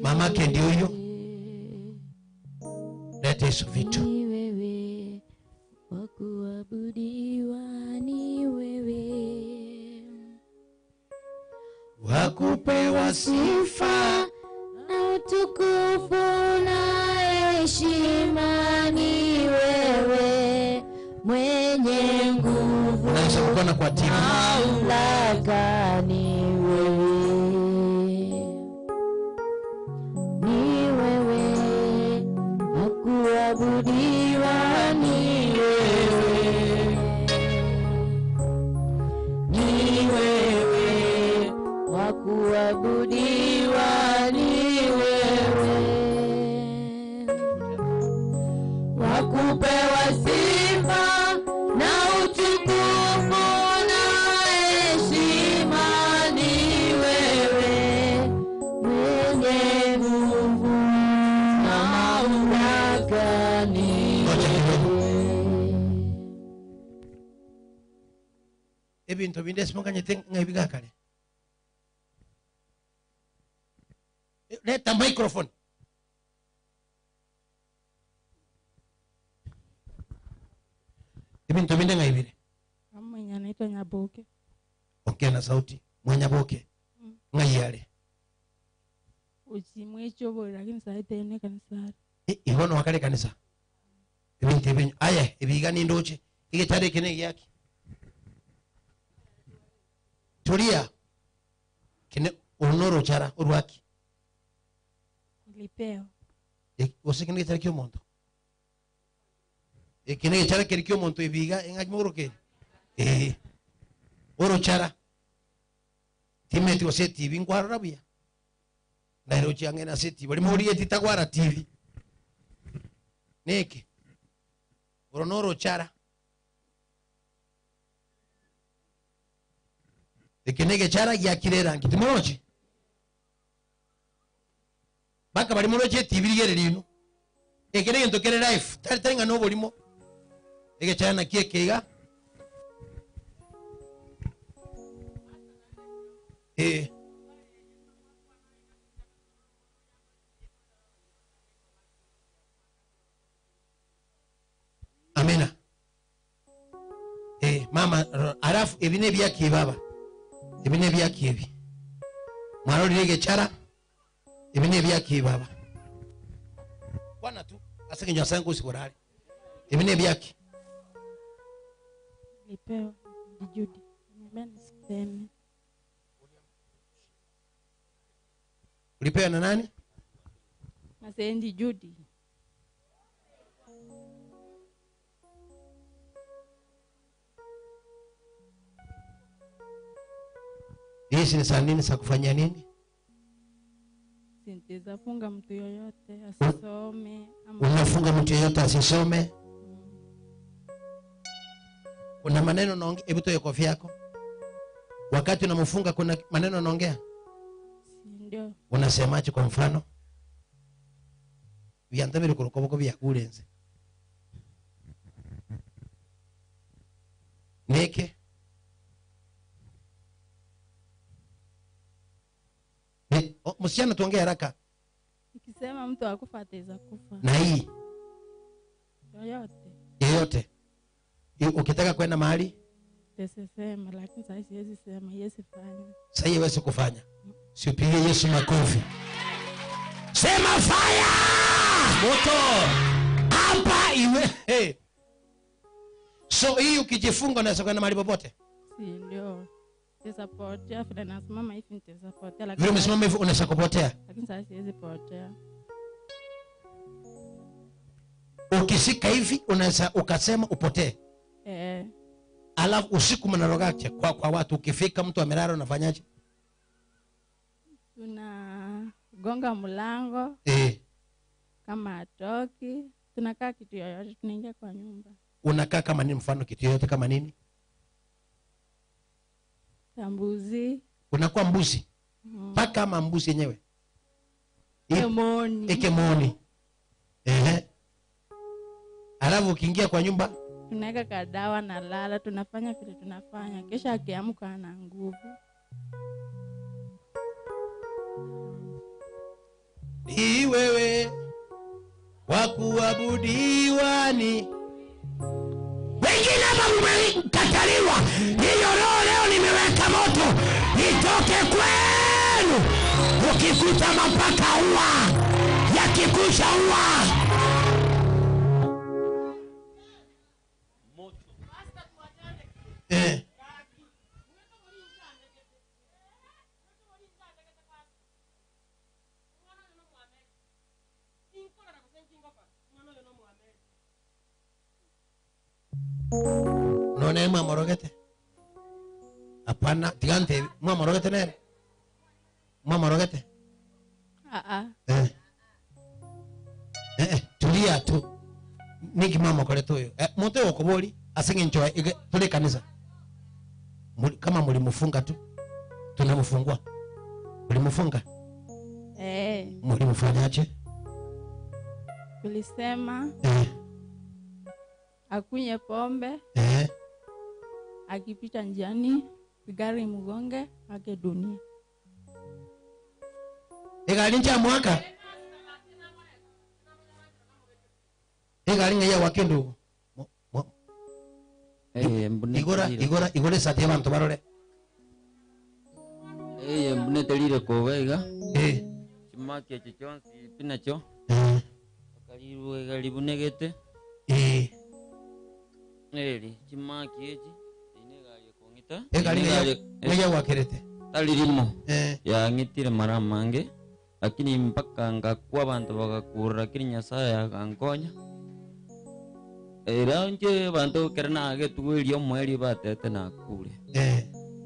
S1: Mamake ndio huyo. Lete hizo vitu.
S20: Ni wewe wa kuabudiwa, ni wewe
S1: wa kupewa sifa
S20: na utukufu na heshima, ni wewe mwenye nguvu.
S1: Unaweza kuona kwa TV.
S20: Mamlaka ni wewe, ni wewe wa kuabudiwa, ni wewe, ni wewe wa kuabudiwa, ni wewe wa kupewa sifa na utukufu na heshima, ni wewe mwenye nguvu na mamlaka, ni wewe.
S1: Ebintu binde simukanyete ng'ebigakale. Leta microphone. Ebintu binde ng'ebire.
S18: Mwenye anaitwa Nyaboke.
S1: Ongea na sauti. Mwanyaboke. Ng'ayale.
S18: Uchimwecho boy lakini saite ene kanisa.
S1: Ihono wakale kanisa. Ebintu ebinyu. Aya, ebigani ndoche. Ige tare kene yaki. Tulia. Kene unoro chara urwaki.
S18: Nilipewa.
S1: Ose kene tare kyo monto. Kene chara kere kyo monto ebiga engaki mogoro ke. Oro chara. Timeti ose TV ngwarora buya. Nairo chiange na seti bali mori etitagwara TV. Neke. Oro noro chara. Ekenege chara yakirera ngitimoroche. Baka bali moroche TV ligere lino. Ekenege ntokere life tari tari ngano bolimo. Ege chara na kiekeiga. Amena. Mama alafu ebine byaki baba. Ebine byaki ebi. Mwarori chara. Ebine byaki baba. Bwana tu asike nyasango usikorale. Ebine byaki.
S18: Nilipewa Judy. Nimeambia niseme.
S1: Ulipewa na nani?
S18: Na Sendi Judy.
S1: Hizi ni saa nini za kufanya nini?
S18: Sinteza funga mtu yoyote asisome.
S1: Unafunga mtu yoyote asisome? Kuna maneno unaongea, hebu toa kofia yako. Wakati unamfunga kuna maneno unaongea?
S18: Ndio.
S1: Unasemaje kwa mfano? Viandamire kurukoboko byakurenze. Neke. Msichana tuongee haraka.
S18: Nikisema mtu akufa ataweza kufa.
S1: Na hii
S18: yoyote.
S1: Yoyote. Ukitaka kwenda mahali
S18: sema, lakini sasa siwezi sema, siwezi fanya.
S1: Sasa huwezi kufanya. Siupige Yesu makofi. Sema fire! Moto! Hapa iwe. Hey. So hii ukijifunga unaweza kwenda mahali popote?
S18: Si ndio. Nitapotea vile nasimama hivi nitapotea, lakini
S1: vile umesimama hivi unaweza kupotea.
S18: Lakini sasa siwezi potea.
S1: Ukishika hivi unaweza ukasema upotee.
S18: Eh.
S1: Alafu usiku mnarogaje kwa watu, ukifika mtu amelala unafanyaje?
S18: Tunagonga mlango. Kama atoki, tunakaa kitu yoyote, tunaingia kwa nyumba.
S1: Unakaa kama nini, mfano kitu yoyote kama nini?
S18: Mbuzi.
S1: Unakuwa mbuzi. Paka ama mbuzi yenyewe?
S18: Ekemoni.
S1: Ekemoni. Alafu ukiingia kwa nyumba
S18: tunaweka kadawa na lala, tunafanya vile tunafanya. Kisha akiamka ana nguvu.
S1: Ni wewe wa kuabudiwa ni. Wengine hapa mmekataliwa. Hiyo roho leo nimeweka moto itoke kwenu. Ukikuta mapaka ua, yakikusha ua. None mwamorogete? Hapana, tigante mwamorogete nere? Mwamorogete? Tulia tu. Niki mama koleto huyo. Mtu okoboli asingenchoa tule kanisa. Kama mlimfunga tu tunamfungua. Mlimfunga? Mlimfanyaje?
S18: Tulisema akunye pombe. Akipita njiani gari mgonge ake dunia.
S1: Egari nja mwaka. Egari ngaya wakindu. Igora igora sati abantu barore.
S2: Mbune telire kowega. Chimaki echo chonsi pinacho. Akaliru egari bunegete. Eri chimaki echi ine gari kongita.
S1: Egari ngaya wakerete.
S2: Talirimo. Ya ngitire mara mange. Lakini mpaka ngakuwa bantu bagakura lakini Nyasaye akankonya. Era nje bantu kerana age tuweli omweli batete nakure.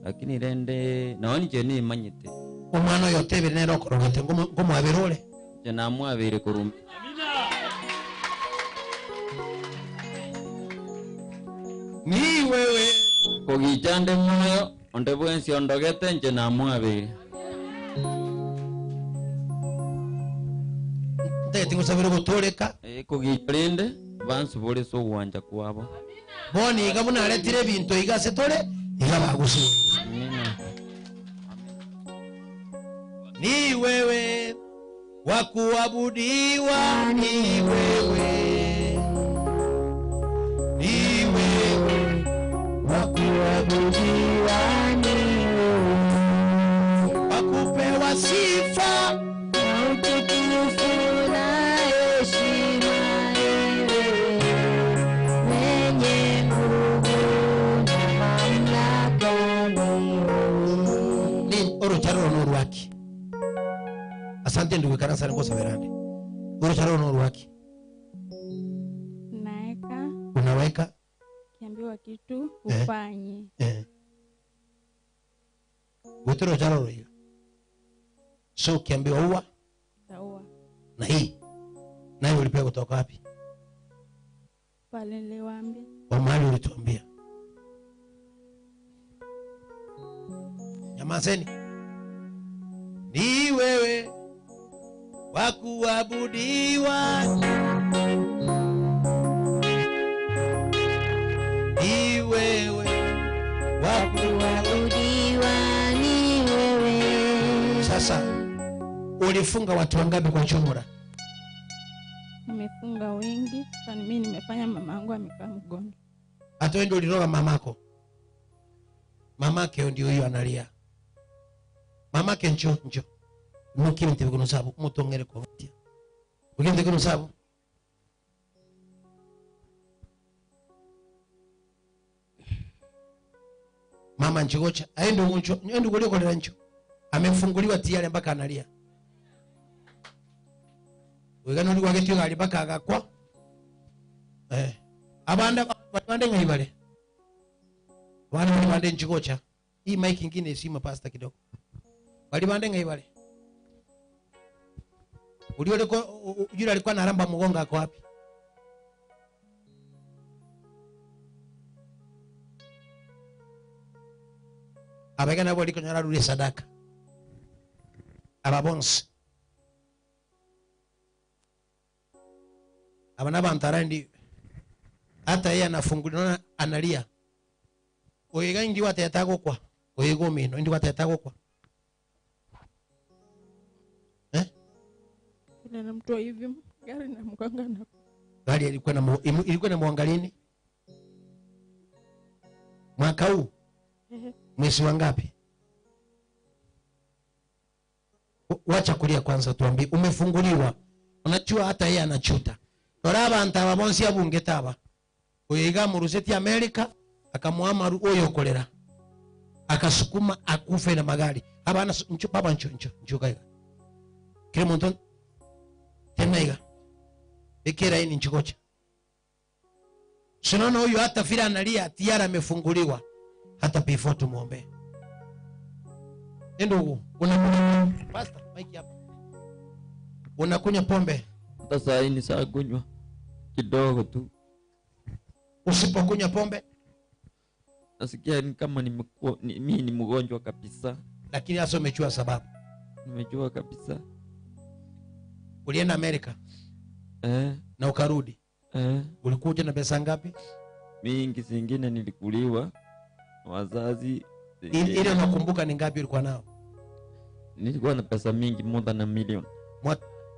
S2: Lakini rende naoni je ni manyite.
S1: Omwana yote binero korogete ngomwabirore.
S2: Je namwabire kurumbi.
S1: Ni wewe
S2: kogichande moyo onde bwensi ondogete nje namwabire.
S1: Ndete ngusabire gutoleka.
S2: Kogichande bansu bole so uwanja kwabo.
S1: Boni igabuna aretire bintu igase tole igabagusu. Ni wewe wa kuabudiwa, ni wewe. Ni wewe wa kuabudiwa, ni wewe. Wa kupewa sifa
S17: na utukufu na heshima.
S1: Asante ndugu kanisa ngosa verande. Urucharo no ruwaki.
S18: Naeka.
S1: Unaweka?
S18: Kiambiwa kitu ufanye.
S1: Utoro charo hiyo. So kiambiwa uwa?
S18: Taua.
S1: Na hii. Nayo ulipewa kutoka wapi?
S18: Pale niliwaambia.
S1: Kwa mahali ulituambia. Nyamazeni. Ni wewe wa kuabudiwa, ni wewe wa kuabudiwa, ni wewe. Sasa Ulifunga watu wangapi kwa jumla?
S18: Nimefunga wengi, sana mimi nimefanya mamangu amekaa mgonjwa.
S1: Hata wewe ndio uliroga mamako. Mamake ndio huyo analia. Mamake njo njo. Mukimte kuno sabu mutongere kwa vutia. Mukimte kuno sabu. Mama njigocha, aende njo, aende kuliko njo. Amefunguliwa tayari mpaka analia. Wegano ndi waketyo gali mpaka agakwa. Abanda bande ngaibale. Wana bande njigocha. Hii mic nyingine isima pastor kidogo. Bali bande ngaibale. Ulioleko yule alikuwa anaramba mgongo ako wapi? Abega nabo liko nyara rule sadaka. Ababonse. Abana bantarandi hata yeye anafunguliwa analia. Oyega ndi watayatago kwa. Oyego mino ndi watayatago kwa.
S18: Na mtu hivi gari na mganga na
S1: gari ilikuwa na ilikuwa na muangalini mwaka huu mwezi wa ngapi? Wacha kulia kwanza, tuambie umefunguliwa. Unajua hata yeye anachuta toraba ntaba bonsi abunge taba oyiga mu ruseti America akamuama oyo kolera akasukuma akufe na magari abana ncho baba ncho ncho ncho kaiga kile muntu tena iga ikera hii ni nchikocha. Sinaona huyu hata vile analia tayari amefunguliwa. Hata before tumuombe. Ndugu, unakunywa pastor mic hapa. Unakunywa pombe?
S2: Hata saa hii ni saa kunywa kidogo tu.
S1: Usipokunywa pombe
S2: nasikia ni kama nimekuwa mimi ni mgonjwa kabisa.
S1: Lakini hasa umejua sababu.
S2: Nimejua kabisa.
S1: Ulienda Amerika? Na ukarudi? Ulikuja na pesa ngapi?
S2: Mingi, zingine nilikuliwa wazazi.
S1: Ile unakumbuka ni ngapi ulikuwa nao?
S2: Nilikuwa na pesa mingi, more than a million.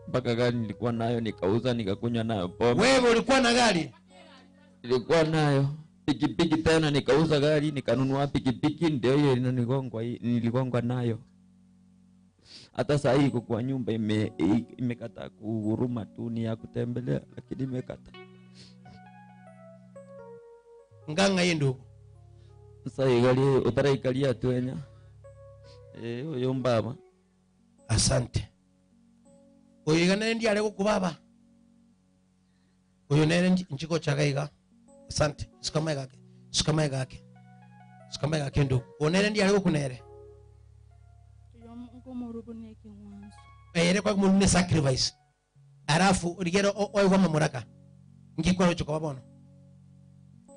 S2: Mpaka gari nilikuwa nayo nikauza nikakunywa nayo pombe.
S1: Wewe ulikuwa na gari?
S2: Nilikuwa nayo pikipiki tena nikauza gari nikanunua pikipiki, ndio hiyo inanigongwa, niligongwa nayo. Hata saa hii kwa nyumba imekata kuhuruma tu ni ya kutembelea, lakini imekata.
S1: Nganga hii ndugu.
S2: Sasa igali utaraikalia tu enya. Huyo mbaba.
S1: Asante. Oyo nene ndi aleko kubaba. Oyo nene nchiko chagaiga. Asante. Sikamaiga yake. Sikamaiga yake. Sikamaiga yake ndugu. Onene ndi aleko kunere. Ere kwa munne sacrifice. Alafu rigero oyo kwa mamuraka. Ngikwa rocho kwa bono.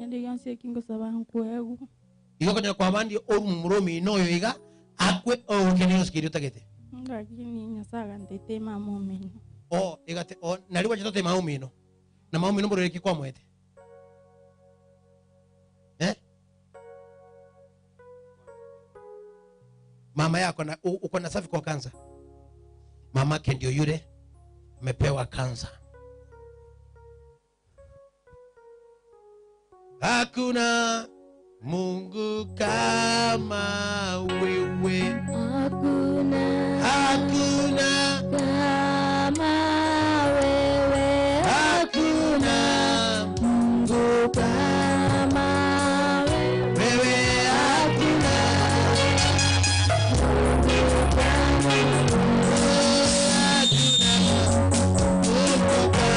S18: Ndi yansi kingo sabanku egu.
S1: Igo konya kwa bandi oru muromi noyo iga akwe o kenyo skiri utagete.
S18: Lakini nyasaga ndete mama mino.
S1: O igate o naliwa chitote maumino. Na maumino mboro kwa mwete. Mama yako na uko na safi kwa kansa. Mamake ndio yule amepewa kansa. Hakuna Mungu kama wewe.
S20: Hakuna.
S1: Hakuna
S20: kama wewe.
S1: Hakuna
S20: Mungu kama wewe.
S1: Wewe hakuna.
S20: Mungu kama wewe.
S1: Hakuna Mungu kama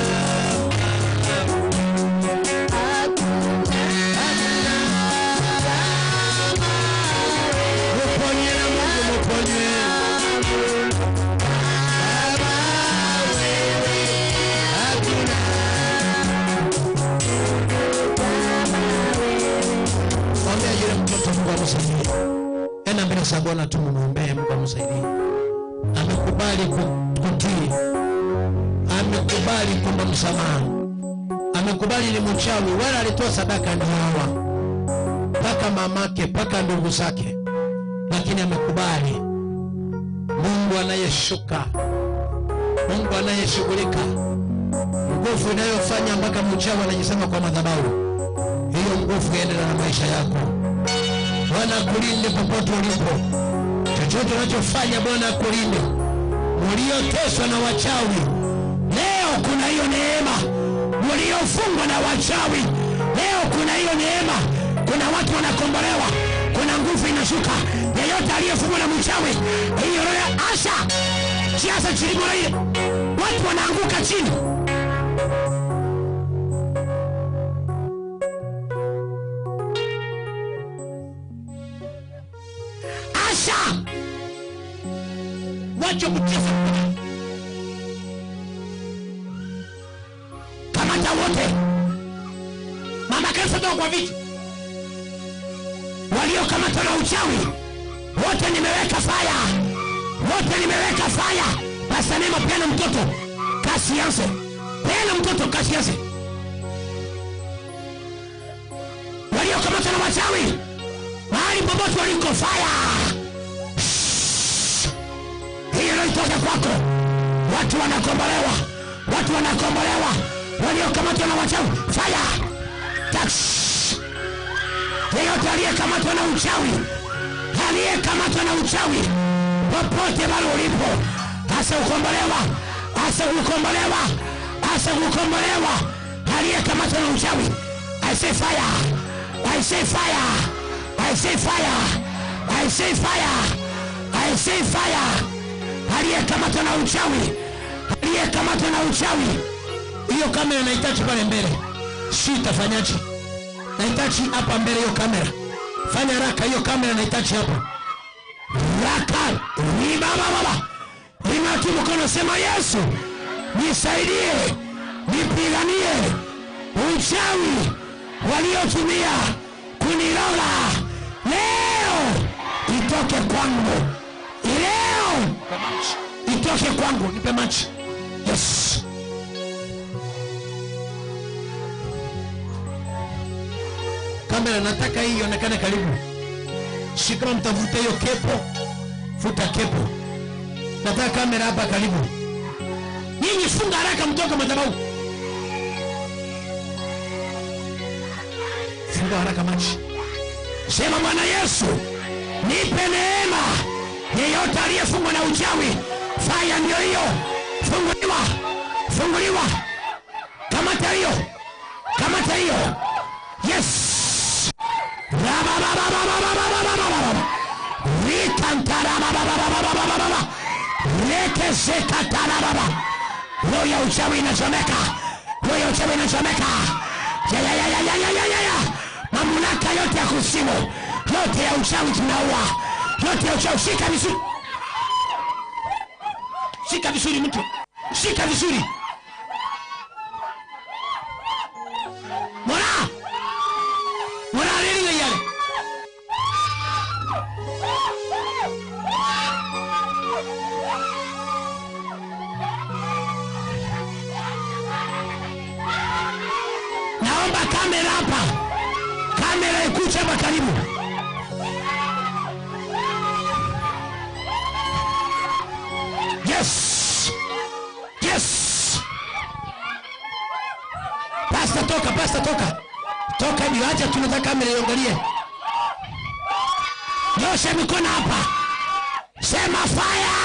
S1: Ena mbele za Bwana tumuombee Mungu amsaidie. Amekubali kutii. Amekubali kuomba msamaha. Amekubali ni mchawi, wala alitoa sadaka ndio hawa. Paka mamake, paka ndugu zake. Lakini amekubali. Mungu anayeshuka Mungu anayeshughulika. Nguvu inayofanya mpaka mchawi anajisema kwa madhabahu, hiyo nguvu iendelee na maisha yako. Bwana akulinde popote ulipo. Chochote unachofanya Bwana akulinde. Mlioteswa na wachawi, leo kuna hiyo neema. Mliofungwa na wachawi, leo kuna hiyo neema. Kuna watu wanakombolewa, kuna nguvu inashuka. Yeyote aliyefungwa na mchawi, hiyo roho ya asha siasa chini ile, watu wanaanguka chini. Asha, wacha kucheza. Kamata wote. Mama kanisa toka kwa viti. Waliokamatwa na uchawi wote nimeweka fire. Wote nimeweka fire. Basi neema, peana mtoto kasianze. Peana mtoto kasianze. Waliokamatwa na wachawi mahali popote waliko, fire. Hiyo itoke kwako. Watu wanakombolewa. Watu wanakombolewa. Waliokamatwa na wachawi, fire. Tax. Yeyote aliyekamatwa na uchawi, aliyekamatwa na uchawi, popote pale ulipo, hasa ukombolewa, hasa ukombolewa, hasa ukombolewa. Aliyekamatwa na uchawi, I say fire, I say fire, I say fire, I say fire, I say fire. Aliyekamatwa na uchawi, aliyekamatwa na uchawi. Hiyo kamera nahitaji pale mbele. Si itafanyaje? Nahitaji hapa mbele hiyo kamera. Fanya haraka, hiyo kamera nahitaji hapa. Raka, riba baba. Inua tu mkono, sema Yesu, nisaidie, nipiganie uchawi waliotumia kuniroga. Leo itoke kwangu. Leo itoke kwangu. Nipe maji. Yes. Kamera nataka hii ionekane karibu. Shika, mtavute hiyo kepo. Futa kepo. Nataka kamera hapa karibu. Nyinyi funga haraka mtoke madhabahu. Funga haraka maji. Sema Bwana Yesu, nipe neema. Yeyote aliyefungwa na uchawi, fire ndio hiyo. Funguliwa. Funguliwa. Kamata hiyo. Kamata hiyo. Yes. Roho ya uchawi inachomeka. Roho ya uchawi inachomeka. Ya ya ya ya ya ya ya. Mamlaka yote ya kuzimu, yote ya uchawi tunaua. Yote ya uchawi, shika vizuri. Shika vizuri mtu. Shika vizuri. Mora. Mora nini yale? Naomba kamera hapa. Kamera ikuje hapa karibu. Yes. Yes. Pasta toka, pasta toka. Toka hivi, acha tunataka kamera iangalie. Nyosha mikono hapa. Sema fire.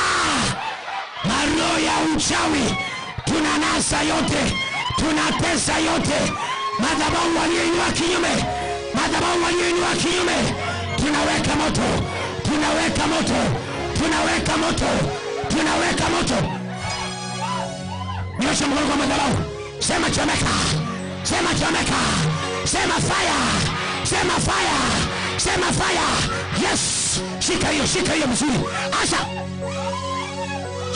S1: Maroho ya uchawi tunanasa yote, tunatesa yote. Madhabahu walioinua kinyume, madhabahu walioinua kinyume, tunaweka moto, tunaweka moto, tunaweka moto, tunaweka moto. Nyosha mkono kwa madhabahu. Sema chomeka. Sema chomeka. Sema fire. Sema fire. Sema fire. Yes. Shika hiyo, shika hiyo mzuri. Asha.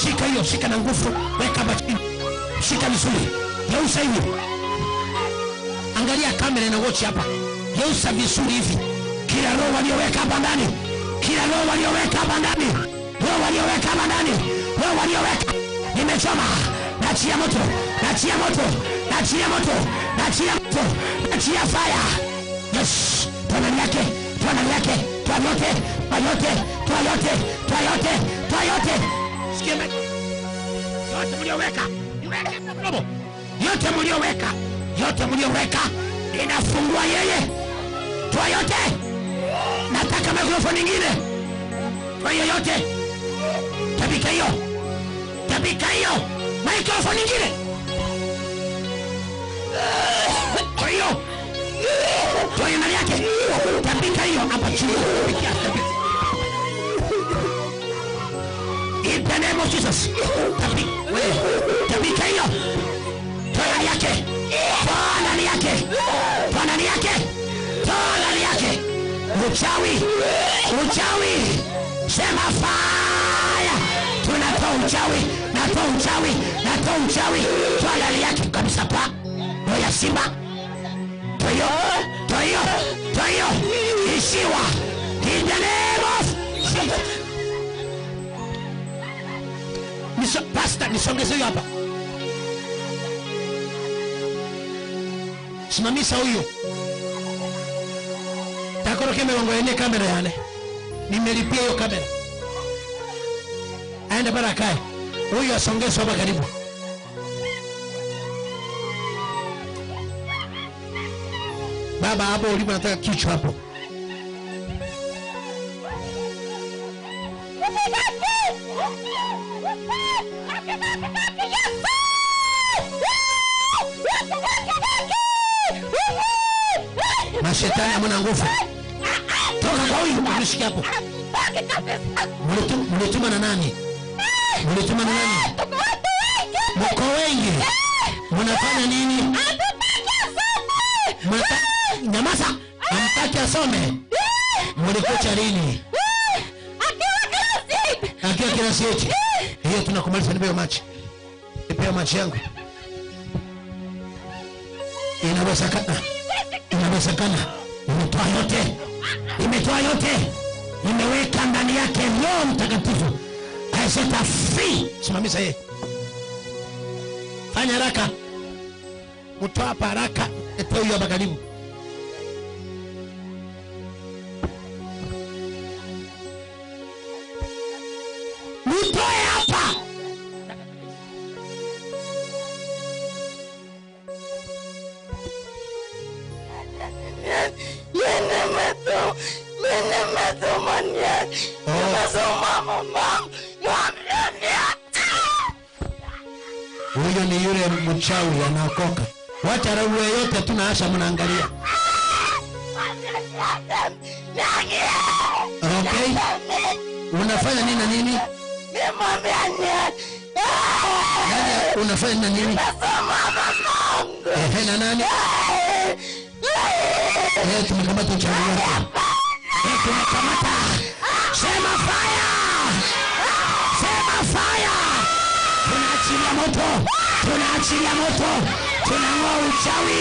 S1: Shika hiyo, shika na nguvu. Weka hapa chini. Shika vizuri. Geuza hivi. Angalia kamera na watch hapa. Geuza vizuri hivi. Kila roho walioweka hapa ndani, kila roho walioweka hapa ndani, roho walioweka hapa ndani, roho walioweka, nimechoma. Nachia moto, nachia moto, nachia moto, nachia moto, nachia fire. Yes. Toa ndani yake, toa ndani yake, toa yote, toa yote, toa yote, toa yote, toa yote. Sikia. Yote mlioweka. Niweke mdomo. Yote mlioweka. Yote mlioweka. Inafungua yeye. Toa yote. Nataka microphone nyingine. Toa hiyo yote. Tabika hiyo. Tabika hiyo. Microphone nyingine. Toa hiyo. Toa hiyo ndani yake. Tabika hiyo hapa chini. Tabika. In the name of Jesus. Tabika hiyo. Toa ndani yake. Toa ndani yake. Toa ndani yake. Toa ndani yake. Uchawi. Uchawi. Sema fire. Tunatoa uchawi. Natoa uchawi. Natoa uchawi. Toa ndani yake kabisa pa. Roho ya simba. Toa hiyo. Toa hiyo. Toa hiyo. Ishiwa. In the name of Jesus. Pastor, nisongeze huyo hapa. Simamisha huyo. Takoroke milango yenye kamera yale. Nimelipia hiyo kamera. Aende bara kae. Huyo asongezwe hapa karibu. Baba hapo ulipo nataka kichwa hapo. Mashetani hamna nguvu. Toka kwa huyu mshike hapo. Mlituma na nani? Mlituma na nani? Mko wengi. Mnafanya nini? Nyamaza. Hamtaki asome. Mlikucha lini? Akiwa class 8. Hiyo tunakumaliza, nipe machi. Nipe machi yangu. Inawezekana. Inawezekana. Imetoa yote. Imetoa yote. Nimeweka ndani yake Roho Mtakatifu. I set her free. Simamisha yeye. Fanya haraka. Mtoa hapa haraka. Etoa huyo hapa karibu. Mtoe hapa. Huyo ni yule mchawi anaokoka. Wacha roho yote tunaasha mnaangalia. Okay. Unafanya nini na nini? Nani unafanya na nini? Ehe, na nani? Eh, tumekamata uchawi wako. Eh, tumekamata. Sema fire. Sema fire. Tunaachilia moto. Tunaachilia moto. Tunang'oa uchawi.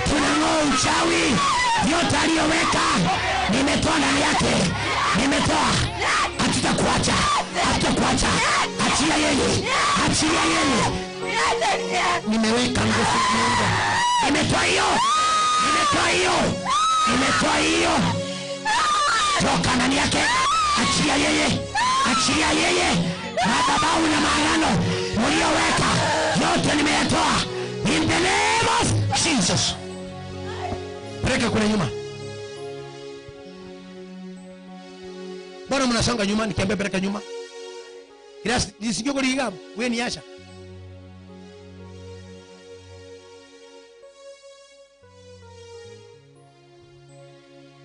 S1: Tunang'oa uchawi. Yote aliyoweka nimetoa ndani yake. Nimetoa. Hatutakuacha. Hatutakuacha. Achia yeye. Achia yeye. Nimeweka nguvu ya Mungu. Nimetoa hiyo. Nimetoa hiyo. Nimetoa hiyo. Toka ndani yake. Achia yeye. Achia yeye. Madhabahu na maagano mlioweka yote nimeyatoa. In the name of Jesus. Peleka kule nyuma. Bwana mnasonga nyuma, nikiambia peleka nyuma. Kila nisijue kuli igamu, wewe ni Asha.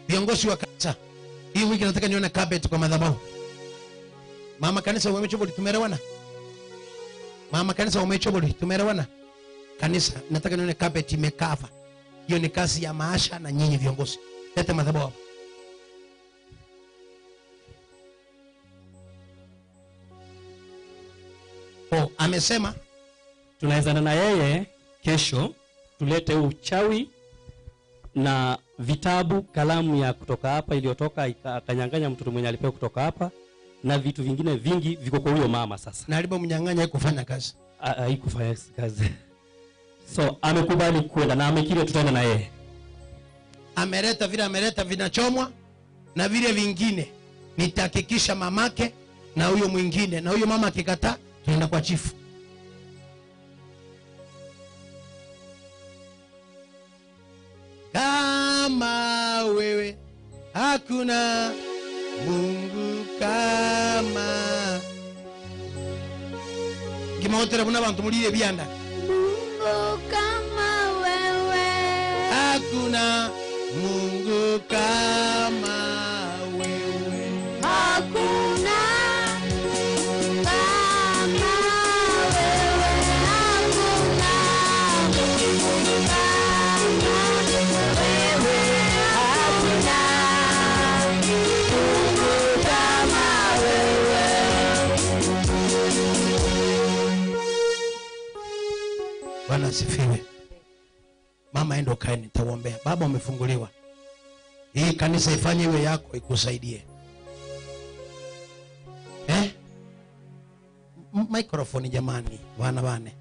S1: Viongozi wa kanisa, hii wiki nataka nione carpet kwa madhabahu. Mama kanisa umechoboli, tumeelewana? Mama kanisa umechoboli, tumeelewana? Kanisa nataka nione carpet imekava. Hiyo ni kazi ya maasha na nyinyi viongozi. Leta madhabahu hapa. Oh, amesema
S7: tunawezana na yeye kesho tulete uchawi na vitabu, kalamu ya kutoka hapa iliyotoka akanyang'anya mtoto mwenye alipewa kutoka hapa na vitu vingine vingi viko kwa huyo mama sasa.
S1: Na alipomnyang'anya haikufanya kazi.
S7: Haikufanya kazi. So amekubali kwenda na amekiri tutaenda na yeye.
S1: Ameleta vile ameleta vinachomwa na vile vingine nitahakikisha mamake na huyo mwingine, na huyo mama akikataa tunaenda kwa chifu. Hakuna Mungu kama. Kimaotera kuna bantu mulire bianda.
S20: Mungu kama wewe.
S1: Hakuna Mungu kama wewe.
S20: Hakuna kama wewe. Hakuna Mungu kama wewe. Hakuna Mungu kama wewe.
S1: Bwana asifiwe. Mama endo kae, nitaombea. Baba umefunguliwa. Hii kanisa ifanye iwe yako, ikusaidie. Microphone jamani, wana bane.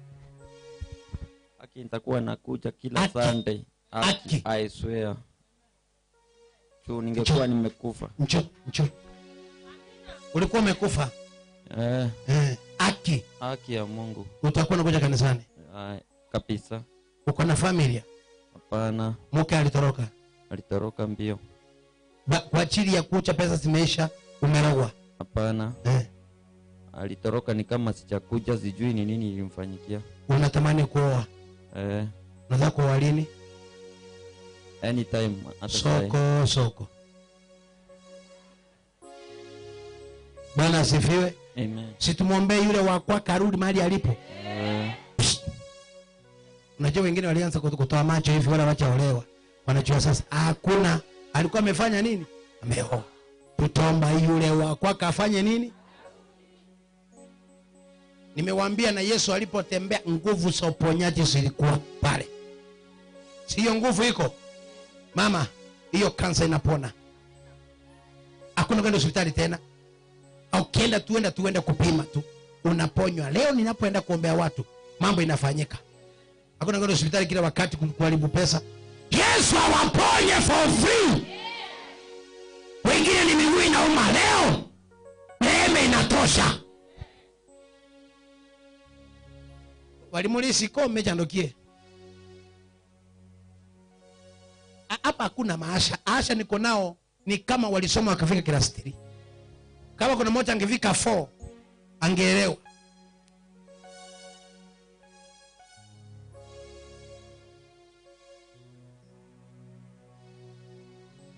S2: Aki nitakuwa nakuja kila Sunday. Aki, I swear. Chu ningekuwa nimekufa.
S1: Ncho. Ulikuwa umekufa? Aki.
S2: Aki ya Mungu.
S1: Utakuwa unakuja kanisani?
S2: Kabisa.
S1: Uko na familia?
S2: Hapana.
S1: Mke alitoroka?
S2: Alitoroka mbio.
S1: Kwa ajili ya kucha pesa zimeisha, umerogwa?
S2: Hapana. Alitoroka ni kama sijakuja, sijui ni nini ilimfanyikia.
S1: Unatamani kuoa? Unataka kuoa lini?
S2: Anytime.
S1: Soko, soko. Bwana asifiwe.
S2: Amen.
S1: Situmuombee yule wa kwake arudi mahali alipo. Unajua wengine walianza kutoa macho hivi wala wachaolewa. Wanajua sasa hakuna alikuwa amefanya nini? Ameoa. Tutomba yule wa kwake afanye nini? Nimewaambia na Yesu alipotembea nguvu za uponyaji zilikuwa pale. Sio nguvu iko? Mama, hiyo kansa inapona. Hakuna kwenda hospitali tena. Au kienda tuenda kupima tu. Unaponywa. Leo ninapoenda kuombea watu, mambo inafanyika. Hakuna kwenda hospitali kila wakati kuharibu pesa. Yesu awaponye for free. Wengine ni miguu inauma leo. Neema inatosha. Walimulisi ko mechandokie. Hapa hakuna maasha. Asha niko nao ni kama walisoma wakafika class 3. Kama kuna mmoja angefika 4 angeelewa.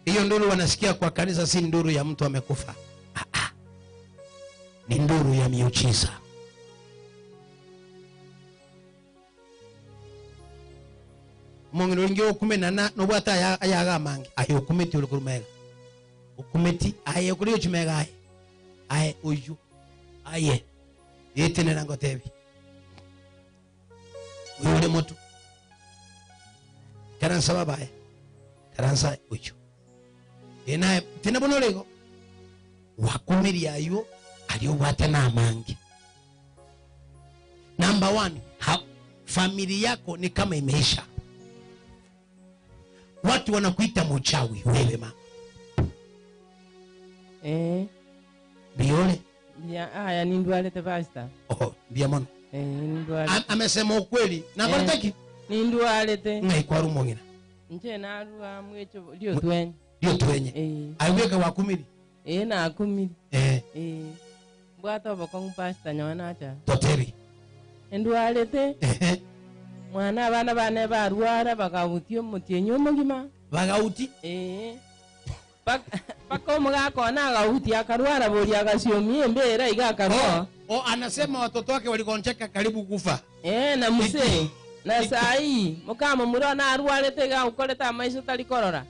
S1: Hiyo nduru wanasikia kwa kanisa si nduru ya mtu amekufa. Ni nduru ya miujiza. Mungu wingi okumena nobwata ayaga mangi. Ayo okumeti ulukurumega. Okumeti aye okuri chumega aye. Aye uyu. Aye. Yetene nangotebi. Uyule moto. Karansa babaye. Karansa uyu. Ena tena bonorego. Wakumiria ayo aliyobwata na mangi. Number 1, familia yako ni kama imeisha. Watu wanakuita mchawi wewe mama. Biole?
S4: Ya aya ni ndwalete pastor.
S1: Oh, bia mono.
S4: Ndwalete.
S1: Amesema ukweli. Na bartaki?
S4: Ni ndwalete.
S1: Ngai kwa rumo ngina.
S4: Nje na ruwa mwecho lio twenye.
S1: Lio twenye. Aiweka wakumiri.
S4: Na akumiri. Mbwata bokong pastor nyona acha.
S1: Toteri.
S4: Ndwalete. Mwana abana bane barwara bakauti omutinyo mugima.
S1: Bagauti?
S4: Paka omugako na agauti akarwara bori akasiomie mbera iga akarwa.
S1: Oh, anasema watoto wake waligonjeka karibu kufa.
S4: Na muse. Na sai mukama murona arwarete ga ukoreta maiso tali korora.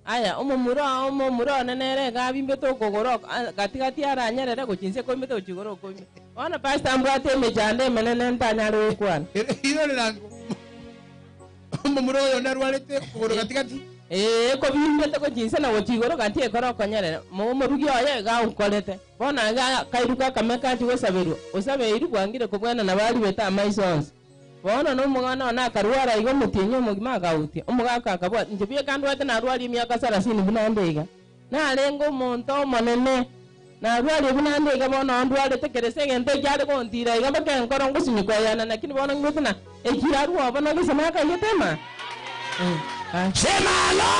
S4: Aya omomuro nenere gabimbe tokogoro katikati aranyerere guchinse koimbe uchigoro koimbe. Ona pastor mbwate mechande menene ntanyare kwana.
S1: Iro langu. Omomuro yo narwarete kogoro katikati.
S4: Ko bimbe to chinse na guchigoro kantie koro konyerere. Momurugi oye ga ukorete. Bona ga kairuka kameka chigosaberwa. Osabeiru bwangire kobwana na bari beta maiso onse. Bona no mugana na karwara igo mutinyo mugima gauti. Omugaka akabwa nje biye kandwate na rwari emyaka 30 buna ndega. Na lengo omonto omonene. Na rwari buna ndega bona ndware tekerese ngento kyare kontira iga bakenkoro ngusinyikwa yana lakini bona ngutuna ekirarwa bona gisemaka yetema.
S1: Sema lo.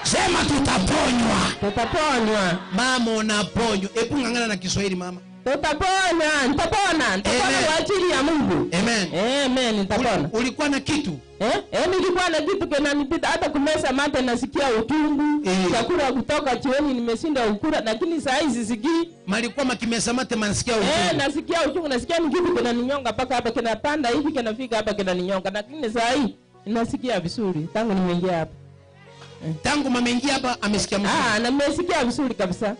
S1: Sema tutaponywa.
S4: Tutaponywa.
S1: Mama unaponywa. Hebu ng'ang'ana na Kiswahili mama.
S4: Tutapona, nitapona, nitapona kwa ajili ya Mungu.
S1: Amen.
S4: Amen, nitapona.
S1: Ulikuwa na kitu?
S4: Nilikuwa na kitu kinanipita hata kumeza mate nasikia uchungu. Chakula kutoka jioni nimeshinda kukula, lakini saa hizi sikii.
S1: Malikuwa makimeza mate manasikia uchungu.
S4: Nasikia uchungu, nasikia ni kitu kinaninyonga mpaka hapa kinapanda hivi kinafika hapa kinaninyonga, lakini saa hii nasikia vizuri tangu nimeingia hapa.
S1: Tangu mameingia hapa amesikia mzuri.
S4: Na nimesikia vizuri kabisa.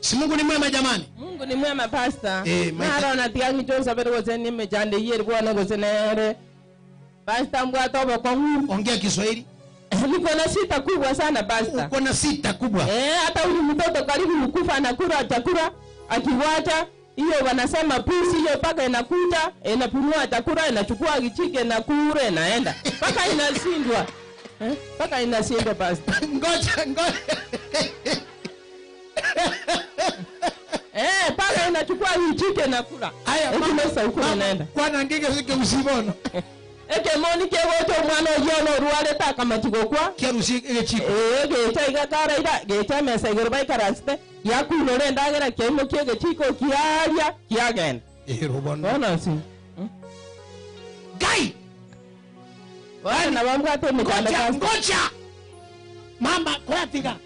S1: Si Mungu ni mwema jamani?
S4: Mungu ni mwema pastor. Mara na tiangi Joseph rose ni mejande yeri bwana gose nere. Pastor mbwa tobo kwa Mungu.
S1: Ongea Kiswahili.
S4: Niko na sita kubwa sana pastor.
S1: Uko na sita kubwa.
S4: Hata huyu mtoto karibu mkufa anakula chakula akiwacha hiyo wanasema pusi hiyo paka inakuja inapumua chakula inachukua kichike na kure inaenda. Paka inashindwa. Paka inashindwa pastor.
S1: Ngoja ngoja.
S4: Paka inachukua kichike na kula.
S1: Haya
S4: mama huko inaenda.
S1: Kwa na ngege sike usibono.
S4: Eke monike wote mwana yono ruwale taka machiko kwa.
S1: Kiarusi ege chiko.
S4: Gecha igakara ida gecha mesa igoro baikaraste. Yakunore ndagera kiaimo kiege chiko kiaria kiagenda.
S1: Rubono.
S4: Bona si.
S1: Gai.
S4: Wana bambwa te mukanda.
S1: Ngoja. Mama kwa tiga.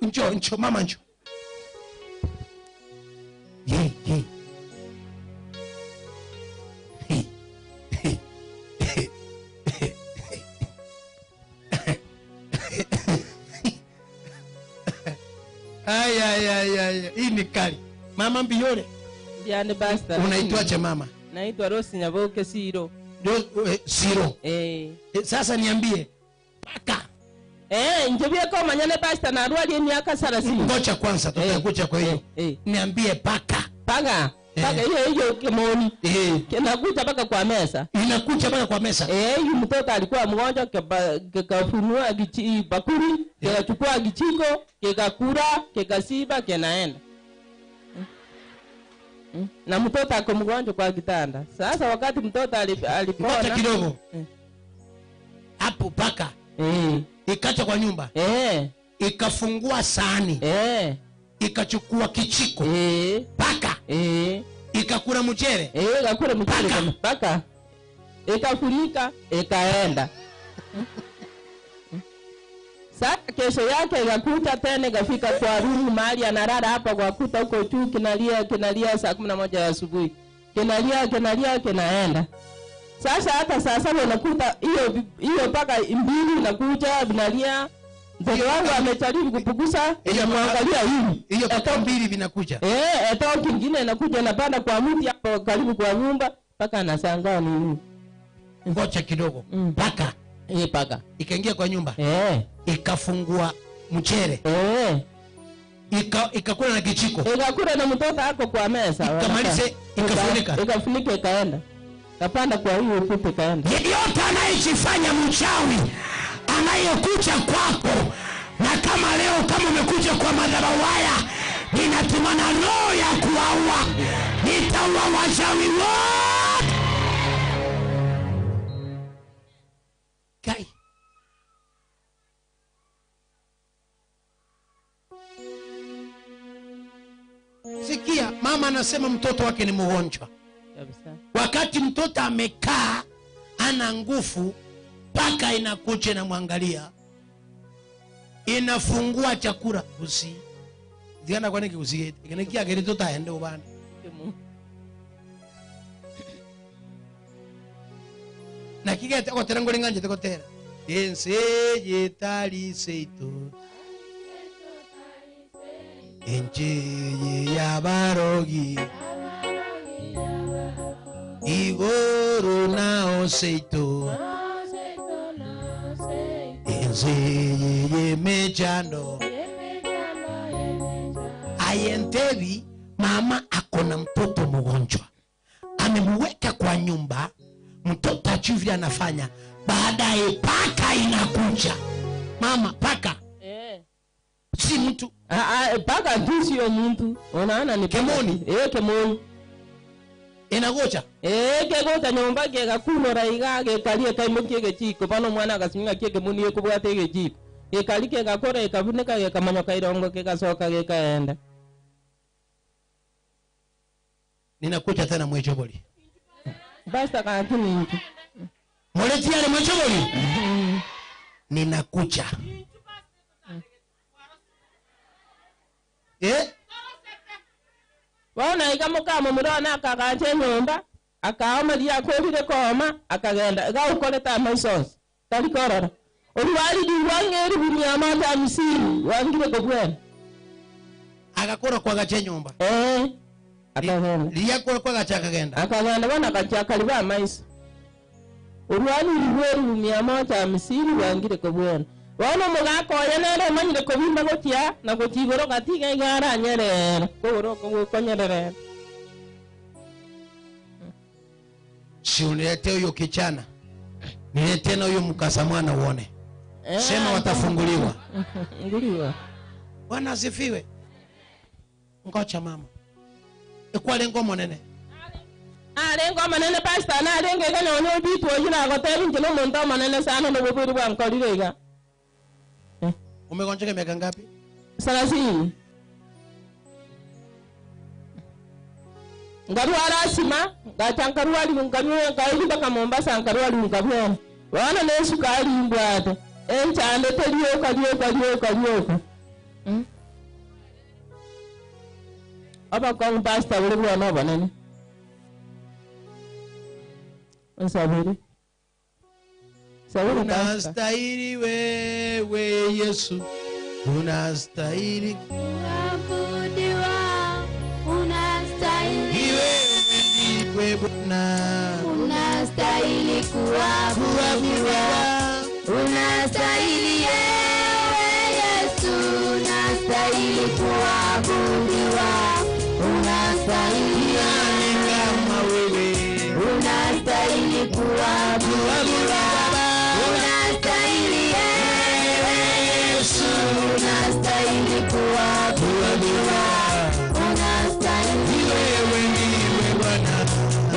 S1: Njo njo mama njo. Ye ye. Ay ay ay ay, hii ni kali. Mama mbiyore.
S4: Ndiane pastor.
S1: Unaitwaje mama?
S4: Naitwa Rose Nyaboke Siro.
S1: Siro. Sasa niambie. Paka.
S4: Njebie kwa manyane pastor na rwali miaka 30.
S1: Ngoja kwanza tutakuja kwa hiyo. Niambie paka.
S4: Paka. Paka hiyo hiyo kimoni. Kinakuja paka kwa meza.
S1: Inakuja paka kwa meza.
S4: Huyu mtoto alikuwa mgonjwa kikafunua bakuli, kikachukua kichiko, kikakula, kikasiba, kinaenda. Na mtoto ako mgonjwa kwa kitanda. Sasa wakati mtoto alipona.
S1: Ngoja kidogo. Hapo paka. Ikacha kwa nyumba. Ikafungua sahani. Ikachukua kichiko. Paka. Ikakula mchele.
S4: Ikakula mchele kama paka. Ikafunika, ikaenda. Sasa kesho yake ikakuta tena ikafika kwa room mahali analala hapa kwa kuta huko juu kinalia kinalia saa 11 ya asubuhi. Kinalia kinalia kinaenda. Sasa hata saa 7 unakuta hiyo hiyo paka mbili inakuja vinalia. Mtoto wangu amejaribu kupukusa, inamwangalia hivi.
S1: Hiyo paka mbili vinakuja.
S4: Eto kingine inakuja inapanda kwa mti hapo karibu kwa nyumba paka anashangaa ni nini.
S1: Ngoja kidogo. Paka.
S4: Paka.
S1: Ikaingia kwa nyumba. Ikafungua mchele. Ikakula na kichiko.
S4: Ikakula na mtoto ako kwa meza.
S1: Ikamalize ikafunika.
S4: Ikafunika ikaenda. Kapanda kwa hiyo ufupi ikaenda.
S1: Yeyote anayejifanya mchawi anayekuja kwako, na kama leo kama umekuja kwa madhabahu haya, ninatumana roho ya kuwaua. Nitaua wachawi wote. Kai. Sikia, mama anasema mtoto wake ni mgonjwa.
S4: Kabisa.
S1: Wakati mtoto amekaa ana nguvu, paka inakuja na mwangalia. Inafungua chakula usi. Diana kwa nini usi? Ikinikia gari tota ende ubani. Na kige tekotera ngori nganje tekotera. Ense yetali seito. Enche ya barogi. Igoro nao seito. Ense ye mechando. Ayentebi mama akona mtoto mgonjwa. Amemweka kwa nyumba, mtoto achuvili anafanya. Baadaye paka inakuja. Mama paka. Si mtu.
S4: Paka tu sio mtu. Unaona ni
S1: kemoni.
S4: Kemoni.
S1: Inagocha?
S4: Ee kegocha nyomba kegakunora iga gekaria kaimukie gechiko bono omwana agasimia kekemuni ekobwata egechiko gekari kegakora gekabuneka gekamanyoka irongo kegasoka gekaenda.
S1: Ninakuja tena mwechoboli.
S4: Basta kanti.
S1: Muletiane mwechoboli. Ninakuja. Eh?
S4: Bona ikamuka murona akagache nyumba akaoma ria korire koma akagenda gaukoreta maisos tali korora oruwali diwangeri bunyama ta misiri wangire kobwena
S1: agakora kwagache nyumba
S4: akagenda
S1: ria kora kwagache akagenda
S4: akagenda bona akachaka liba maiso oruwali rweru bunyama ta misiri wangire kobwena bono mugakoya nere manyire kobimba gotia na gochigoro gatiga igara nyerera kogoro kogokonyerera.
S1: Si uniletee huyo kichana, niletee na huyo mkasa mwana uone. Sema watafunguliwa.
S4: Nguliwa.
S1: Bwana asifiwe. Ngocha mama. Ekwale ngomo nene.
S4: Alengo manene pastor na alenge kana onyo bitu ojina agotebi njino muntu manene sana no bubiri bwa nkorire iga.
S1: Umegonjeka miaka ngapi?
S4: 30. Ngarwara asima, ngachankarwali nganywe ngaili mpaka Mombasa nkarwali ngabona. Wana ne sukari mbwate. Enchande telioka lioka lioka lioka. Aba kwa pastor ule bwana banene. Nsabiri.
S1: Unastahili wewe Yesu, unastahili
S20: kuabudiwa, unastahili
S1: wewe Bwana,
S20: unastahili kuabudiwa, unastahili wewe Yesu, unastahili kuabudiwa, unastahili
S1: kama wewe,
S20: unastahili kuabudiwa. Unastahili Yesu, unastahili kuabudiwa, unastahili
S1: wewe ndiwe Bwana,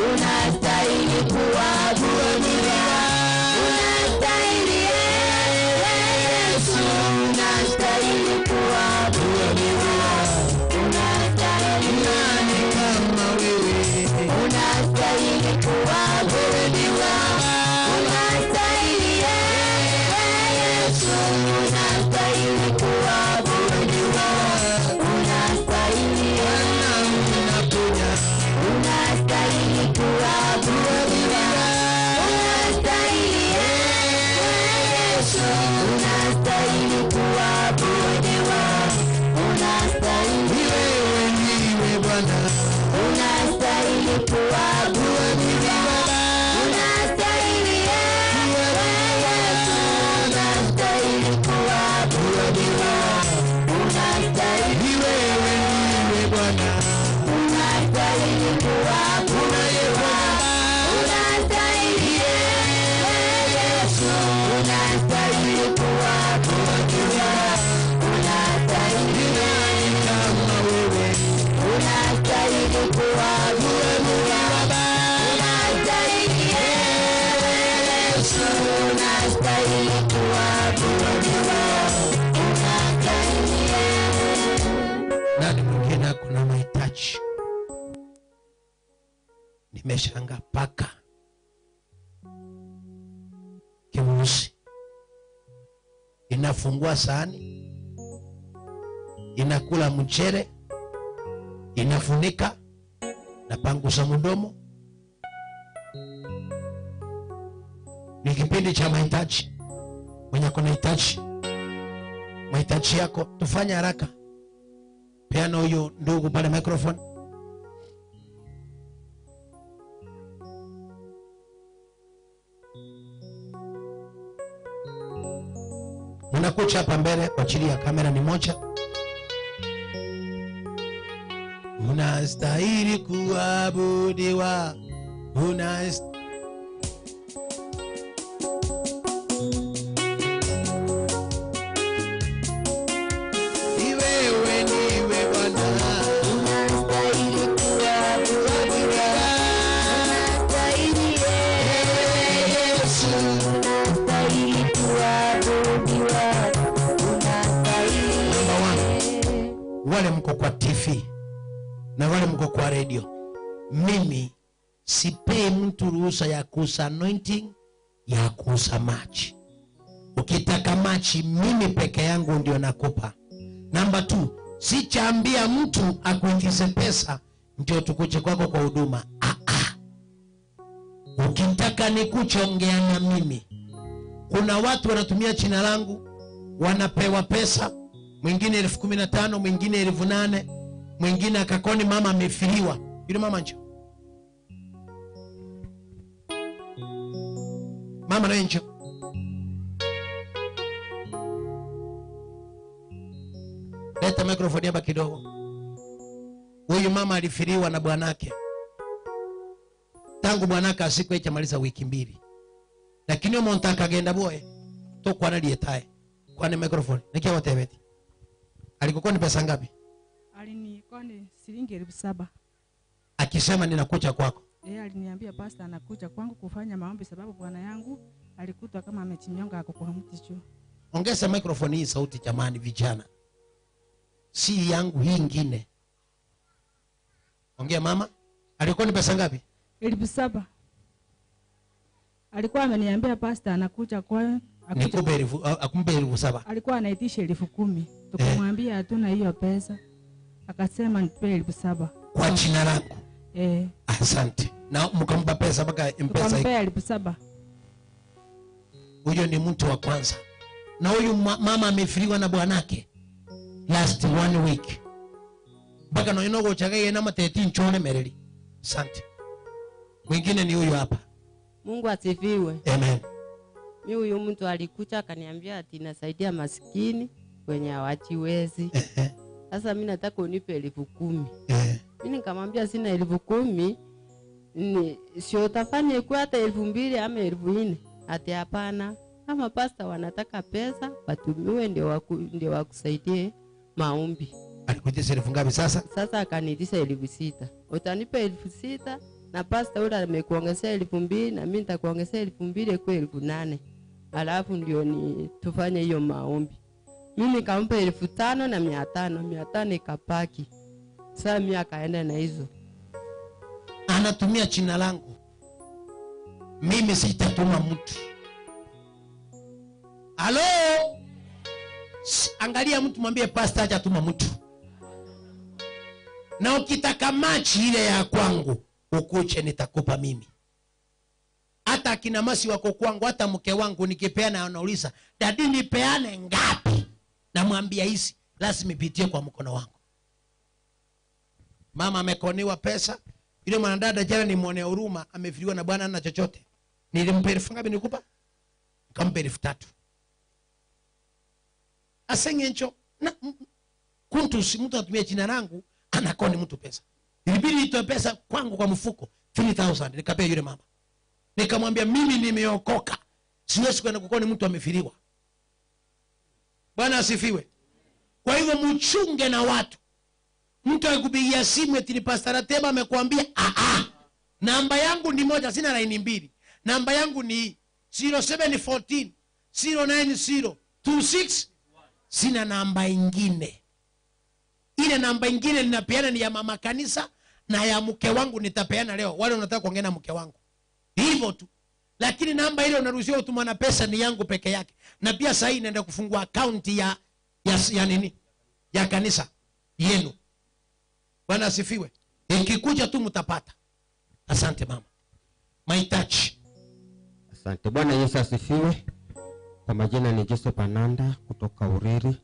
S20: unastahili kuabudiwa, unastahili Yesu, unastahili kuabudiwa, unastahili
S1: nani kama wewe,
S20: unastahili kuabudiwa, unastahili Yesu, unastahili kuabudiwa, unastahili unastahili kuabudiwa, unastahili Yesu, unastahili kuabudiwa, unastahili
S1: wewe ndiwe Bwana,
S20: unastahili kuabudiwa, unastahili Yesu, unastahili kuabudiwa, unastahili
S1: wewe ndiwe Bwana,
S20: unastahili kuabudiwa, unastahili Yesu, unastahili kuabudiwa, unastahili
S1: kama wewe,
S20: unastahili kuabudiwa, unastahili Yesu, unastahili kuabudiwa, unastahili.
S1: Nani mwingine kuna mahitaji? Nimeshangaa paka kimusi inafungua sahani, inakula mchere, inafunika na pangusa mdomo. Ni kipindi cha mahitaji. Mwenye kuna hitaji, mahitaji yako tufanye haraka. Peana huyo ndugu pale microphone. Mnakuja hapa mbele kwa ajili ya kamera ni moja. Unastahili kuabudiwa, unastahili. Wewe ndiwe Bwana,
S20: unastahili kuabudiwa,
S22: Unastahili kuabudiwa, unastahili.
S1: Number 1, wale mko kwa TV na wale mko kwa radio, mimi sipei mtu ruhusa ya kuuza anointing, ya kuuza maji. Ukitaka maji mimi peke yangu ndio nakupa. Number 2, sichaambia mtu akuingize pesa ndio tukuje kwako kwa huduma. Ukitaka nikuchongea na mimi. Kuna watu wanatumia jina langu, wanapewa pesa, mwingine 15,000, mwingine 8,000, mwingine akakoni mama amefiliwa. Yule mama njoo. Mama naye njoo. Leta microphone hapa kidogo. Huyu mama alifiliwa na bwanake. Tangu bwanake asikuwa maliza wiki 2. Lakini umuntu akagenda boye to kwana lietae. Kwana microphone. Nikia watebeti. Alikuwa ni pesa ngapi?
S18: Alinikoni shilingi 7,000.
S1: Akisema ninakuja kwako.
S18: Yeye aliniambia pastor anakuja kwangu kufanya maombi sababu bwana yangu alikutwa kama amechinyonga kwa mti juu.
S1: Ongeza microphone hii sauti jamani vijana. Si yangu hii ingine. Ongea mama. Alikuwa ni pesa ngapi?
S18: 7,000. Alikuwa ameniambia pastor anakuja kwa
S1: nikupe akumpe 7,000.
S18: Alikuwa anaitisha 10,000. Tukamwambia hatuna hiyo pesa. Akasema nipe 7,000.
S1: Kwa jina langu. Asante. Na mkampa pesa mpaka M-Pesa.
S18: Tukampea 7,000.
S1: Huyo ni mtu wa kwanza. Na huyu mama amefiliwa na bwanake last 1 week. Mpaka no inogo chagaye na mateti nchone mereli. Asante. Mwingine ni huyu hapa.
S5: Mungu asifiwe.
S1: Amen.
S5: Mimi huyu mtu alikuja akaniambia ati nasaidia maskini wenye hawajiwezi. Sasa mimi nataka unipe 10,000. Mimi nikamwambia sina 10,000, ni sio utafanya kwa hata 2,000 ama 4,000. Ati hapana. Kama pastor wanataka pesa watumiwe ndio wakusaidie maombi.
S1: Alikuitisha elfu ngapi sasa?
S5: Sasa akaniitisha 6,000. Utanipa 6,000 na pastor yule amekuongezea 2,000 na mimi nitakuongezea 2,000 kwa 8,000. Alafu ndio ni tufanye hiyo maombi. Mimi nikampa 5,500, 500 ikapaki. Sasa mimi akaenda na hizo.
S1: Anatumia jina langu. Mimi sitatuma mtu. Halo? Angalia mtu mwambie pastor hajatuma mtu. Na ukitaka machi ile ya kwangu, ukuche nitakupa mimi. Hata akina masi wako kwangu, hata mke wangu nikipeana anauliza, "Dadi nipeane ngapi?" Namwambia hizi lazima ipitie kwa mkono wangu. Mama amekoniwa pesa. Yule mwanadada jana nimuonea huruma, amefiliwa na bwana na chochote. Nilimpa elfu ngapi nilikupa? Nikampa 3,000. Asengencho na kuntu si mtu atumie jina langu anakoni mtu pesa. Ilibidi nitoe pesa kwangu kwa mfuko 3,000 nikapea yule mama. Nikamwambia mimi nimeokoka. Siwezi kwenda kukoni mtu amefiliwa. Bwana asifiwe. Kwa hivyo mchunge na watu. Mtu akikupigia simu eti ni Pastor Rateba amekuambia namba yangu ni moja, sina laini mbili. Namba yangu ni 0714 090 26. Sina namba ingine. Ile namba ingine ninapeana ni ya mama kanisa na ya mke wangu nitapeana leo. Wale wanataka kuongea na mke wangu. Hivyo tu. Lakini namba ile unaruhusiwa kutuma na pesa ni yangu peke yake. Na pia sasa hii naenda kufungua account ya nini? Ya kanisa yenu. Bwana asifiwe. Ikikuja tu mtapata. Asante mama. My touch.
S6: Asante. Bwana Yesu asifiwe. Kwa majina ni Joseph Ananda kutoka Uriri.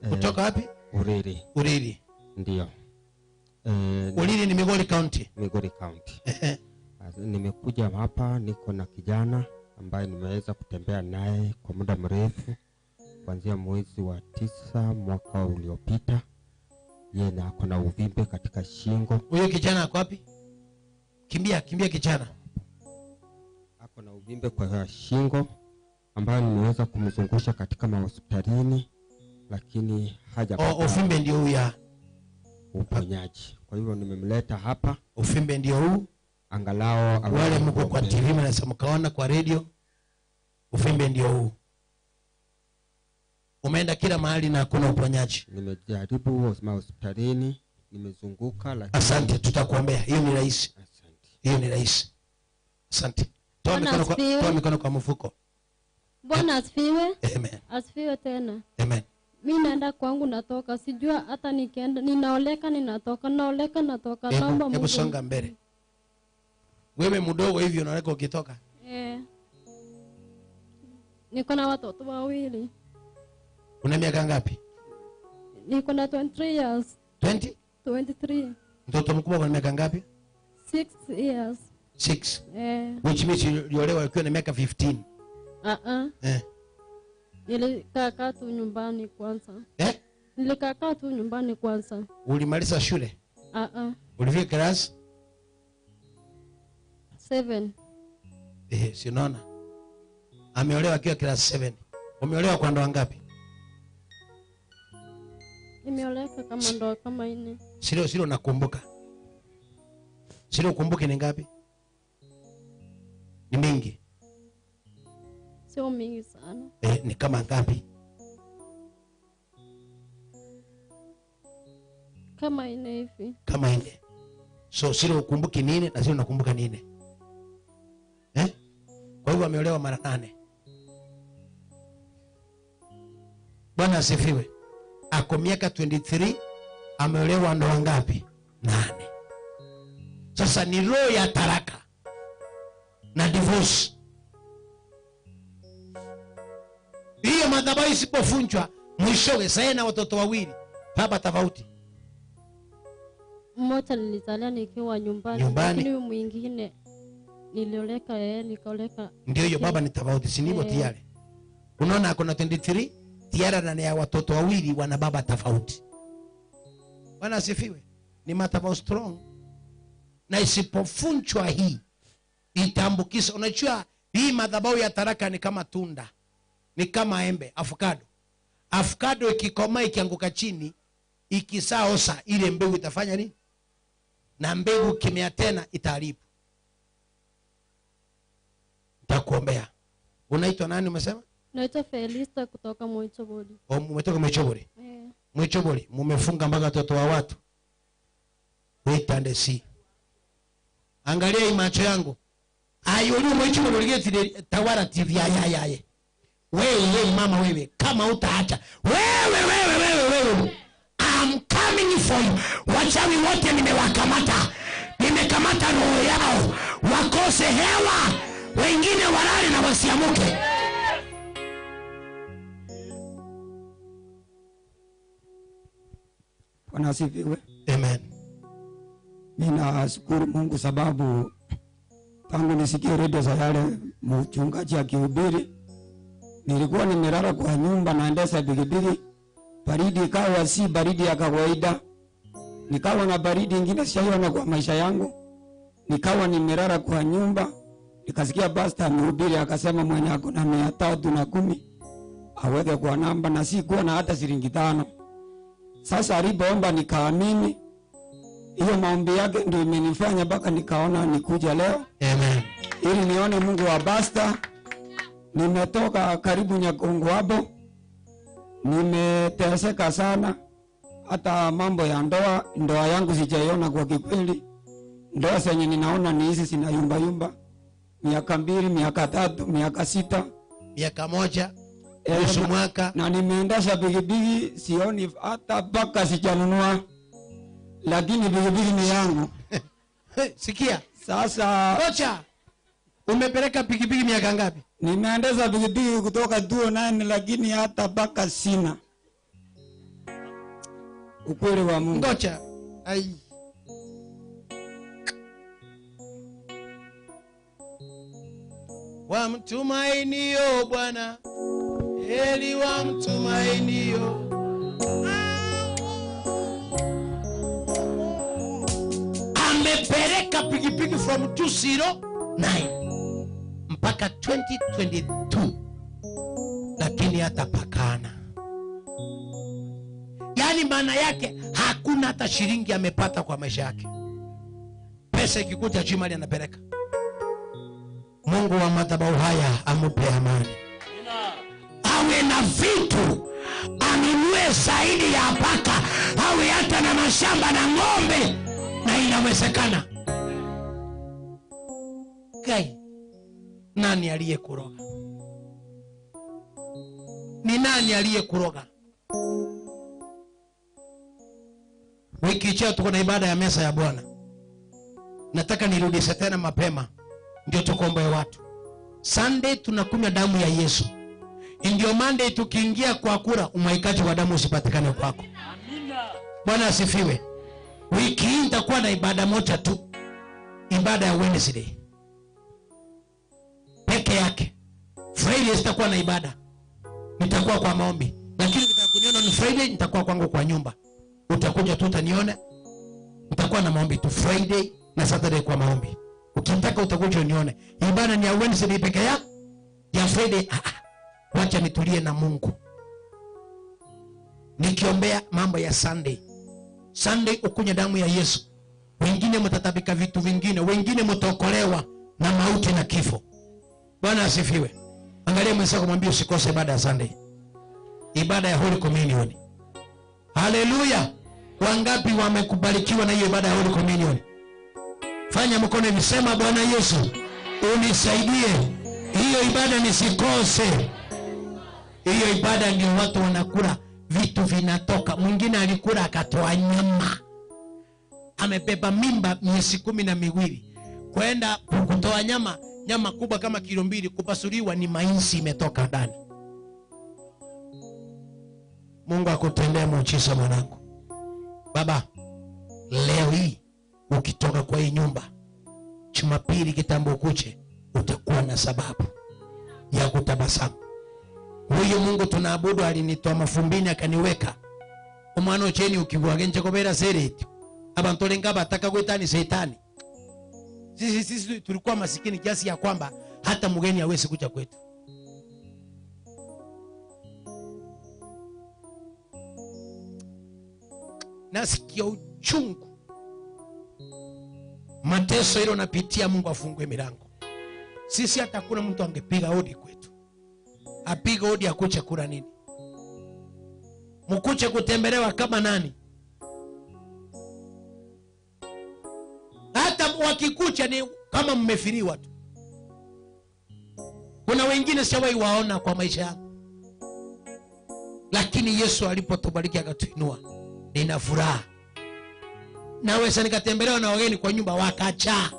S1: Kutoka wapi?
S6: Uriri.
S1: Uriri.
S6: Ndio.
S1: Uriri ni Migori County.
S6: Migori County. Nimekuja hapa niko na kijana ambaye nimeweza kutembea naye kwa muda mrefu kuanzia mwezi wa 9 mwaka uliopita. Yeye na ako na uvimbe katika shingo.
S1: Huyo kijana ako wapi? Kimbia, kimbia kijana.
S6: Ako na uvimbe kwa shingo ambayo nimeweza kumzungusha katika mahospitalini lakini hajapata.
S1: Uvimbe ndio huu ya
S6: uponyaji. Kwa hivyo nimemleta hapa.
S1: Uvimbe ndio huu.
S6: Angalau
S1: wale mko kwa TV mnaweza mkaona kwa radio. Uvimbe Ujumbe ndio huu. Umeenda kila mahali na hakuna uponyaji.
S6: Nimejaribu hospitalini, nimezunguka lakini.
S1: Asante, tutakuombea. Hiyo ni rahisi.
S6: Asante.
S1: Hiyo ni rahisi. Asante. Toa mikono kwa mfuko.
S8: Bwana asifiwe.
S1: Amen.
S8: Asifiwe tena.
S1: Amen.
S8: Mimi naenda kwangu natoka, sijua hata nikienda ninaoleka ninatoka, naoleka natoka. Naomba Mungu.
S1: Hebu songa mbele. Wewe mdogo hivi unaoleka ukitoka?
S8: Eh. Niko na watoto wawili.
S1: Una miaka ngapi?
S8: Niko na 23 years.
S1: 20?
S8: 23.
S1: Mtoto mkubwa ana miaka ngapi?
S8: 6 years.
S1: 6.
S8: Eh.
S1: Which means uliolewa ukiwa na miaka 15.
S8: Nilikaa tu nyumbani kwanza.
S1: Eh?
S8: Nilikaa tu nyumbani kwanza.
S1: Ulimaliza shule? Ulifika class
S8: 7.
S1: Si unaona? Ameolewa akiwa class 7. Umeolewa kwa ndoa ngapi?
S8: Nimeoleka kama ndoa kama 4.
S1: Sio nakumbuka. Sio ukumbuke ni ngapi? Ni mingi.
S8: Sio mingi sana.
S1: Ni kama ngapi?
S8: Kama 4 hivi.
S1: Kama 4. So sio ukumbuke ni 4 na sio nakumbuka ni 4. Kwa hivyo ameolewa mara 8. Bwana asifiwe. Ako miaka 23, ameolewa ndoa ngapi? 8. Sasa ni roho ya taraka na divorce. Hiyo madhabahu isipofunjwa mwishowe sasa na watoto wawili baba tofauti.
S8: Mmoja nilizalia nikiwa nyumbani, lakini mwingine nilioleka yeye nikaoleka.
S1: Ndio hiyo baba ni tofauti, si ndivyo tayari? Unaona ako na 23 tayari na ya watoto wawili wana baba tofauti. Bwana asifiwe. Ni madhabahu strong. Na isipofunjwa hii itaambukiza. Unajua hii madhabahu ya taraka ni kama tunda. Ni kama embe, avocado. Avocado ikikomaa ikianguka chini, ikisaosa ile mbegu itafanya nini? Na mbegu kimea tena itaharibu. Nitakuombea. Unaitwa nani umesema?
S8: Naitwa Felista kutoka Mwichobori.
S1: Oh, umetoka Mwichobori?
S8: Eh.
S1: Mwichobori, mumefunga mpaka watoto wa watu. Wait and see. Angalia hii macho yangu. Ayo ni Mwichobori uligeti Tawara TV ya. Wewe mama wewe, kama utaacha. Wewe. I'm coming for you. Wachawi wote nimewakamata. Nimekamata roho yao. Wakose hewa. Wengine walale na wasiamuke.
S9: Bwana asifiwe.
S1: Amen.
S9: Mimi nashukuru Mungu sababu tangu nisikie redio za yale mchungaji akihubiri, nilikuwa nimelala kwa nyumba naendesha pikipiki. Baridi ikawa si baridi ya kawaida. Nikawa na baridi nyingine sijaiona kwa maisha yangu. Nikawa nimelala kwa nyumba, nikasikia pastor amehubiri akasema mwenye ako na 310 aweke kwa namba, na sikuwa na hata shilingi 5. Sasa alipoomba nikaamini. Hiyo maombi yake ndio imenifanya mpaka nikaona nikuja leo.
S1: Amen.
S9: Ili nione Mungu wa pastor. Nimetoka karibu Nyakongo hapo. Nimeteseka sana. Hata mambo ya ndoa yangu sijaiona kwa kikweli. Ndoa zenye ninaona ni hizi zina yumba yumba. Miaka 2, miaka 3, miaka 6,
S1: miaka 1, nusu mwaka.
S9: Na nimeendesha pikipiki sioni hata mpaka sijanunua. Lakini pikipiki ni yangu.
S1: Sikia.
S9: Sasa
S1: kocha, umepeleka pikipiki miaka ngapi?
S9: Nimeendesha pikipiki kutoka 2009 lakini hata mpaka sina. Ukweli wa Mungu.
S1: Ngoja. Ai. Wamtumainio Bwana, heri wamtumainio. Amepeleka pikipiki from 2009 mpaka 2022, lakini hatapakana. Yaani maana yake hakuna hata shilingi amepata kwa maisha yake. Pesa ikikuja chimali anapeleka. Mungu wa madhabahu haya amupe amani. Awe na vitu, anunue zaidi ya paka, awe hata na mashamba na ng'ombe, na inawezekana. Kai, nani aliyekuroga? Ni nani aliyekuroga? Wiki ijayo tuko na ibada ya meza ya Bwana. Nataka nirudishe tena mapema ndio tukomboe watu. Sunday tunakunywa damu ya Yesu. Ndio Monday tukiingia kwa kura, umwaikaji wa damu usipatikane kwako. Amina. Bwana asifiwe. Wiki hii nitakuwa na ibada moja tu. Ibada ya Wednesday peke yake. Friday sitakuwa na ibada. Nitakuwa kwa maombi. Lakini nitakuniona on Friday, nitakuwa kwangu kwa nyumba. Utakuja tu utaniona. Nitakuwa na maombi tu Friday na Saturday kwa maombi. Ukitaka utakuja unione. Ibada ni ya Wednesday peke yake. Ya Friday wacha nitulie na Mungu. Nikiombea mambo ya Sunday. Sunday ukunywe damu ya Yesu. Wengine mtatabika vitu vingine, wengine mtaokolewa na mauti na kifo. Bwana asifiwe. Angalia mwenzako mwambie usikose ibada ya Sunday. Ibada ya Holy Communion. Haleluya. Wangapi wamekubalikiwa na hiyo ibada ya Holy Communion? Fanya mkono hivi, sema Bwana Yesu, unisaidie hiyo ibada nisikose. Hiyo ibada ndio watu wanakula vitu vinatoka. Mwingine alikula akatoa nyama. Amebeba mimba miezi 12. Kwenda kutoa nyama, nyama kubwa kama kilo 2, kupasuliwa ni mainsi imetoka ndani. Mungu akutendee muujiza mwanangu. Baba, leo hii ukitoka kwa hii nyumba, Jumapili kitambo kuche, utakuwa na sababu ya kutabasamu. Huyu Mungu tunaabudu alinitoa mafumbini akaniweka. Omwana ocheni ukibwage nchekobera sereti. Abantu lenga bataka kuitani shetani. Sisi tulikuwa masikini kiasi ya kwamba hata mgeni hawezi kuja kwetu. Nasikia uchungu. Mateso hilo napitia, Mungu afungue milango. Sisi hata kuna mtu angepiga hodi kwetu. Apiga hodi akuche kula nini? Mkuche kutembelewa kama nani? Hata wakikucha ni kama mmefiriwa tu. Kuna wengine sijawahi waona kwa maisha yangu. Lakini Yesu alipotubariki akatuinua, nina furaha. Naweza nikatembelewa na wageni kwa nyumba wakacha.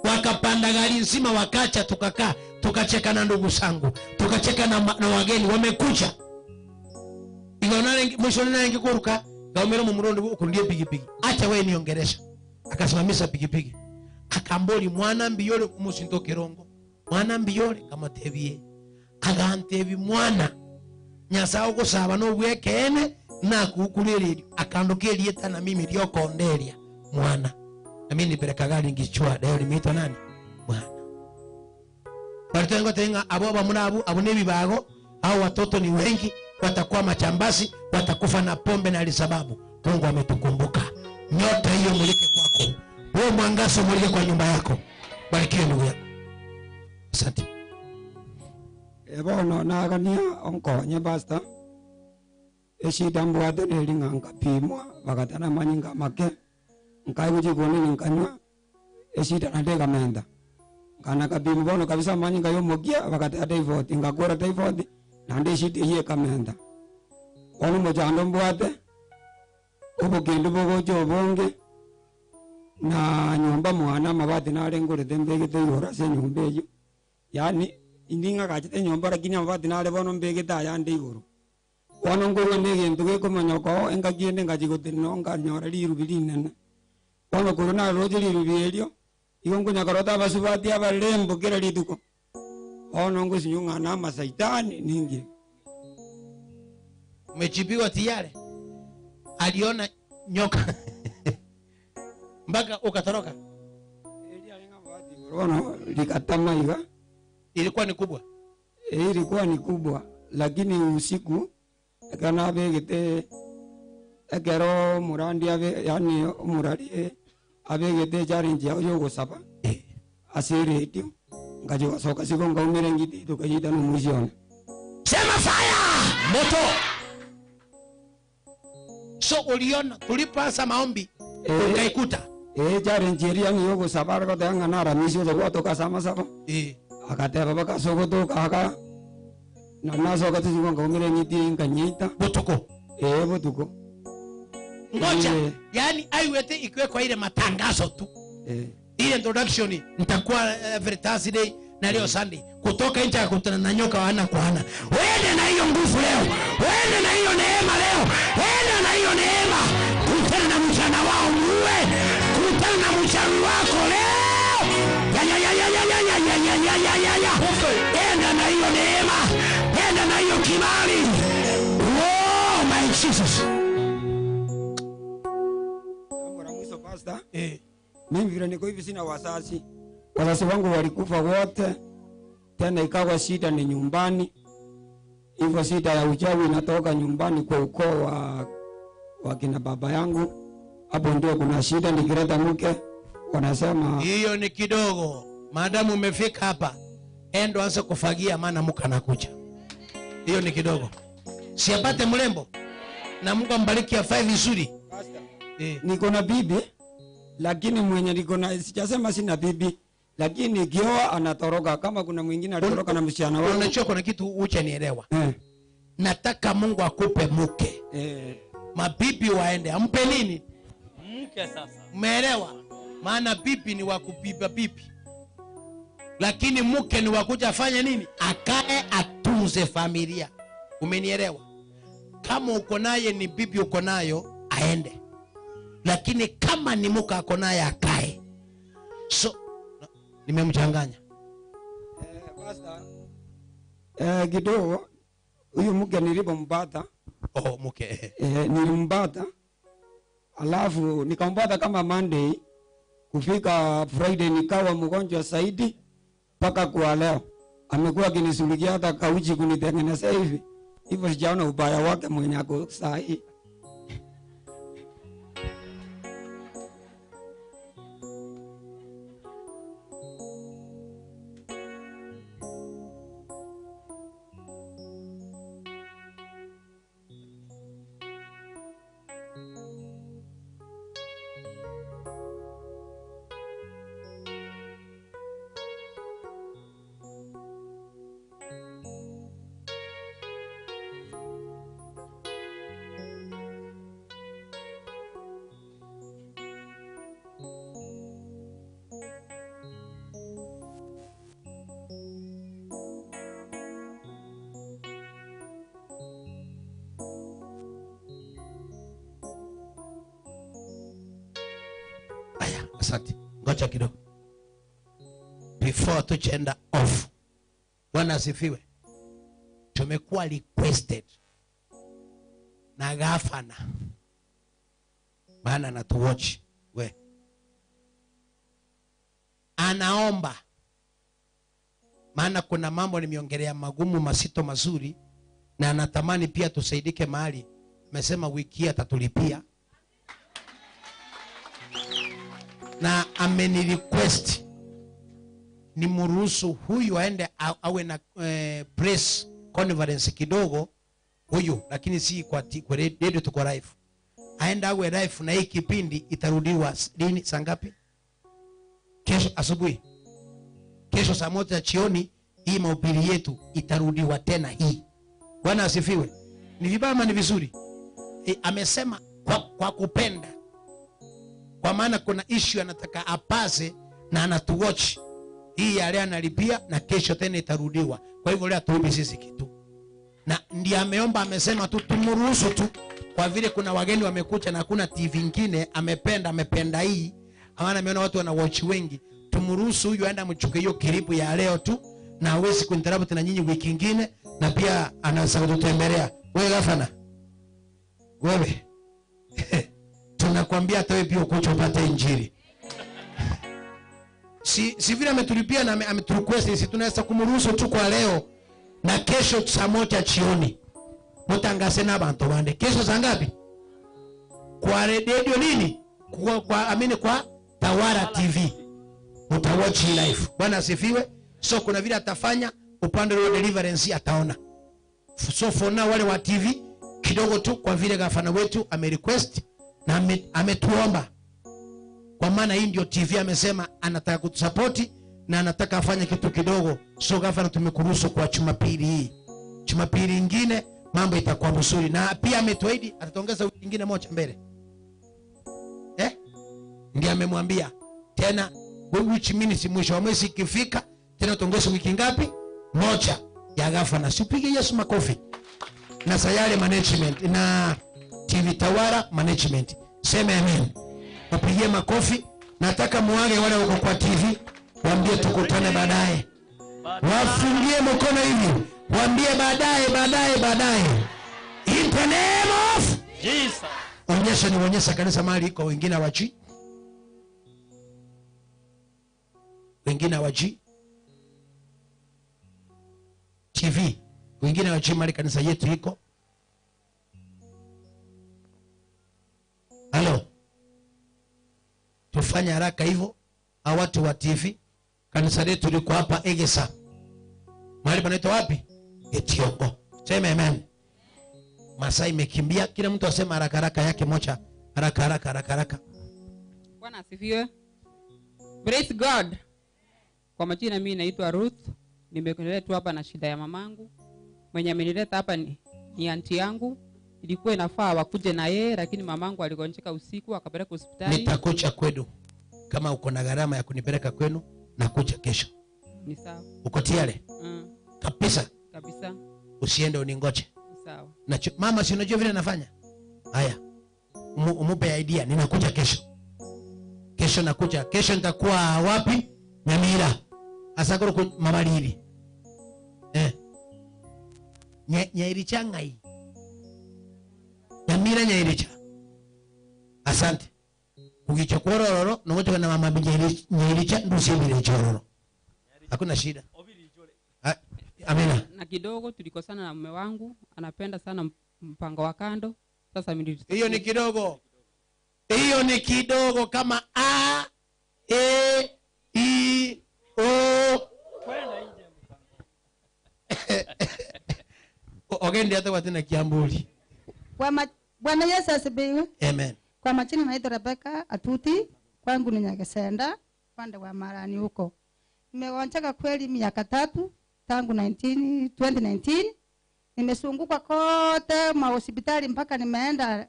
S1: Wakapanda gari nzima wakacha, tukakaa, tukacheka na ndugu zangu, tukacheka na wageni wamekuja. Ingaona mwisho nina ingekuruka, gaumero mumurondo ukundie pigipigi. Acha wewe niongeresha. Akasimamisha pigipigi. Akamboli mwana mbiyole umusinto kirongo. Mwana mbiyole kama tebie. Agantebi mwana. Nyasao gusaba no bwekene na kukuliri akandukirie na mimi lyokonderia mwana. Na mimi nipeleka gari ngichwa leo limeitwa nani? Mwana. Balitengo tenga abo bamunabu abo nebibago au watoto ni wengi watakuwa machambasi, watakufa na pombe na alisababu. Mungu ametukumbuka. Nyota hiyo mulike kwako. Wewe mwangazo mulike kwa nyumba yako. Barikiwe ndugu yako. Asante.
S9: Ebono nagania onkonye pastor. Eshida mbwate nelinga nkapimwa bakatana manyinga make nkaibuji koni nkanywa eshida nateka menda kana kapimwa bono kabisa manyinga yomokia bakatana typhoid ngakora typhoid nande eshida hiye kamenda bono mojando mbwate obugendo bogojo obonge na nyumba mwana mabati nalengurete mbegete igoro ase nyumba eyo yani indinga kachete nyumba lakini mabati nale bono mbegete ayande igoro. Bono ngurwe negintu gikumanyoko engakiende ngachigotino nganyora rirubi rinene. Bono kuru naroche rirubi erio igo nkunyakorota abasubati abarembo kera rituko. Bono ngusinyung'ana amasaitani ningi.
S1: Umechibiwa tiyari. Aliona nyoka mpaka ukatoroka.
S9: Bono likatama iga.
S1: Ilikuwa ni kubwa.
S9: Ilikuwa ni kubwa lakini usiku kana abegete ekero murandi abe yani murari abegete challenge yao yogosaba ase radio ngaje gosoka siko ngaumire ngiti tukayita no muzione
S1: Sema fire. Moto. So uliona tulipoanza maombi ukaikuta.
S9: Challenge yangu yogo sabara ko tanga na ramisi yo toka sama sama. Akateba baka sogoto kaka. Na naso kati singo ngomire nyiti nkanyita.
S1: Butuko.
S9: Butuko.
S1: Ngoja. Yaani aiwete ikiwekwa ile matangazo tu. Ile introduction nitakuwa every Thursday na leo Sunday. Kutoka nje akutana na nyoka wana kwa ana. Wende na hiyo nguvu leo. Wende na hiyo neema leo. Wende na hiyo neema. Kutana na mchana wao muue. Kutana na mchawi wako leo. Ya ya ya ya ya ya ya ya ya ya ya ya. Enda na hiyo neema. Enda na hiyo kibali. Oh my Jesus.
S9: Jambo la mwisho pastor. Mimi vile niko hivi sina wazazi. Wazazi wangu walikufa wote. Tena ikawa shida ni nyumbani. Hivyo shida ya uchawi inatoka nyumbani kwa ukoo wa kina baba yangu. Hapo ndio kuna shida, nikileta mke wanasema
S1: hiyo ni kidogo. Maadamu umefika hapa, endo anza kufagia maana mke anakuja. Hiyo ni kidogo. Siapate mrembo. Na Mungu ambariki afae vizuri.
S9: Niko na bibi lakini mwenye niko na sijasema sina bibi. Lakini kioa anatoroka kama kuna mwingine alitoroka na msichana wangu.
S1: Unajua kuna kitu huchanielewa. Nataka Mungu akupe mke. Mabibi waende ampe nini?
S7: Mke sasa.
S1: Umeelewa? Maana bibi ni wa kubiba bibi. Lakini mke ni wa kuja afanye nini? Akae atunze familia. Umenielewa? Kama uko naye ni bibi uko nayo aende. Lakini kama ni mke ako naye akae. So nimemchanganya.
S9: Pastor. Kidogo huyu mke nilipompata.
S1: Oh, mke.
S9: Nilimpata. Alafu nikampata kama Monday, kufika Friday nikawa mgonjwa zaidi mpaka kwa leo. Amekuwa akinisulikia hata kauchi kunitengeneza hivi. Hivyo sijaona ubaya wake mwenye ako sahi.
S1: Asante. Ngoja kidogo. Before tuchenda off. Bwana asifiwe. Tumekuwa requested na gavana. Maana anatuwatch we. Anaomba. Maana kuna mambo nimeongelea magumu masito mazuri na anatamani pia tusaidike mahali. Amesema wiki atatulipia. Na ameni request nimruhusu huyu aende awe na press conference kidogo huyu, lakini si kwa radio, tuko live. Aende awe live na hii kipindi itarudiwa lini, saa ngapi? Kesho asubuhi. Kesho saa 1 jioni hii mahubiri yetu itarudiwa tena hii. Bwana asifiwe. Ni vibaya ama ni vizuri? Amesema kwa kupenda. Kwa maana kuna issue anataka apase na anatuwatch. Hii ya leo analipia na kesho tena itarudiwa. Kwa hivyo leo tuombe sisi kitu. Na ndiye ameomba, amesema tu tumruhusu tu. Kwa vile kuna wageni wamekuja na hakuna TV nyingine, amependa hii. Maana ameona watu wana watch wengi. Tumruhusu huyu aende amchukue hiyo clip ya leo tu na hawezi kuinterrupt na nyinyi wiki nyingine, na pia anaweza kututembelea. Wewe gavana. Wewe. Tunakwambia hata wewe pia ukuje upate injili. Si vile ametulipia na ameturequest, si tunaweza kumruhusu tu kwa leo na kesho saa 1 jioni. Mutangase na bantu bande. Kesho saa ngapi? Kwa radio nini? Kwa amini kwa Tawara TV. Mutawatch live. Bwana asifiwe. So kuna vile atafanya upande wa deliverance ataona. So for now wale wa TV kidogo tu, kwa vile gavana wetu amerequest na ametuomba. Kwa maana hii ndio TV amesema anataka kutusapoti na anataka afanye kitu kidogo. So gavana, tumekuruhusu kwa Jumapili hii. Jumapili nyingine mambo itakuwa mzuri. Na pia ametuahidi atatuongeza wiki nyingine moja mbele. Ndiye amemwambia tena, which means mwisho wa mwezi ikifika tena tuongeze wiki ngapi? Moja ya gavana. Sipige Yesu makofi. Na Sayari Management na TV Tawara Management. Sema amen. Wapigie makofi. Nataka muage wale wako kwa TV, waambie tukutane baadaye. Wafungie mkono hivi, waambie baadaye, baadaye, baadaye. In the name of
S10: Jesus.
S1: Onyesha, nionyesha kanisa mahali iko, wengine hawajui. Wengine hawajui TV, wengine hawajui mahali kanisa yetu iko. Halo. Tufanye haraka hivyo. Hawa watu wa TV, kanisa letu liko hapa Egesa. Mahali panaitwa wapi? Etiongo. Sema amen. Masaa imekimbia, kila mtu asema haraka haraka yake moja. Haraka haraka haraka haraka.
S13: Bwana asifiwe. Praise God. Kwa majina mimi naitwa Ruth. Nimekuletwa hapa na shida ya mamangu. Mwenye amenileta hapa ni aunti yangu. Ilikuwa inafaa wakuje na yeye, lakini mamangu aligonjeka usiku akapeleka hospitali.
S1: Nitakuja kwenu. Kama uko na gharama ya kunipeleka kwenu, nakuja kesho.
S13: Ni sawa.
S1: Uko tayari? Kabisa.
S13: Kabisa.
S1: Usiende uningoje.
S13: Sawa.
S1: Na mama, si unajua vile nafanya? Haya. Umupe idea, ninakuja kesho. Kesho nakuja. Kesho nitakuwa wapi? Nyamira. Asakoro ku mama Lili. Nyairicha ngai. Nyamira nyairicha. Asante. Ukichukua roro na wote na mama nyairicha ndio chororo. Hakuna shida. Amina.
S13: Na kidogo tulikosana na mume wangu, anapenda sana mpango wa kando. Sasa mimi
S1: hiyo ni kidogo. Hiyo ni kidogo kama A E I O.
S10: Kwenda nje mpango.
S1: Ogendi hata watina Kiambuli.
S23: Bwana Yesu asifiwe.
S1: Amen.
S23: Kwa majina naitwa Rebecca Atuti, kwangu ni Nyagesenda, pande wa Marani huko. Nimegonjeka kweli miaka 3 tangu 2019. Nimezunguka kote mahospitali mpaka nimeenda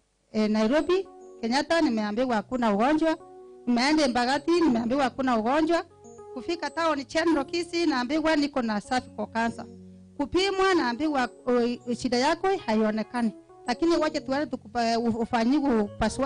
S23: Nairobi, Kenyatta, nimeambiwa hakuna ugonjwa. Nimeenda Mbagati, nimeambiwa hakuna ugonjwa. Kufika town General Kisii, naambiwa niko na cervical cancer. Kupimwa naambiwa shida yako haionekani. Lakini wacha tuone tukupa ufanyiwe upasuaji.